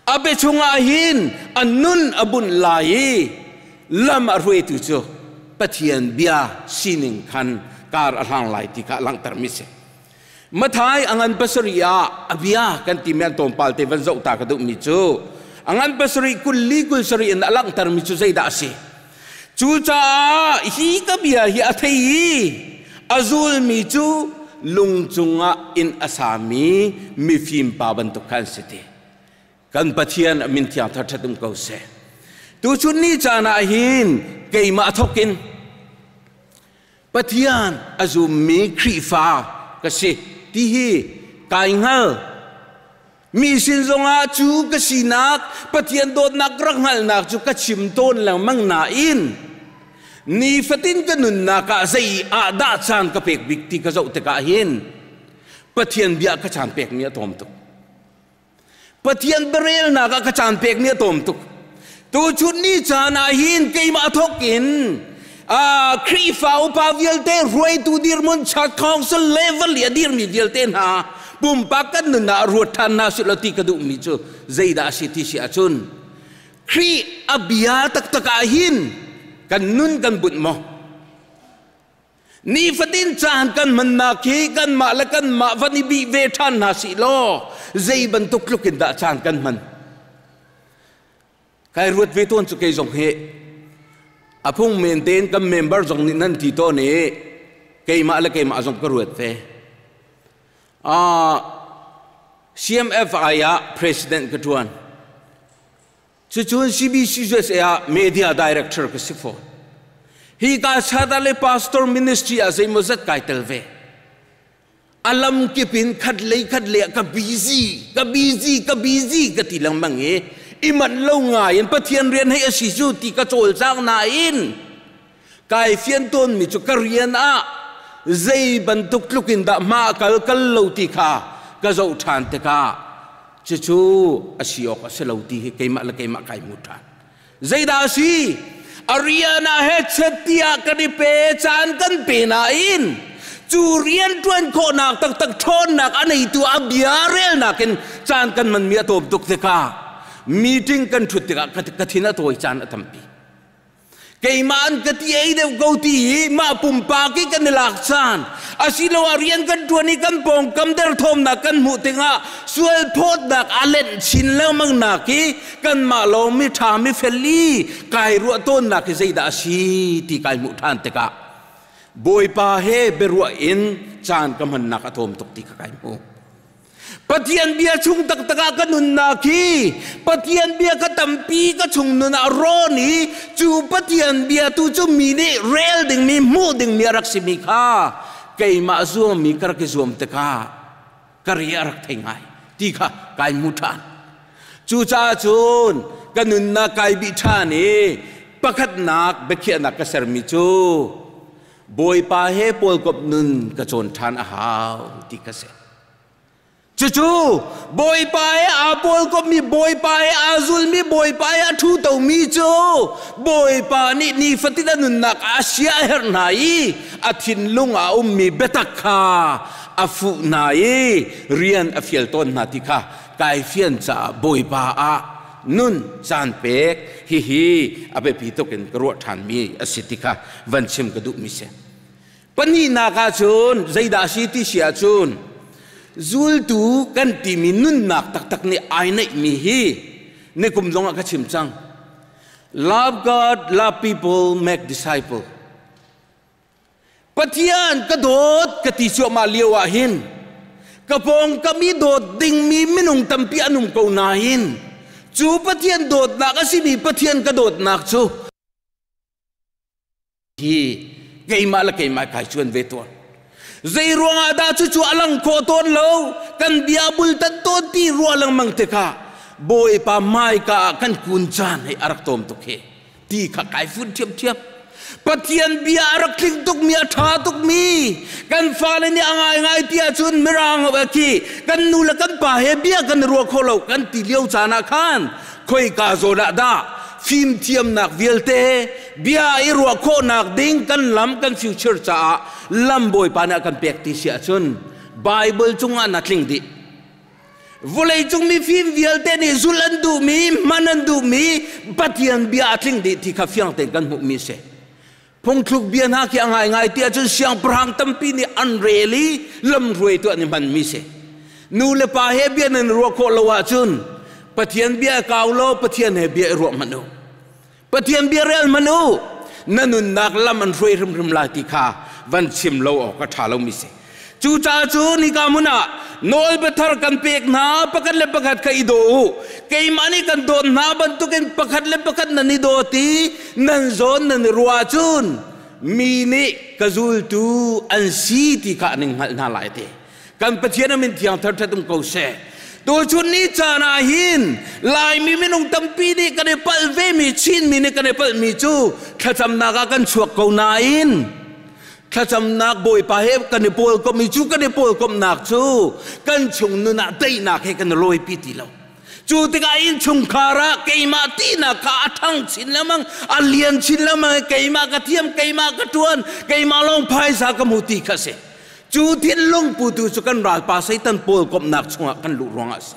A bia chungah hin a nun a bunh lai i lam a hruaitu cu Pathian bia sining khan kar a hlang lai ti kha a langhtermi si. Mathai a ngan pasarih ah a bia kan timi an tlawmpal te van zoh ta ka duhmi cu a ngan pasarih 24 27 in a langhtermi cu zeidah a si? Cucaah hi ka bia hi a thei i a zulmi cu lung cungah inn a sami mifim pa bantuk kha an si ti. Kan Pathian a min thiang thar ṭhat um ko seh. Tuchun ni caan ah hin keimah thawk in Pathian a zummi Khrihfa ka si ti hi kai hngal. Mi sin zongah cu ka sinak Pathian dawtnak rak hngalhnak cu ka chim tawn lengmang nain nifatin ka nunnak ah zei ah dah caan ka pek bik ti ka zoh tikah hin Pathian bia ka caan pekmi a tlawm tuk. Pathian biarelnak ah ka caan pekmi a tlawm tuk. Tuchun ni caan ah hin keimah thawk in Khrihfa upa vialte hruaitu dirhmun church council level i a dirmi vialte hna pumpak kan nun ah ruat ṭhan hna sih law ti ka duhmi cu zeidah a si ti si ahcun Khrih a bia taktak ah hin kan nun kan bunh maw? Nifatin caan kan hmannak hi kanmah le kanmah van i bih ve ṭhan hna sih law zei bantuk tluk in dah caan kan hman? Kai ruat ve tawn cu kei zong hi a phung men tein kan member zong nih nan ti tawn i keimah le keimah zong ka ruat ve. CMFI ah president ka ṭuan. Cucun CBCUSA ah media director ka si fawn. Hi ka sada le pastor ministry ah zeimawzat kai tel ve. A lam kip in khat lei khat lei ah ka busy, ka busy, ka busy ka ti lengmang i i manh lo ngai in Pathian rian hei a si cu ti ka cawlcang nain kai fian tawnmi cu ka rian ah zei bantuk tluk in dah hma a kal kal lo ti kha ka zoh ṭhan tikah cucu a si awk a si lo ti hi keimah le keimah kai hmu ṭhan. Zeidah a si? A rian ah he chet tiah kan i pe caan kan pe nain cu rian ṭuan khawhnak taktak ṭhawnnak a neitu a bia relnak in caan kan hmanmi a tlawm tuk tikah meeting kan ṭhut tikah ka thin a tawi caan a tampi. Keimah an ka ti ei deuh ko ti hi mah pumpak i kan i lak caan asiloah rian kan ṭuan i kan pawngkam derthawmnak kan hmuh tikah sual phawtnak a lenh chin lengmang nak hi kanmah lawng mi ṭha mi fel i kai ruah tawnnak hi zeidah a si ti kai hmuh ṭhan tikah Bawipa he biaruah in caan ka hmannak a tlawm tuk ti kha kai hmu. Pathian bia chung taktak ah ka nunnak hi Pathian bia ka tampi ka chung nun ah rawn i cu Pathian bia tu cu mi nih rel dingmi hmuh dingmi a rak simi kha keimah zuammi ka rak i zuam tikah ka ri a rak thei ngai ti kha kai hmu ṭhan. Cucaah cun ka nunnak kai bih ṭhan i pakhatnak biakhiahnak ka sermi cu Bawipa he pawlkawp nun ka cawn ṭhan a hau ti ka si. Cucu Bawipa he aa pawlkawpmi, Bawipa he aa zulmi, Bawipa he a ṭhutomi cu Bawipa nih nifatin a nunnak ah a sia a herh hna i a thinlung ah a ummi biatak kha a fuh hna i rian a fial tawn hna ti kha kai fian caah Bawipa ah nun caan pek hihi a biapi tuk in ka ruah ṭhanmi a si ti kha van chim ka duhmi si. Pahnihnak ah cun zeidah a si ti si ahcun zultu kan timi nunnak taktak nih ai neihmi hi nikum zong ah ka chim cang. Love God, love people, make disciple. Pathian ka dawt ka ti cuahmah lio ah hin ka pawngkam i dawt dingmi minung tampi an um ko nain cu Pathian dawtnak a simi Pathian ka dawtnak cu hi keimah le keimah kai cuan ve tuan. Zei ruangah dah cucu a lang khawh tawn lo kan bia bultan tawn ti ruah lengmang tikah Bawipa hmaika ah kan kun caan hei a rak tawm tuk hi. Ti kha kai fun ṭhiamṭhiam. Pathian bia a rak tling tukmi a ṭha tukmi kan fale nih a ngaingai ti ahcun mirang khi kan nu le kan pa he bia kan i ruah kho lo kan ti lio caan ah khan khoika zawn ah dah fimthiamnak vialte bia i ruah khawhnak ding kan lam kan future caah lam Bawipa nih a kan pek ti si ahcun Bible cungah na tling dih. Vawleicung mifim vialte nih zulh an duhmi, hman an duhmi Pathian bia a tling dih ti kha fiang tein kan hmuhmi a si. Phungthluk bia hna khi a ngaingai ti ahcun siangpahrang tampi nih an rel i lamhruaitu an i hmanmi a si. Nu le pa he bia nan ruah khawh lo ahcun Pathian bia kau law Pathian he bia i ruah hmanh u. Pathian bia rel hmanh u. Na nunnak lam an hruai hrimhrim lai ti kha van chim lo awk a ṭha lomi si. Cucaah cu nika hmun ah nawl biathar kan pek hna, pakhat le pakhat kha i daw u. Keimah nih kan dawt hna bantukin pakhat le pakhat nan i dawt i nan zawn nan i ruah ahcun mi nih ka zultu an si ti kha an in hngalh hna lai ti. Kan Pathian a min thiang thar ṭhat um ko seh. Tuchun ni caan ah hin Laimi minung tampi nih kan i palh vemi, Chinmi nih kan i palhmi cu thlacamnak ah kan chuak ko nain thlacamnak Bawipa he kan i pawlkomh i cu kan i pawlkomhnak cu kan chung nun ah daihnak he kan i lawipi ti lo. Cu tikah innchungkhar ah keimah tinak kha a ṭhang chin lengmang, a lian chin lengmang i keimah ka thiam, keimah ka ṭuan, keimah lawng phaisa ka hmu ti kha a si. Cu thinlung putu cu kan ralpa Satan pawlkomhnak chungah kan luh ruangah a si.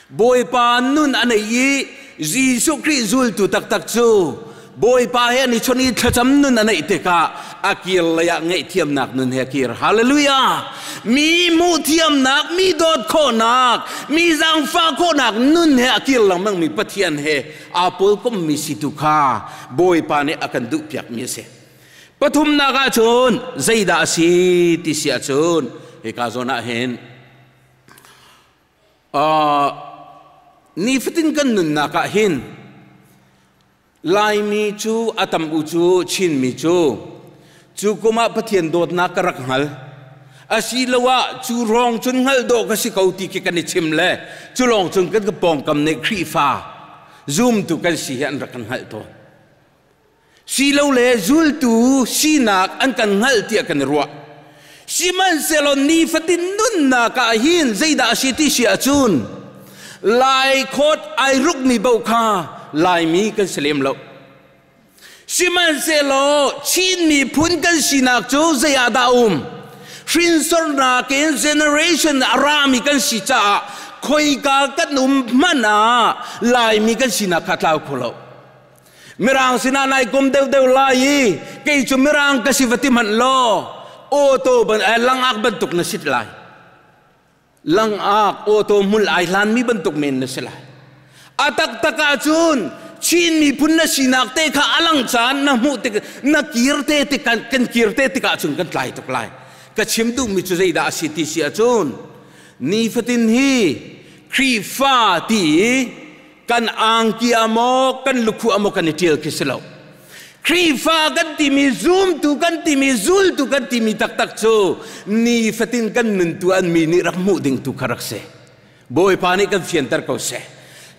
Bawipa nun a nei i Jesuh Khrih zultu taktak cu Bawipa he an i chawnh i thlacam nun a neih tikah a kir lei ah ngaihthiamnak nun he a kir. Hallelujah! Mi hmuhthiamnak, mi dawt khawhnak, mi zaangfah khawhnak nun he a kir lengmangmi Pathian he aa pawlkommi si tu kha Bawipa nih a kan duhpiakmi a si. Pathumnak ahcun zeidah a si ti si ahcun hika zawn ah hin Nifatin kan nunnak ah hin Laimi cu a tam u cu Chinmi cu cu kum ah Pathian dawtnak ka rak hngal asiloah cu rong cun hngalh dawh ka si ko ti khi kan i chim le cu lawng cun kan ka pawngkam nih Khrihfa zumtu kan si hi an rak kan hngalh tawn. Silole zultu sinak an kan hngalh tiah kan i ruah. Sihmanhsehlaw nifatin nunnak ah hin zeidah a si ti si ahcun Lai khawt ai rukmi bo kha Laimi kan si lem lo. Sihmanhsehlaw Chin miphun kan sinak cu zei ah dah a um? Hrinsornak in generation a rami kan si caah khoika kan um hmanh ah Laimi kan sinak kha tlau kho lo. Mirang sinah nai kum deuhdeuh lai i kei cu mirang ka si va ti hmanh law auto ban langak bantuk na sit lai. Langak auto hmul ai hlanmi bantuk men na si lai. A taktak ahcun Chin miphun na sinak te kha alang caan na hmuh tik na kir te tik kan kir te tikah cun kan tlai tuk lai. Ka chim duhmi cu zeidah a si ti si ahcun nifatin hi Khrihfa ti i kan angki ah maw kan lukhuh ah maw kan i ṭial khi si lo. Khrihfa kan timi, zumtu kan timi, zultu kan timi taktak cu nifatin kan nuntu an mi nih rak hmuh ding tu kha rak si. Bawipa nih kan fianter ko seh.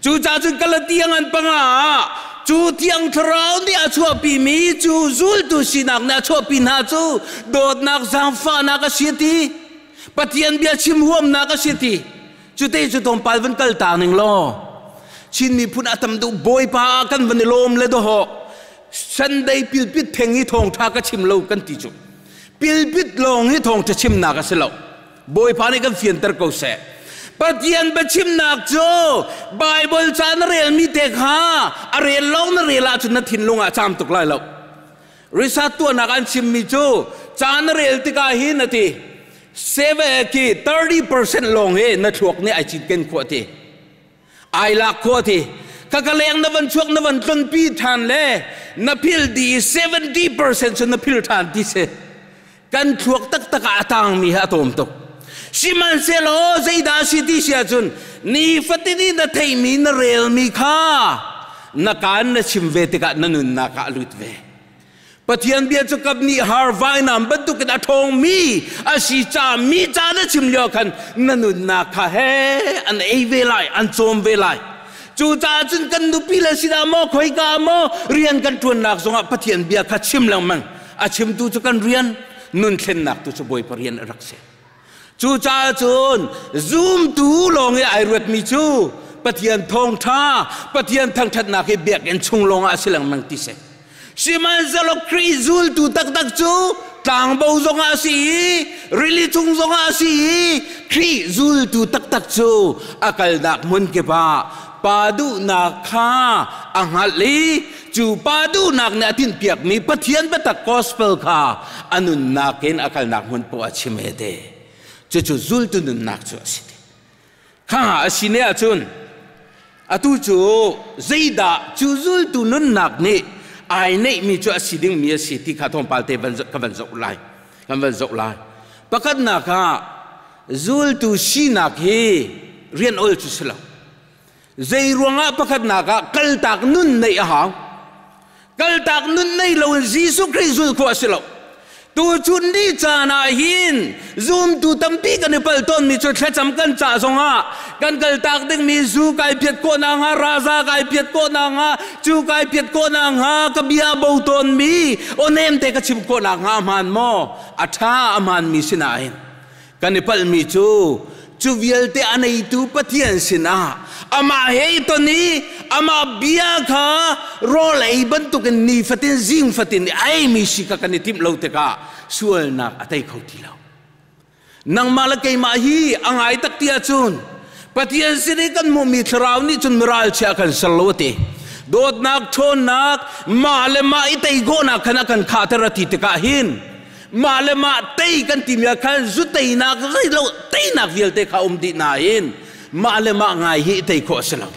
Cucaah cun Galatiang an panga ah cu Thiang Thlarau nih a chuahpimi cu zultu sinak nih a chuahpi hna cu dawtnak zaangfahnak a si ti, Pathian bia chim huamnak a si ti. Cute cu tlawmpal van kal ta ning law Chin miphun a tam duh Bawipa ah kan van i lawm le dawhawh Sunday pilpit theng hi thawngṭha ka chim lo kan ti cu pilpit lawng hi thawngṭha chimnak a si lo. Bawipa nih kan fianter ko seh. Pathian biachimnak cu Bible ca na relmi te kha a rel lawng na rel ahcun na thinlung ah caam tuk lai lo. Research tuahnak an chimmi cu ca na rel tikah hin a ti 7 ki 30% lawng hi na thluak nih ai cinken khawh ti ai lak khawh ti ka ka leng na van chuak na van tlonpi than le na phil di 70% cu na phil than ti si. Kan thluak taktak ah a tangmi hi a tawm tuk. Sihmanhsehlaw zeidah a si ti si ahcun nifatin i na theihmi na relmi kha na kaan na chim ve tikah na nunnak ah a lut ve. Pathian bia cu kap nih har vainam bantukin a ṭhawngmi a si caah mi ca na chim lio khan na nunnak kha he an ei ve lai, an cawm ve lai. Cucaah cun kan nupi le sinah maw khoika ah maw rian kan ṭuannak zongah Pathian bia kha chim lengmang. A chimtu cu kan rian, nun thlennak tu cu Bawipa rian a rak si. Cucaah cun zumtu lawng i ai ruatmi cu Pathian thawngṭha, Pathian thangṭhatnak hi biakinn chung lawngah a si lengmang ti si. Sihmanhsehlaw Khrih zultu taktak cu tlangbo zongah a si i rili chung zongah a si i Khrih zultu taktak cu a kalnak hmun kip ah pa duhnak kha a hngalh i cu pa duhnak nih a tinhpiakmi Pathian biatak gospel kha a nunnak in a kalnak hmun poah a chim he te. Cucu zultu nunnak cu a si. Kha a si ne ahcun atu cu zeidah cu zultu nunnak nih Ai neih mi cu a si ding mi a si ti kha tlawmpal te van ka van zoh lai. Kan van zoh lai. Pakhatnak ah zultu sinak hi rian ol cu si lo. Zei ruangah pakhatnak ah kaltak nun neih a hau. Kaltak nun nei loin Jesuh Khrih zul khawh a si lo. Tuchun ni caan ah hin zumtu tampi kan i pal tawnmi cu thlacam kan cah zongah kan kaltak dingmi zu kai piat khawh nakhnga, raza kai piat khawh nakhnga, cu kai piat khawh nakhnga ka bia bo tawnmi aw-nem te ka chim khawh nakhnga a hmaan maw? A ṭha a hmaanmi sinain kan i palhmi cu cu vialte a neitu Pathian sinah amah he i ton i amah bia kha rawl ei bantukin nifatin zing fatin i eimi si kha kan i timh lo tikah sualnak a tei kho ti lo. Nangmah le keimah hi a ngai tak ti ahcun Pathian sin i kan hmuhmi thlarau nih cun miralchia kan ser lo a ti. Dawtnak, ṭhawnnak, mah le mah i tei khawhnak khan a kan khahter a ti tikah hin mah le mah tei kan timi ah khan zu teinak zeilo teinak vialte kha um dih nain mah le mah ngai hi tei khawh a si lo.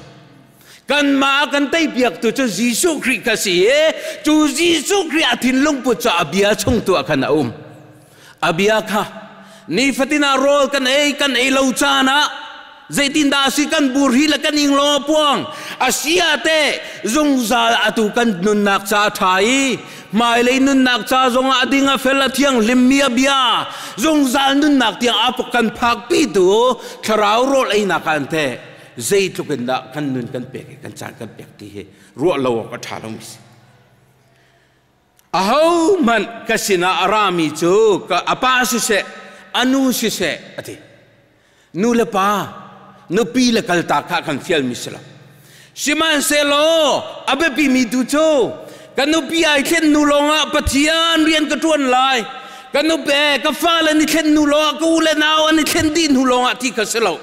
Kanmah kan teipiaktu cu Jesuh Khrih kha si i cu Jesuh Khrih a thinlung put cu a bia chung tu ah khan a um. A bia kha nifatin ah rawl kan ei kan ei lo caan ah zeitindah a si kan bur hi le kan inglo a puang a si ah teh zungzal atu kan nunnak ca a ṭha i hmailei nunnak ca zongah a ding a fel a thianghlimmi a bia zungzal nunnak tiang a kan phakpitu thlarau rawl einak ah an teh zeitluk in dah kan nun kan pek i kan caan kan pek ti hi ruah lo awk a ṭha lomi si. Ahohmanh ka sinah a rami cu ka a pa siseh, a nu siseh, a ti. Nu le pa, nupi le kaltak kha kan fialmi si lo. Sihmanhsehlaw a biapimi tu cu ka nupi ai thlen hnu lawngah Pathian rian ka ṭuan lai. Ka nupi ka fale an i thlen hnu lawngah ka u le nau an i thlen dih hnu lawngah ti kha si lo.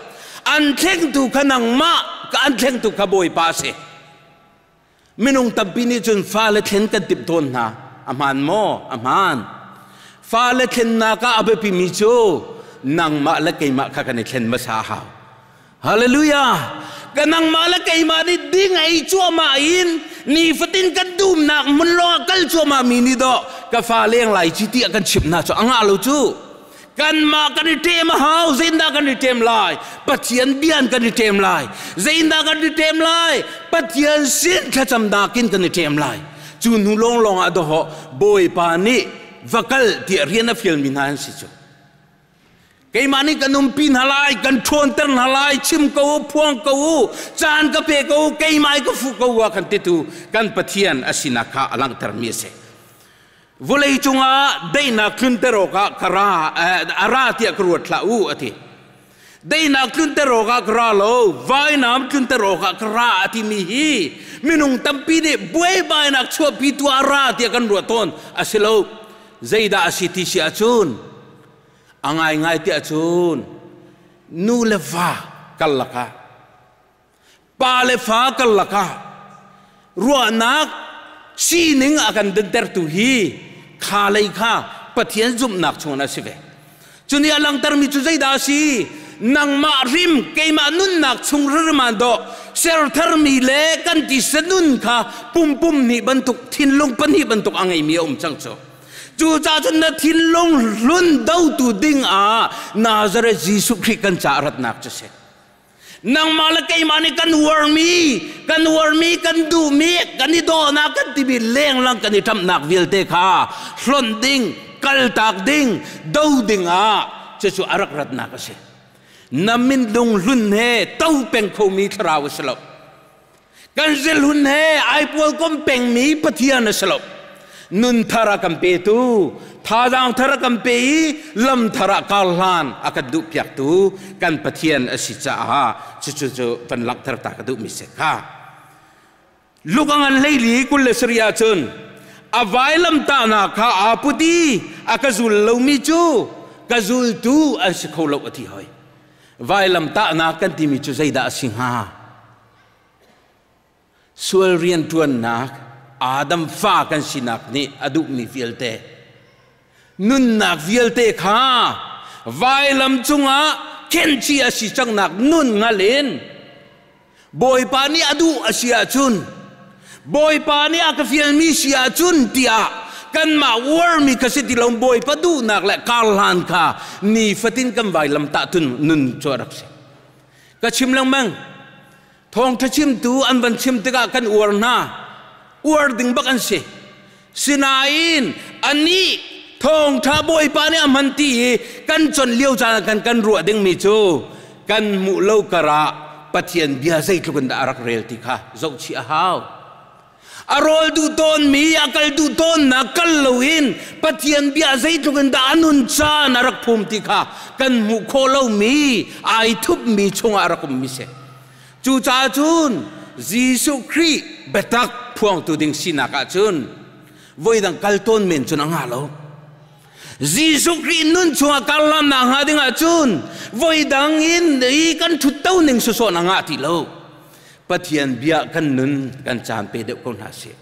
An thlengtu kha nangmah, ka an thlengtu kha Bawipa a si. Minung tampi nih cun fale thlen kan timh tawn hna. A hmaan maw? A hmaan. Fale thlennak ah a biapimi cu nangmah le keimah kha kan i thlen hmasa a hau. Hallelujah! Ka nangmah le keimah nih ding ei cuahmah in nifatin kan dumnak hmun lawngah kal cuahmah mi nih dawh ka fa leng lai ci tiah kan chimh hna cu a ngah lo cu. Kanmah kan i ṭem a hau. Zeitindah kan i ṭem lai? Pathian bia in kan i ṭem lai. Zeitindah kan i ṭem lai? Pathian sin thlacamnak in kan i ṭem lai. Cu hnu lawnglawng ah dawhawh Bawipa nih va kal tiah rian a fialmi hna an si cu. Keimah nih kan umpi hna lai, kan ṭhawnter hna lai, chim ko u, phuang ko u, caan ka pe ko u, keimah i ka fuh ko u a kan titu kan Pathian a sinak kha a langhtermi a si. Vawlei cungah daihnak tlunter awkah ka ra a ra tiah ka ruat hlah u a ti. Daihnak tlunter awkah ka ra lo, vainam tlunter awkah ka ra a timi hi minung tampi nih buaibainak chuahpitu ah ra tiah kan ruah tawn. A si lo. Zeidah a si ti si ahcun a ngaingai ti ahcun nu le va karlak ah pa le fa karlak ah ruahnak sining a kan dintertu hi kha lei kha Pathian zumhnak chungin a si ve. Cuni a langtermi cu zeidah a si? Nangmah rim keimah nunnak chung riman dawh sertharmi le kan tisa nun kha pum nih bantuk thinlung pahnih bantuk a ngeimi a um cang cu. Cucaah cun na thinlung hlun dotu ding ah Nazareth Jesuh Khrih kan ca ratnak cu si. Nangmah le keimah nih kan uarmi, kan uarmi, kan duhmi, kan i dawhnak kan timi lenglang kan i ṭamhnak vialte kha hlonh ding, kaltak ding, do ding ah cucu a rak ratnak a si. Na minlung hlun he to peng khomi thlarau a si lo. Kan zilhun he ai pualkom pengmi Pathian a si lo. Nun thar a kan petu, thazaang thar a kan pe i lam thar ah kar hlan a kan duh piaktu kan Pathian a si caah cucu cu van langhter ta ka duhmi si kha. Luka ngan hleili 27 ahcun a vailamtahnak kha aa put i a ka zul lomi cu ka zultu an si kho lo a ti hoi. Vailamtahnak kan timi cu zeidah a si hnga? Sual rianṭuannak Adam fa kan sinak nih a duhmi vialte nunnak vialte kha vailam cungah khenci a si cangnak nun ngal in Bawipa nih a duh a si ahcun Bawipa nih a ka fialmi si ahcun tiah kanmah uarmi ka si ti lo Bawipa duhnak le karhlan kha nifatin kan vailam tah tun nun cu a rak si. Ka chim lengmang. Thawngṭha chimtu an van chim tikah kan uar hna. Uar ding bak an si. Sinain anih thawngṭha Bawipa nih a hman ti i kan chon lio caan ah kan kan ruah dingmi cu kan hmuh lo karah Pathian bia zeitluk in dah a rak rel ti kha zohchih a hau. A rawl duh tawnmi, a kal duh tawnnak kal loin Pathian bia zeitluk in dah a nun caan a rak phum ti kha kan hmuh khawh lomi, ai thupmi chungah a rak ummi si. Cucaah cun Jesuh Khrih biatak phuangtu ding sinak ahcun voidang kal tawn men cun a ngah lo. Jesuh Khrih nun chungah karhlannak hnga ding ahcun voidang in i kan ṭhutto ning sawsawh a ngah ti lo. Pathian bia kan nun kan caan pe deuh ko hna sih.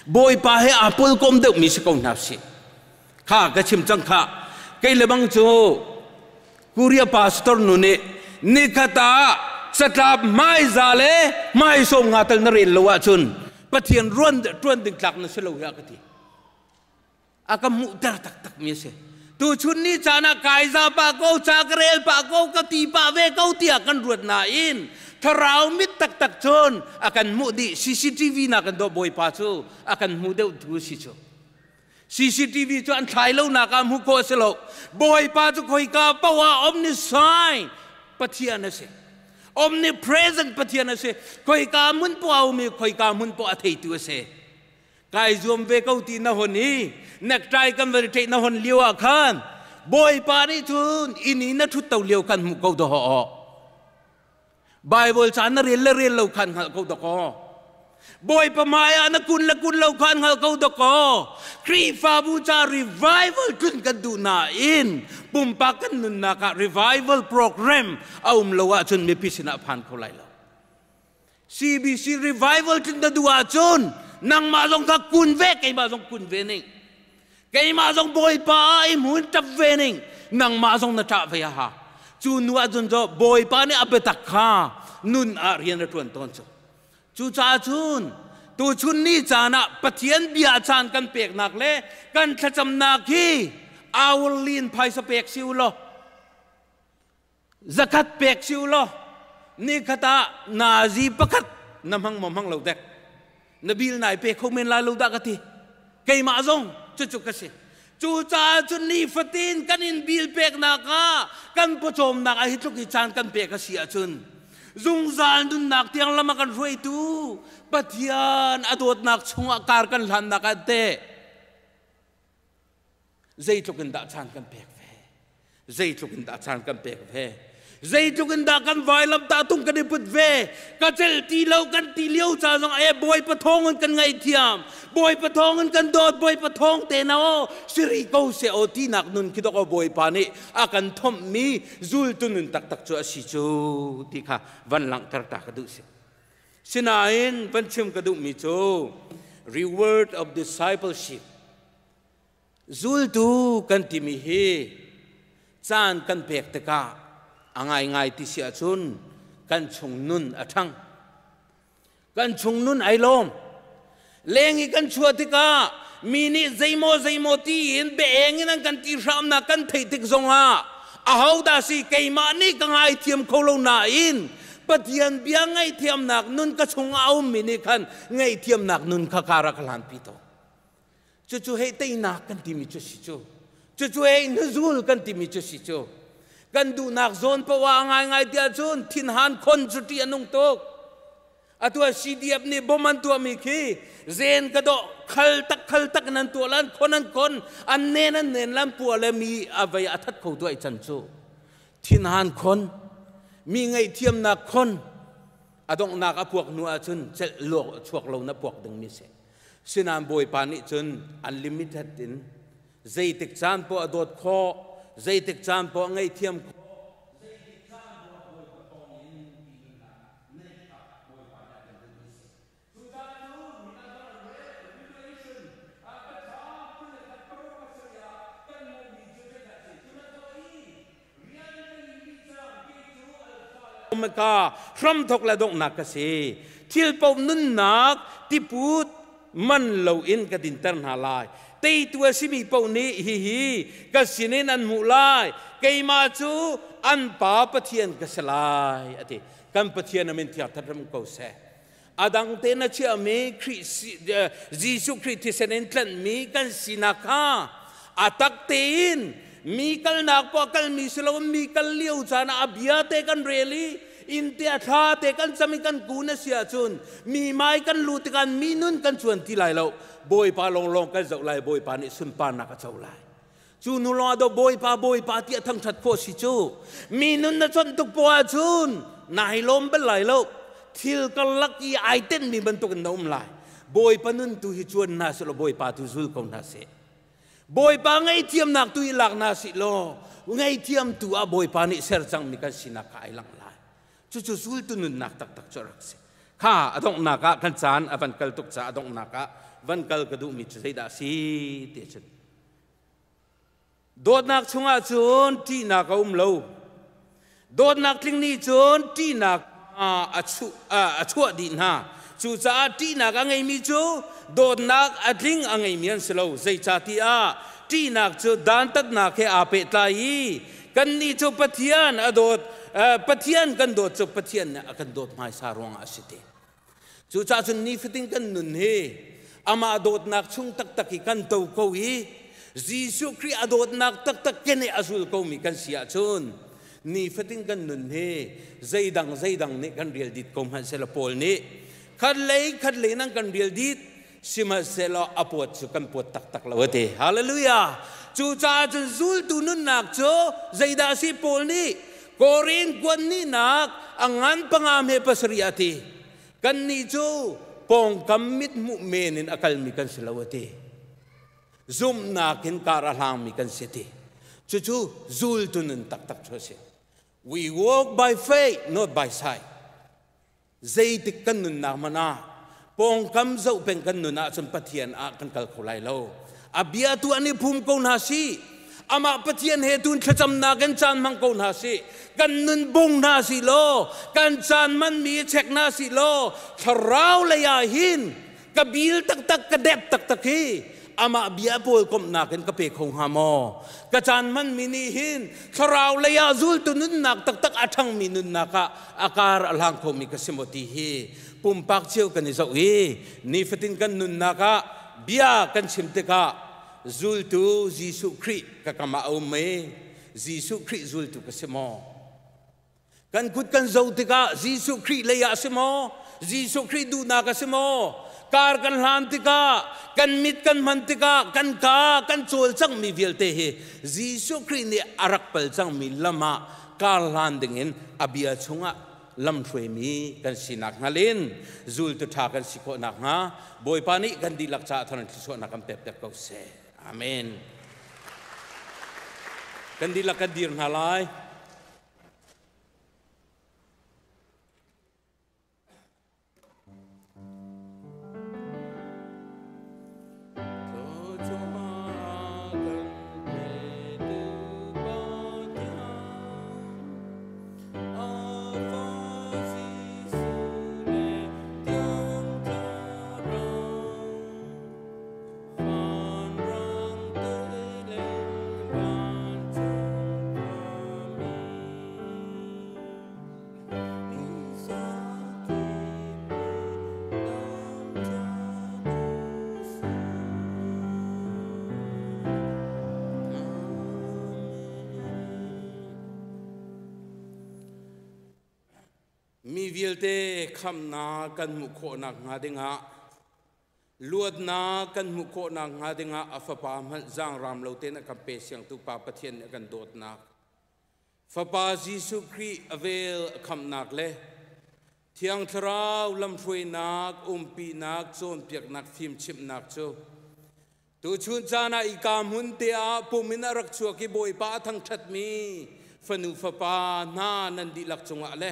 Bawipa he aa pawlkom deuhmi si ko hna sih. Kha ka chim cang kha. Kei le bang cu Korea pastor nu nih nikhat ah satlap hmaiza le hmaisawm nga tal na rel lo ahcun Pathian ruan ṭuan ding tlak na si lo hi a ka ti. A ka hmuhter taktak mi a si. Tuchun ni caan ah kaiza pah ko, ca ka rel pah ko, ka ti pah ve ko tiah kan ruat nain thlarau mit taktak cun a kan hmuh dih. CCTV na kan dawh Bawipa cu a kan hmuh deuh tu si cu. CCTV cu an thlai lo nak ah hmuh khawh a si lo. Bawipa cu khoika paoh ah omniscient Pathian a si. Omnipresent Pathian a si. Khoika hmun poah a um i khoika hmun poah a theitu a si. Kai zuam ve ko ti na hon i necktie kan van i na hon lio ah khan Bawipa nih cun inn i na ṭhut to lio khan hmuh ko dawh. Bible ca na rel le rel lo khan hngalh ko dakaw. Bawipa hmai ah na kun le kun lo khan hngal ko dakaw. Khrihfabu ca revival tlun kan duh nain pumpak kan nunnak ah revival program a um lo ahcun mipi sinah phan kho lai lo. CBC revival tlun na duh ahcun nangmah zong kha kun ve keimah zong kun ve ning. Keimah zong Bawipa i hmun ṭap ve ning nangmah zong na ṭah ve a ha. Cu nu ahcun cu Bawipa nih a biatak kha nun ah rian a ṭuan tawn cu. Cucaah cun tuchun ni caan ah Pathian bia caan kan peknak le kan thlacamnak hi hourly in phaisa pek si u law zakhat pek si u law nikhat ah nazi pakhat na hmang maw hmang lo dek na bil nai pe kho men lai lo dah ka ti keimah zong cucu ka si cucaah cun nifatin kan in bil peknak ah kan pawcawmnak ah hi tluk hi caan kan pek a si ahcun zungzal nunnak tiang lam a kan hruaitu Pathian a dawtnak chungah kar kan hlannak ah teh zeitluk in dah caan kan pek ve zeitluk in dah caan kan pek ve zeitluk in dah kan vailam ta tung kan i put ve ka cel ti lo kan ti lio ca zong e bawipa thawng in kan ngaihthiam bawipa thawng in kan dawt bawipa thawng te na o siri ko se o ti nak nun khi dok o bawipa nih a kan thomh mi zultu nun taktak cu a si cu ti kha van langhter ta ka duh si sinain van chim ka duh mi cu reward of discipleship Zultu kan timi hi caan kan pek tikah a ngaingai ti si ahcun kan chung nun a ṭhang. Kan chung nun ai lawm. Leng i kan chuah tikah mi nih zeimaw zeimaw tiin biaeng in an kan ti hramnak kan theih tik zongah ahodah si keimah nih ka ngaithiam kho lo nain Pathian bia ngaihthiamnak nun ka chungah a ummi nih khan ngaihthiamnak nun kha ka rak hlanpi tawn. Cucu hei teinak kan timi cu si cu. Cucu hei hnuzul kan timi cu si cu. Kan duhnak zawn poah a ngaingai tiah cun thinhan khon cu ṭih a nung tuk. Atu ah CDF nih bom an tuahmi khi zen ka dawh khal tak khal tak in an tuah lan khon an khon an nen an nen lan pua le mi a vei a that kho tu ai chan cu. Thinhan khon mi ngaihthiamnak khon a donghnak a puak hnu ahcun celh chuak lo na puak dingmi si. Sinain Bawipa nih cun unlimited in zeitik caan poah a dawt khawh, zeitik caan poah a ngaihthiam khawh, zeitik caan poah Bawipa thawngin ti nunnak neih kha Bawipa nih a kan duhmi a si. Cucaah cun hi a revelation a ṭha 21 pasarih ah kan hmuhmi cu zeidah a si? Cun a thawh i, Omega, hramthok le donghnak ka si. Thil paoh nunnak tiput man loin ka dinter hna lai. Teitu a simi paoh nih hihi ka sinin an hmuh lai. Keimah cu an pa Pathian ka si lai, a ti. Kan Pathian a min thiang that ram ko seh. A dang te na chiahmi Khrih Jesuh Khrih thisen in tlanhmi kan sinak kha a tak tein mi kalnak poah kalmi si loin mi kal lio caan ah a bia te kan rel i inn te a thla te kan cam i kan kun a si ahcun mi mai kan lu tikah mi nun kan cuan ti lai lo. Bawipa lawnglawng kan zoh lai. Bawipa nih sunparnak a co lai. Cu nu lawng ah do Bawipa, Bawipa ti a thangṭhat khawh si cu. Mi nun na chawnh tuk poah ahcun nai lawm bal lai lo. Thil karlak i ai tenhmi bantukin na um lai. Bawipa nun tu hi cuan hna seh law Bawipa tu zul ko hna seh. Bawipa ngaihthiamnak tu i lak hna sih law ngaihthiam tu ah Bawipa nih ser cangmi kan sinak kha ai langh lai. Cucu zultu nunnak taktak cu a rak si. Kha a donghnak ah kan caan a van kal tuk caah a donghnak ah van kal ka duhmi cu zeidah a si ti cun dawtnak chungah cun ṭihnak a um lo. Dawtnak tling nih cun ṭihnak a chuah dih hna. Cucaah ṭihnak a ngeimi cu dawtnak a tling a ngeimi an si lo. Zeicahtiah ṭihnak cu dantatnak he aa pehtlai i kannih cu Pathian a dawt, Pathian kan dawt cu Pathian nih a kan dawt hmaisa ruangah a si ti. Cucaah cun nifatin kan nun hi amah dawtnak chung taktak i kan to ko i Jesuh Khrih a dawtnak taktak kene a zul komi kan si ahcun nifatin kan nun hi zeidang zeidang nih kan rial dit ko hmanh selaw Paul nih khat lei khat lei nang kan rial dit sihmanhsehlaw a puat cu kan puat taktak lo a ti. Hallelujah! Cucaah cun zultu nunnak cu zeidah a si? Paul nih Korin kuan nihnak a ngan panga hme pasarih a ti. Kannih cu pawngkam mithmuh men in a kalmi kan si lo a ti. Zumhnak in kar a hlangmi kan si ti. Cucu zultu nun taktak cu a si. We walk by faith, not by sight. Zeitik kan nunnak hmanh ah pawngkam zoh peng kan nun ahcun Pathian ah kan kal kho lai lo. A bia tu an i phum ko hna si. Amah Pathian he tun thlacamnak in caan hmang ko hna si. Kan nun bung hna si law, kan caan manmi i check hna si law, thlarau lei ah hin ka bil taktak, ka dep taktak hi amah bia pawl komhnak in ka pe kho hnga maw? Ka caan hmanmi nih hin thlarau lei ah zultu nunnak taktak a ṭhangmi nunnak ah a kar a hlang khomi ka si maw ti hi pumpak cio kan i zoh i nifatin kan nunnak ah bia kan chim tikah zultu Jesuh Khrih ka kam ah a um i Jesuh Khrih zultu ka si maw? Kan kut kan zo tikah Jesuh Khrih lei ah a si maw? Jesuh Khrih duhnak a si maw? Kar kan hlan tikah, kan mit kan hman tikah, kan ka kan cawlcanghmi vialte hi Jesuh Khrih nih a rak pal cangmi lam ah kar hlan dingin a bia chungah lamhruaimi kan sinak hngalin zultu ṭha kan si khawh nakhnga Bawipa nih kan dihlak caah thar in thluachuahnak kan pekpiak ko seh. Amen. Kan dihlak kan dir hna lai. Mi vialte khamnak kan hmuh khawhnak hnga dingah, luatnak kan hmuh khawh nakhnga dingah a fapa hmanh zaangraam lo tein a kan pe siangtu Pa Pathian nih a kan dawtnak, Fapa Jesuh Khrih a vel a khamhnak le Thiang Thlarau lamhruainak, umpinak, cawnpiaknak, fimchimhnak cu tuchun caan ah ika hmun te ah pum in a rak chuak i Bawipa a thangṭhatmi fanu fapa hna nan dihlak cungah le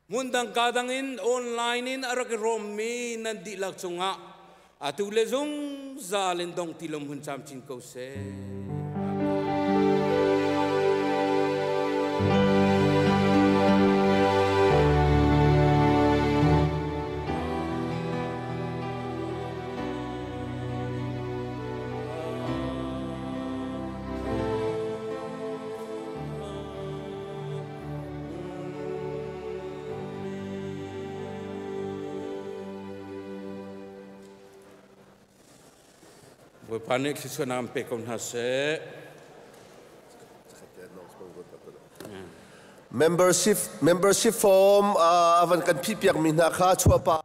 Hmundang ka dang in online in a rak i rawmmi nan dihlak cungah atu le zungzal in dong ti lom hun camcin ko seh. Bawipa nih thluachuahnak an pe ko hna seh. Membership membership form avan kan phih piak mi hna kha chuahpa.